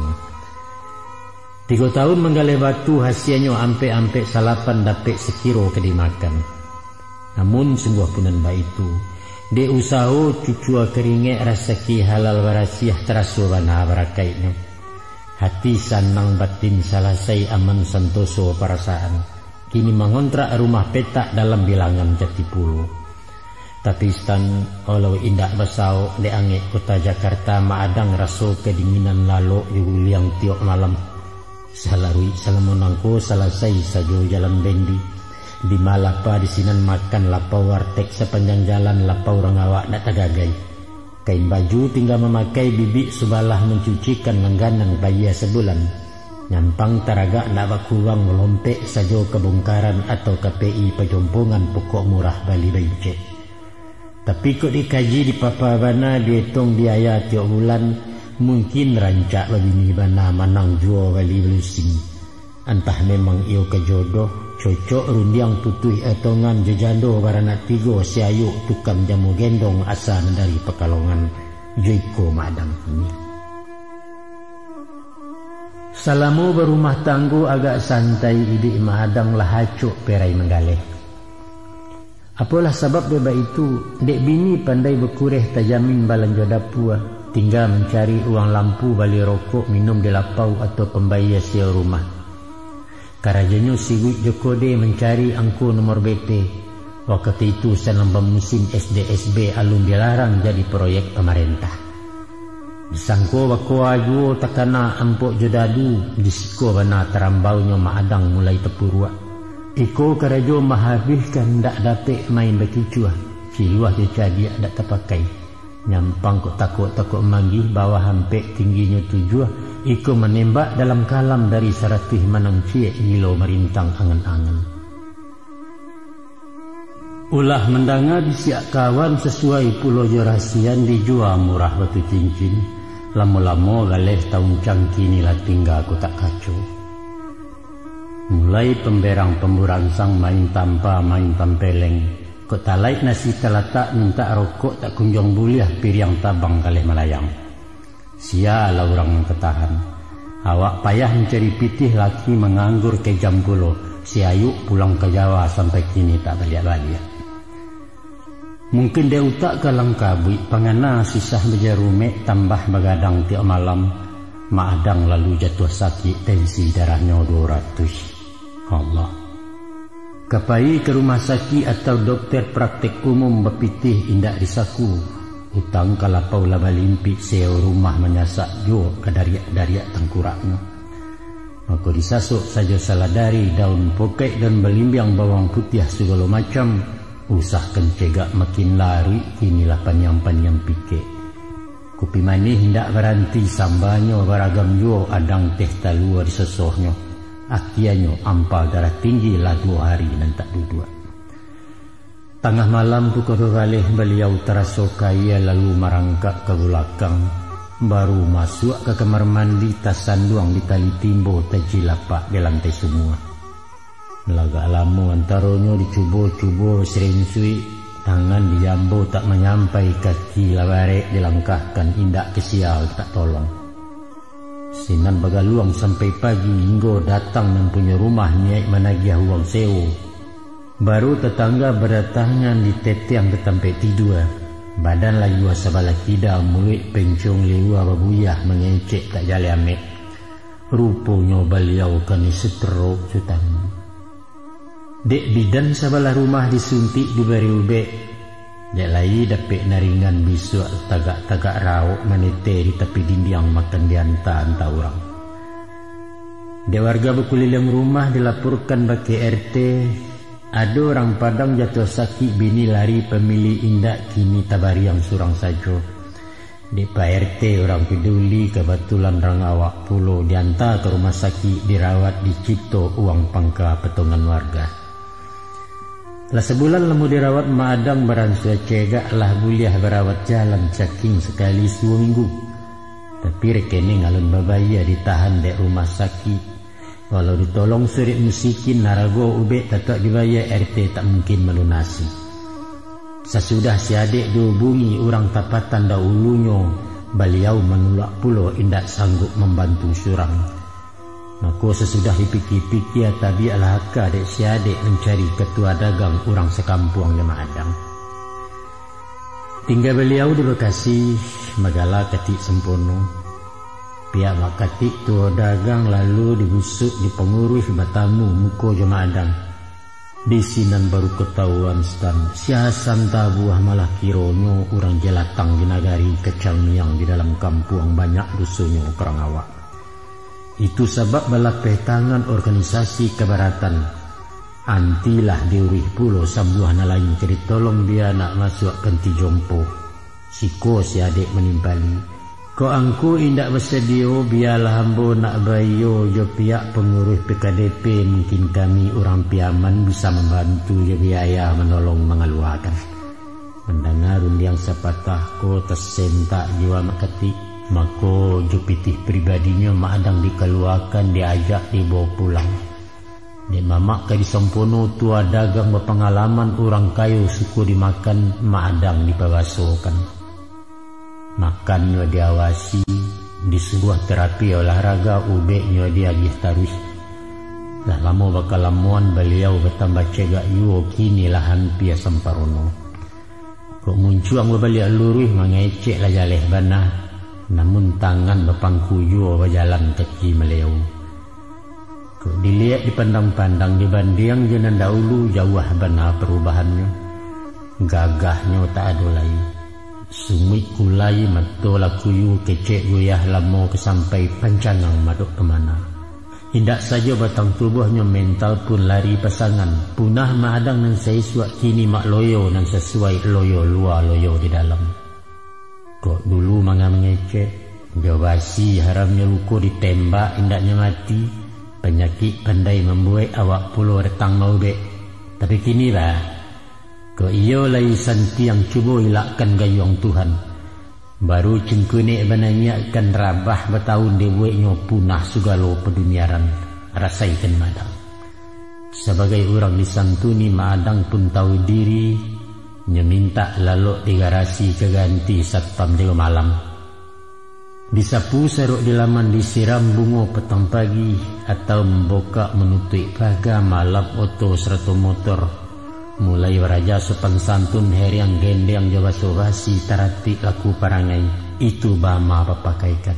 Tigo tahun manggaleh batu, hasianyo ampek-ampek salapan dapek sakiro ka dimakan. Namun sungguah pun nan baitu, dek usaho cucua karingek rasaki halal barasiah taraso bana barakaiknyo. Hati sanang batin salasai aman santoso parasaan. Kini mangontrak rumah petak dalam bilangan Jatipulo. Tapi Stan, walau indak basaok dek angek kota Jakarta, Madang raso kadinginan lalok jo guliang tiok malam. Salaruik salamo nangko salasai sajo jalan bendi. Di ma lapa di sinan makan lapau wartek sapanjang jalan, lapau urang awak ndak tagagai. Kain baju tingga mamakai, bibik subalah mancucikan langganan bayia sabulan. Nyampang taragak ndak bakuruang, malompek sajo ka bongkaran atau ka P I pajompongan pokok murah bali baicek. Tapi kok dikaji dipapa bana, dietong diaya tiok bulan, mungkin rancak babini bana manang juo bali balusing. Antah memang iyo ka jodoh, cocok rundiang putuih etongan jo jando baranak tigo si Ayuk tukang jamu gendong asa nan dari Pakalongan, jo iko Madang kini. Salamo barumah tanggo agak santai, iduik Madang lah acok perai manggaleh. Apolah sabab dek baitu, dek bini pandai bakureh tajamin balanjo dapua, tingga mancari uang lampu bali rokok minum di lapau atau pambayia sewa rumah. Karajonyo siwik jo kode mancari angko nomor B T, wakatu itu sanang bamusim S D S B alun dilarang jadi proyek pamarentah. Disangko bakoa juo takana ampok jo dadu, di siko bana tarambaunyo Madang mulai tapuruak. Iko karajo mahabihkan, ndak dapek main bakicuah, ciluah jo cadiak ndak tapakai. Nyampang kok takok-takok manggih, bawah ampek tingginyo tujuah, iko manembak dalam kalam dari saratuih manang ciek gilo marintang angan-angan. Ulah mandanga bisiak kawan, sasuai pulo jo rahasian, dijua murah batu cincin, lamo-lamo galeh tauncang, kini lah tingga kotak kaco. Mulai pamberang pamburansang, main tampa, main tampeleng, kok talaik nasi talatak, mintak rokok tak kunjuang buliah, piriang tabang galeh malayang. Sia lah urang nan ka tahan. Awak payah mancari pitih, laki manganggur kejam pulo. Si Ayuk pulang ka Jawa sampai kini tak baliak-baliak. Mungkin dek utak kalang kabuik, pangana susah bajarumek, tambah bagadang tiok malam, Madang lalu jatuah sakik, tensi darahnyo duo ratuih. Allah. Ka pai ka rumah sakik atau dokter praktek umum bapitih indak disaku, utang ka lapau lah balimpik, sewa rumah manyasak juo ka dariak-dariak tangkuraknyo. Mako disasok sajo saladari, daun pokek, daun balimbiang, bawang putiah sagalo macam, usahkan cegak makin laruik, kini lah paniang-paniang pikek. Kupi manih indak baranti sambanyo, baragam juo adang teh talua disosohnyo. Akianyo ampa darah tinggi, lah duo hari nan tak duduak. Tangah malam pukua duo baleh, Baliau taraso kaia lalu marangkak ka bulakang, baru masuak ka kamar mandi, tasanduang di tali timbo, tajilapak di lantai sumua. Lagak lamo antaronyo dicubo-cubo sirinsuik, tangan dijambo tak manyampai, kaki lah barek dilangkahkan, indak ka sia tak tolong. Sinan bagaluang sampai pagi, hinggo datang nan punyo rumah niaik managiah uang sewo. Baru tatangga badatangan ditetiang ka tampek tidua. Badan layua sabalah kida, muluik pencong liua babuyah, mangecek tak jaleh amek. Ruponyo Baliau kanai stroke sutan. Dek bidan sabalah rumah disuntik dibari ubek, dek lai dapek naringan bisuak tagak-tagak raok manete di tapi dindiang makan dianta-anta urang. Dek warga bakuliliang rumah dilaporkan bak R T, ado urang Padang jatuah sakik, bini lari pamilih indak, kini tabariang surang sajo. Dek Pak R T urang paduli, kabatulan rang awak pulo dianta ka rumah sakik, dirawat, dicipto uang pangka potongan warga. Lah sabulan lamo dirawat, Mak Adang baransua cegak, lah buliah barawat jalan, caking sakali duo minggu. Tapi rekening alun babayia, ditahan dek rumah sakik. Walau ditolong surek musikin, harago ubek tatuak dibayia, R T tak mungkin malunasi. Sasudah si adek dihubungi urang tapatan dahulunyo, Baliau manulak pulo, indak sanggup mambantu surang. Mako sasudah dipikia-pikia, tabiaklah aka dek si adek mancari katua dagang urang sakampuang jo Mak Adang. Tingga Baliau di Bekasi, bagala Katik Sampono. Pihak Mak Katik tuo dagang lalu dibusuak di panguruih, batamu muko jo Mak Adang. Di sinan baru katahuan, Stan, si Hasan Tabuah malah kironyo urang jalatang di nagari, kacang miang di dalam kampuang, banyak dosonyo ka urang awak. Itu sabab balapeh tangan organisasi kabaratan. Antilah diuruih pulo sambuah nan lain, ka ditolong bia nak masuak ka anti jompo. Siko si adek manimpali, "Kok angku indak basadio, bialah ambo nak baiyo jo pihak panguruih P K D P, mungkin kami urang Piaman bisa mambantu jo biaya manolong mangaluakan." Mandanga rundiang sapatah ko, tasentak jiwa Mak Katik. Mako, jo pitih pribadinyo Mak Adang dikaluakan, diajak dibawa pulang. Dek mamak ka di Sampono, tua dagang bapangalaman, urang kayo suko dimakan, Mak Adang dipabasokan. Makannyo diawasi, disuruah terapi olahraga, ubeknyo diagiah taruih. Lah lamo bakalamoan, Baliau batambah cegak juo, kini lah ampia samparono. Kok muncuang babaliak luruih, mangecek lah jaleh bana, namun tangan bapangku juo, bajalan kaki maleo. Kok diliek dipandang-pandang, dibandiang jo nan dahulu, jauah bana parubahannyo. Gagahnyo tak ado lai. Sumuik kulai, mato lah kuyu, kecek goyah, lamo ka sampai, pancangang madok ka mana. Indak sajo batang tubuahnyo, mental pun lari pasangan. Punah Mak Adang nan saisuak, kini mak loyo nan sasuai, loyo lua, loyo di dalam. Kok dulu manga mangecek, jo basi haramnyo luko, ditembak indaknyo mati, panyakik pandai mambuek, awak pulo datang maubek. Tapi kini, bah, kok iyo lai santiang, cubo ilakkan gayuang Tuhan. Baru cingkunek bananyiak, ikan rabah batahun dibueknyo, punah sagalo paduniaran, rasaikan Mak Adang. Sabagai urang disantuni, Mak Adang pun tahu diri, nyo mintak lalok di garasi ka ganti satpam jago malam. Disapu sarok di laman, disiram bungo patang pagi, atau mambukak manutuik paga, malap oto sarato motor. Mulai baraja sopan santun, heriang gendeang jo baso basi, taratik laku parangai, itu bama bapakaikan.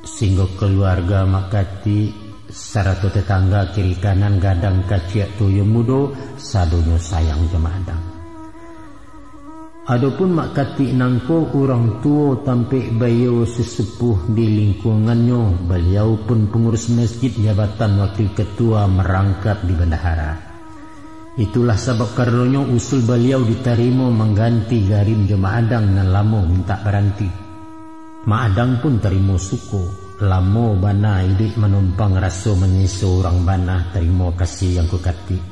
Singgo kaluarga Mak Katik, sarato tatangga kiri kanan, gadang kaciak tuyo mudo, sadonyo sayang jo Mak Adang. Adopun Mak Katik nangko urang tuo tampek baiyo sesepuh di lingkuangannyo, baliau pun pangurus masjid jabatan wakil ketua marangkap di bandahara. Itulah sabab karanonyo usul baliau ditarimo mangganti Garim jo Mak Adang nan lamo mintak baranti. Mak Adang pun tarimo suko, lamo bana iduik manumpang raso manyiso urang bana tarimo kasih Angku Katik.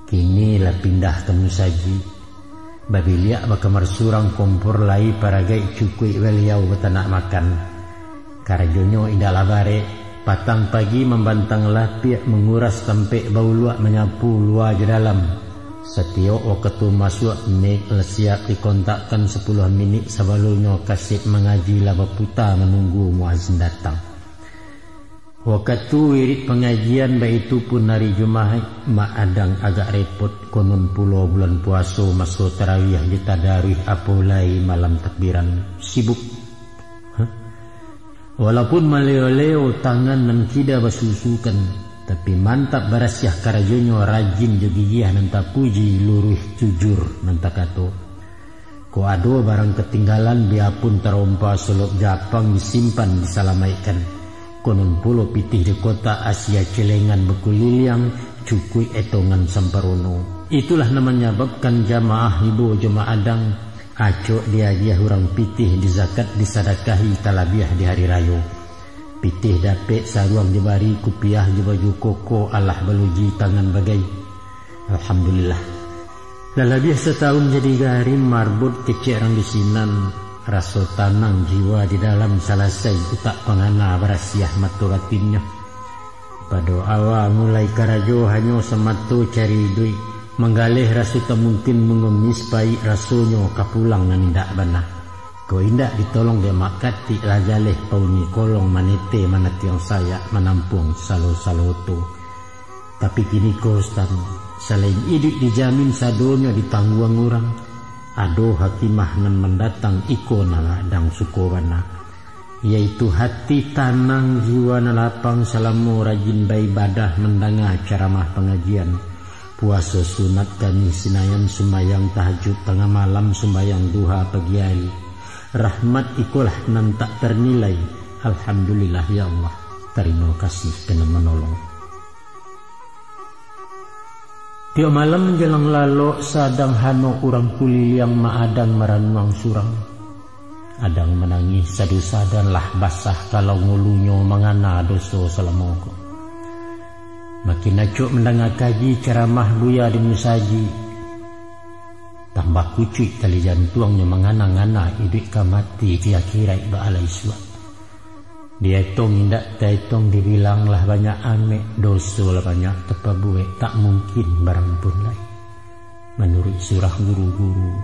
Kini lah pindah ka musajik. Babiliak bakamar surang, kompor lai paragaik, cukuik baliau batanak makan. Karajonyo indaklah barek, patang pagi mambantang lapiak, manguras tampek bauluak, manyapu lua jo dalam. Satiok wakatu masuak, mik lah siap dikontakkan, sapuluah minik sabalumnyo kaset mangaji lah baputa manunggu muazin datang. Wakatu wirid pangajian, baitu pun ari Jumaik, Mak Adang agak repot, konon pulo bulan puaso, maso tarawiah jo tadaruih, apo lai malam takbiran, sibuk. Hah? Walaupun maleo-leo tangan nan kida basusukan, tapi mantap barasiah karajonyo, rajin jo gigiah nan tapuji, luruih jujur nan takato. Kok ado barang katinggalan, biapun tarompa solok japang, disimpan, disalamaikkan. Konon pulo pitih di kotak, asia celengan bakuliliang, cukuik etongan samparono. Itulah nan manyababkan jamaah ibo jo Mak Adang, acok diagiah urang pitih, dizakat, disadakahi, talabiah di hari rayo. Pitih dapek, saruang dibari, kupiah jo baju koko, alah baluji tangan bagai. Alhamdulillah. Lah labiah satahun jadi Garim, marbot kecek rang di sinan, raso tanang jiwa di dalam, salasai utak pangana, barasiah mato batinnyo. Pado awa mulai karajo, hanyo samato cari iduik, manggaleh raso tak mungkin, mangemis paik rasonyo, ka pulang nan indak bana. Kok indak ditolong dek Mak Katik, lah jaleh pauni kolong, manete manatiang sayak, manampuang salo-salo oto. Tapi kini ko, Ustaz, salain iduik dijamin, sadonyo ditangguang urang, ado hakimah nan mandatang, iko nan Mak Adang suko bana, yaitu hati tanang, jiwa nan lapang, salamo rajin baibadah, mandanga caramah pangajian, puaso sunat Kamih Sinayan, sumbayang tahajud tangah malam, sumbayang duha pagi ari. Rahmat ikolah nan tak tarnilai. Alhamdulillah, ya Allah, tarimo kasih ka nan manolong. Tiok malam manjalang lalok, sadang hanok urang kuliliang, Mak Adang maranuang surang. Adang manangih sadu-sadan, lah basah kalau ngulunyo, mangana doso salamo ko. Makin acok mandanga kaji, caramah buya di musajik. Tambah kucuik tali jantuangnyo, mangana-ngana iduik ka mati, di akhirat baalai suak. Dietong indak taetong, dibilang lah banyak amek, doso lah banyak tapabuek, tak mungkin barampun lai. Manuruik surah guru-guru,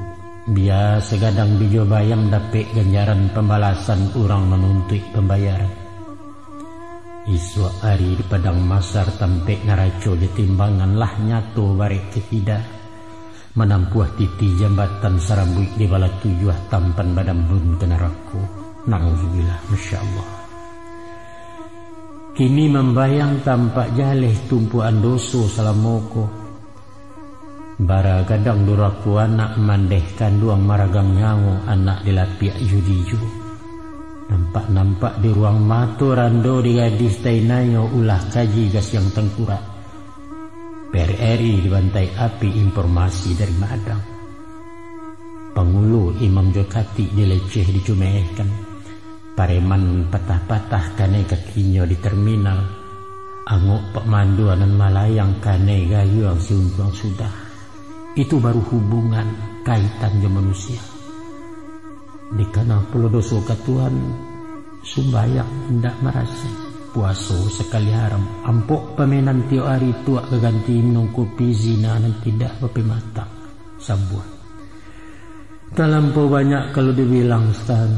bia sagadang bijo bayam, dapek ganjaran pambalasan, urang manuntuik pambayaran. Isuak ari di padang masar, tampek naraco jo timbangan, lah nyato barek takida. Manampuah titi jambatan sarambuik, di bala tujuah tampan badambun ka narako. Nauzubillah, masya Allah. Kini mambayang tampak jaleh tumpuakan doso salamo ko. Bara gadang durako anak, mandeh kanduang maragang nyawo, anak dilapiak judi juo. Nampak-nampak di ruang mato, rando di gadih tainayo, ulah kaji gasiang tangkurak. P R R I dibantai api, informasi dari Mak Adang. Pangulu imam jo katik dileceh dicumehkan. Pareman patah-patah kanai kakinyo di terminal. Angok Pak Mandua nan malayang kanai gayuang si Untuang sudah. Itu baru hubungan, kaitan jo manusia. Dikana pulo doso ka Tuhan, sumbayang indak marasai, puaso sakali haram, ampok pamenan tiok ari, tuak ka ganti minum kopi, zina nan tidak bapematang, sabuah. Talampau banyak kalau dibilang, Stan,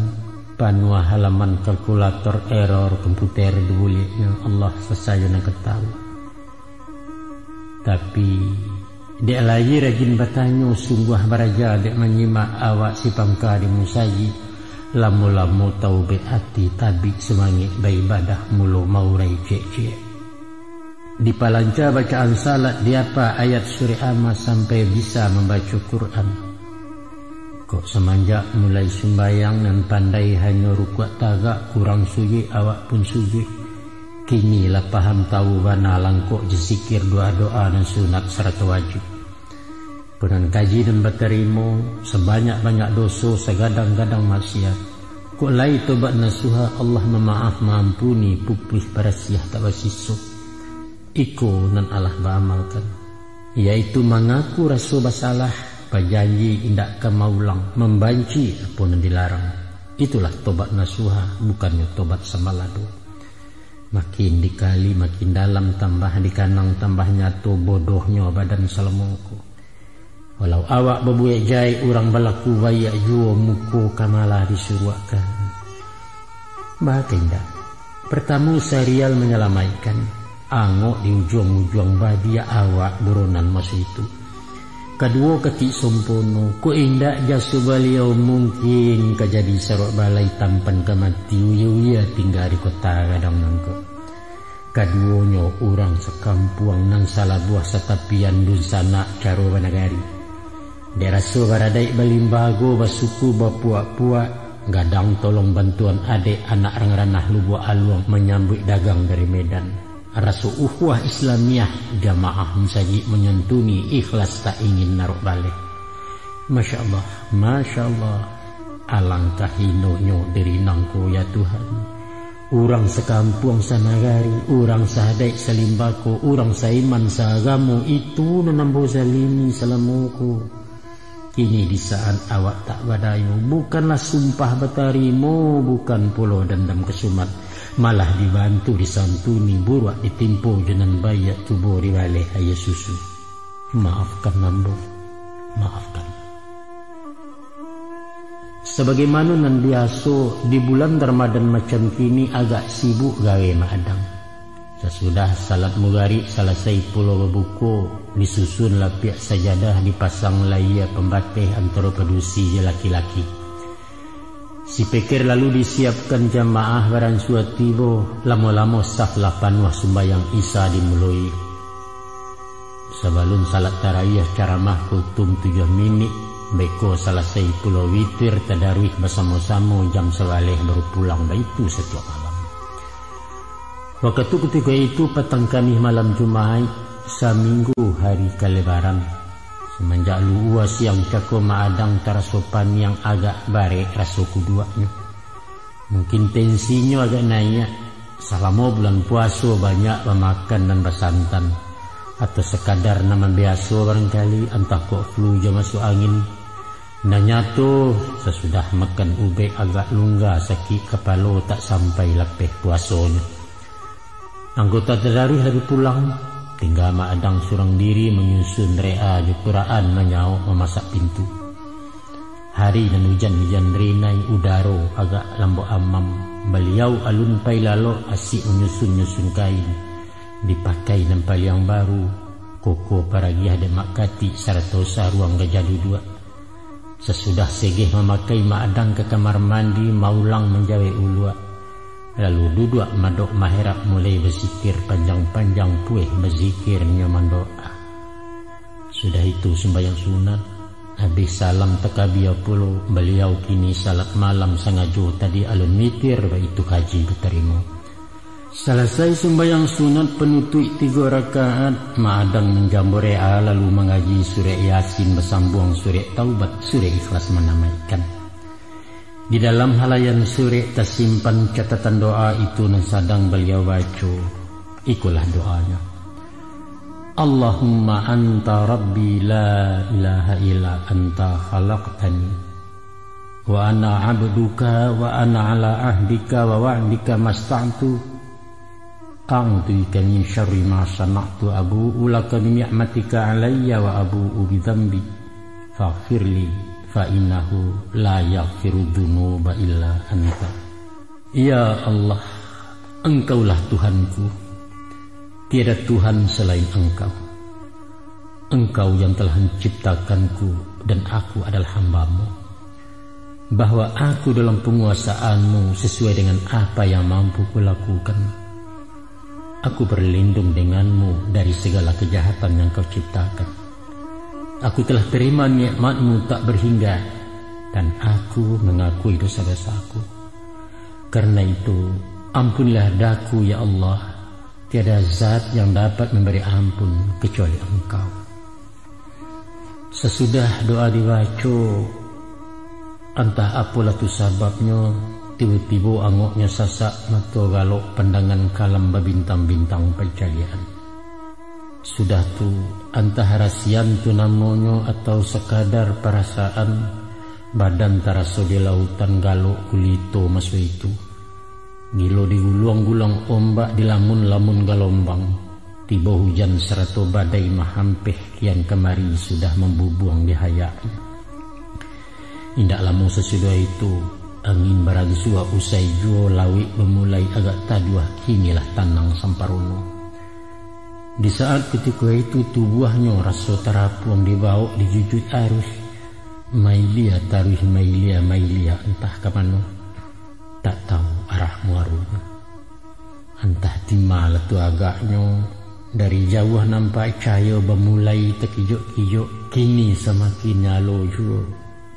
panuah halaman kalkulator, error komputer dibuliaknyo, Allah sasajo nan ka tahu. Tapi, dek lai rajin batanyo, sungguah baraja dek manyimak, awak si pangka di musajik, lamo-lamo taubek ati, tabik sumangek baibadah, mulo maurai ciek-ciek. Dipalanca bacaan salat, diapa ayat surek Amma sampai bisa mambaco Quran. Kok samanjak mulai sumbayang nan pandai hanyo rukuak tagak, kurang sujuik awak pun sujuik. Kini lah paham tawu bana langkok jo zikir, doa-doa nan sunat sarato wajib. Punan kaji nan batarimo, sabanyak-banyak doso, sagadang-gadang maksiat. Kok lai tobat nasuha, Allah mamaaf maampuni, pupuih barasiah tak basiso. Iko nan alah baamalkan, yaitu mangaku raso basalah, bajanji indak ka maulang, mambanci apo nan dilarang. Itulah tobat nasuha, bukannyo tobat sambalado. Makin dikali makin dalam, tambah dikanang tambah nyato bodohnyo badan salamo ko. Walau awak babuek jahek, urang balaku baiak juo, muko ka malah disuruakkan. Baa ka indak? Partamo, sarial manyalamaikkan, angok di ujuang-ujuang badiak awak buronan maso itu. Kaduo, katik sompono, kok indak jaso baliau, mungkin ka jadi sarok balai, tampan ka mati, uya-uya tingga di kota gadang nangko. Kaduonyo urang sakampuang nan salabuah satapian, dunsanak caro banagari. Dek raso baradaik balimbago, basuku bapuak-puak, gadang tolong bantuan adek, anak rang ranah Lubuak Aluang manyambuik dagang dari Medan. Raso ukhuwah Islamiah, jamaah musajik manyantuni, ikhlas tak ingin narok baleh. Masya Allah, Masya Allah. Alangkah hinonyo diri nangko, ya Tuhan. Urang sakampuang sanagari, urang saadaik salimbako, urang saiman saagamo, itu nan ambo zalimi salamo ko. Kini di saat awak tak badayo, bukanlah sumpah batarimo, bukan pulo dandam kasumat, malah dibantu disantuni, buruak ditimpo jo nan baiak, cubo dibaleh aia susu. Maafkan ambo, maafkan. Sabagaimano nan biaso, di bulan Ramadan macam kini agak sibuk gawe Mak Adang. Sasudah salat mugarik salasai pulo babuko, disusun lapiak sajadah, dipasang layia pambateh antaro padusi jo laki-laki. Sipeker lalu disiapkan jamaah, baransua tibo, lamo-lamo saf lah panuah, sumbayang Isya dimuloi. Sabalun salat tarawih, caramah kutum tujuah minik, beko salasai pulo witir, tadaruih basamo-samo, jam sabaleh baru pulang, baitu satiok malam. Wakatu kutiko itu patang Kamih malam Jumaik, saminggu hari kalebaran. Samanjak luhua siang cako Mak Adang taraso paniang, agak barek raso kuduaknyo. Mungkin tensinyo agak naiak. Salamo bulan puaso banyak bamakan nan basantan, atau sakadar nan mambiaso barangkali, antah kok flu jo masuak angin. Nan nyato, sasudah makan ubek agak lungga, sakik kapalo tak sampai lapeh puasonyo. Anggota tadaruih lah bi pulang, tingga Mak Adang surang diri manyusun re'a jo Quran, manyaok mamasak pintu. Hari nan ujan-ujan rinai, udaro agak lambok amam, baliau alun pai lalok, asik manyusun-nyusun kain, dipakai nan paliang baru, koko paragiah dek Mak Katik sarato saruang gajah duduak. Sasudah segeh mamakai, Mak Adang ka kamar mandi, maulang manjawek uluak. Lalu duduak madok maherap, mulai bazikir panjang-panjang, pueh bazikir nyo mandoa. Sudah itu sumbayang sunat, abih salam takabia pulo, baliau kini salat malam sangajo, tadi alun mitir, baitu kaji batarimo. Salasai sumbayang sunat panutuik tigo rakaat, Mak Adang manjambo re'a, lalu mangaji surek Yasin basambuang surek Taubat, surek Ikhlas manamaikan. Di dalam halayan surek tasimpan catatan doa itu nan sadang baliau baco. Ikolah doanyo. Allahumma anta rabbi la ilaha illa anta khalaqtani. Wa ana abduka wa ana ala ahdika wa wa'dika masta'tu. A'udzu bika min syarri ma sana'tu, abu'u laka bi ni'matika alayya wa abu'u bi dzambi. Faghfirli fa innahu la yaghfiru dzunuba illa anta. Ya Allah, Engkaulah Tuhanku. Tiada Tuhan selain Engkau. Engkau yang telah menciptakanku dan aku adalah hamba-Mu. Bahwa aku dalam penguasaan-Mu sesuai dengan apa yang mampu kulakukan. Aku berlindung dengan-Mu dari segala kejahatan yang Kau ciptakan. Aku telah terima nikmat-Mu tak berhingga. Dan aku mangakui dosa-dosaku. Karena itu, ampunlah daku, ya Allah. Tiada zat yang dapat mambari ampun kacuali Angkau. Sasudah doa dibaco, antah apolah tu sababnyo, tibo-tibo angoknyo sasak mato galok, pandangan kalam babintang-bintang pancaliakan. Sudah tu, antah rasian tu namonyo atau sakadar parasaan, badan taraso di lautan galok gulito maso itu. Gilo diguluang-guluang ombak, dilamun-lamun galombang, tibo hujan sarato badai mahampeh kian kamari sudah mambubuang di hayaknyo. Indak lamo sasudah itu, angin baragisuak usai juo, lauik bamulai agak taduah, kini lah tanang samparono. Di saat kutiko itu, tubuahnyo raso tarapuang dibawok dijujuik arus, mailia taruih mailia, mailia antah ka mano. Tak tahu arah muaronyo. Antah di ma lah tu agaknyo, dari jauah nampak cayo bamulai takijok-kijok, kini samakin nyalo juo.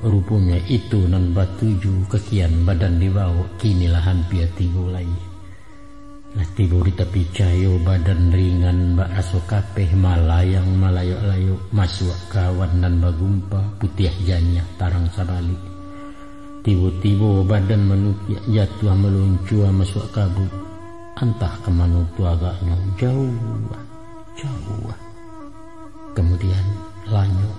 Ruponyo itu nan batuju ka kian badan dibawok, kini lah hampia tibo lai. Lah tibo di tapi cayo, badan ringan bak raso kapeh, malayang malayok-layok, masuak ka awan nan bagumpa, putiah janiah tarang sabalik. Tibo-tibo badan manukiak, jatuah maluncua masuak kabuik. Antah ka mano tu agaknyo, jauah, jauah. Kamudian, lanyok,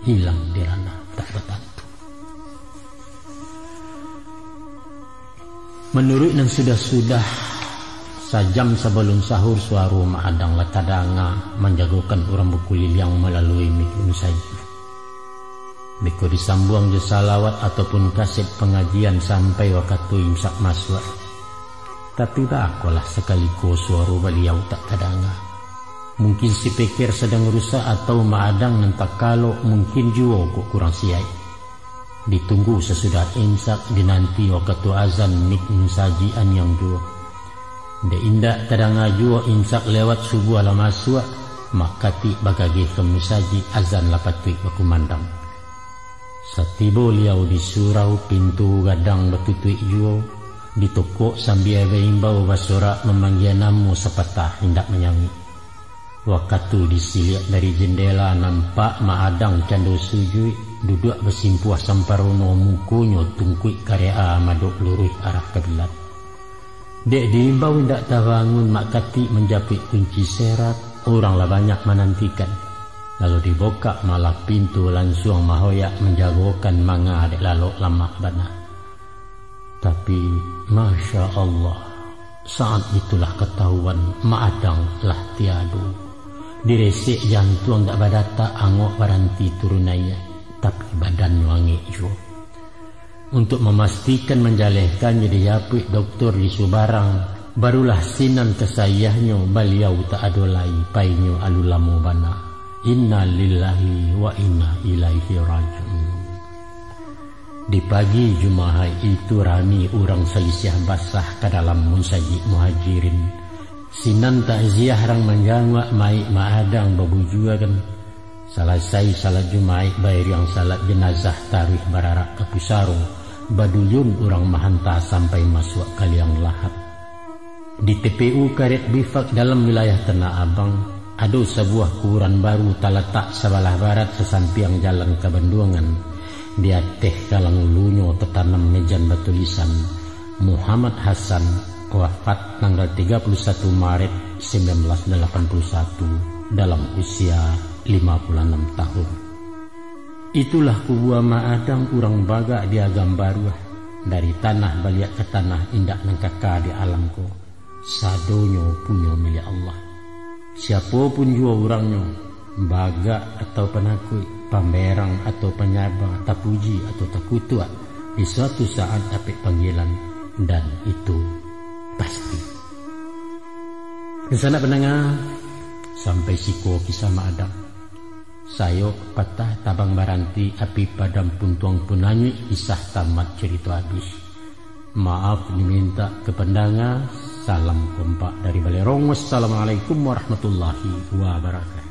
hilang di ranah tak batantu. Manuruik nan sudah-sudah, sajam sabalun sahur, suaro Mak Adang lah tadanga manjagokan urang bakuliliang malalui mik musajik. Beko disambuang jo salawat ataupun kaset pangajian sampai wakatu imsak masuak. Tapi, baa kolah sakali ko suaro baliau tak tadanga. Mungkin speaker sadang rusak atau Mak Adang nan takalok, mungkin juo kok kurang siaik. Ditunggu sasudah imsak, dinanti wakatu azan mik musajik aniang juo. Dek indak tadanga juo, imsak lewat, subuah lah masuak, Mak Katik bagageh ka musajik, azan lah patuik bakumandang. Satibo liau di surau, pintu gadang batutuik juo, ditokok sambia baimbau, basorak mamanggia namo, sapatah indak manyauik. Wakatu disiliak dari jendela, nampak Mak Adang cando sujuik, duduak basimpuah samparono, mukonyo tungkuik karek a, madok luruih arah kiblat. Dek diimbau indak tabangun, Mak Katik manjapuik kunci serak, urang lah banyak manantikan. Lalu dibukak malah pintu, lansuang mahoyak manjagokan manga dek lalok lamak bana. Tapi, Masya Allah, saat itulah katahuan Mak Adang lah tiado. Diresek jantuang dak badatak, angok baranti turun naiak, tapi badannyo angek juo. Untuak mamastikan manjalehkannyo dijapuik doktor di subarang, barulah sinan ka saiahnyo, baliau tak ado lai, painyo alun lamo bana. Inna lillahi wa inna ilaihi raji'un. Di pagi Jumahaik itu rami urang salisiah basah ka dalam musajik Muhajirin. Sinan takziah rang manjanguak maik Mak Adang babujuakan. Salasai salat Jumaik, bairiang salat jenazah taruih bararak ka pusaro, baduyun urang mahanta sampai masuak ka liang lahat. Di T P U Karet Bifak dalam wilayah Tanah Abang, ado sabuah kuburan baru talatak sabalah barat sasampiang jalan ka Banduangan. Di ateh kalang ulunyo tatanam mejan batulisan, Muhammad Hasan, wafat tanggal tiga puluh satu Maret sembilan belas delapan puluh satu, dalam usia lima puluh enam tahun. Itulah kubua Mak Adang urang bagak di Agam Baruah, dari tanah baliak ka tanah indak nan kaka di alam ko. Sadonyo punyo milik Allah. Siapo pun juo urangnyo, bagak atau panakuik, pamberang atau panyaba, tapuji atau takutuak, di suatu saat dapek panggilan, dan itu pasti. Dunsanak pandanga, sampai siko kisah Mak Adang. Sayok patah tabang baranti, api padam puntuang pun anyuik, kisah tamat carito abih. Maaf dimintak ka pandanga. Salam kompak dari Balerong. Wassalamualaikum warahmatullahi wabarakatuh.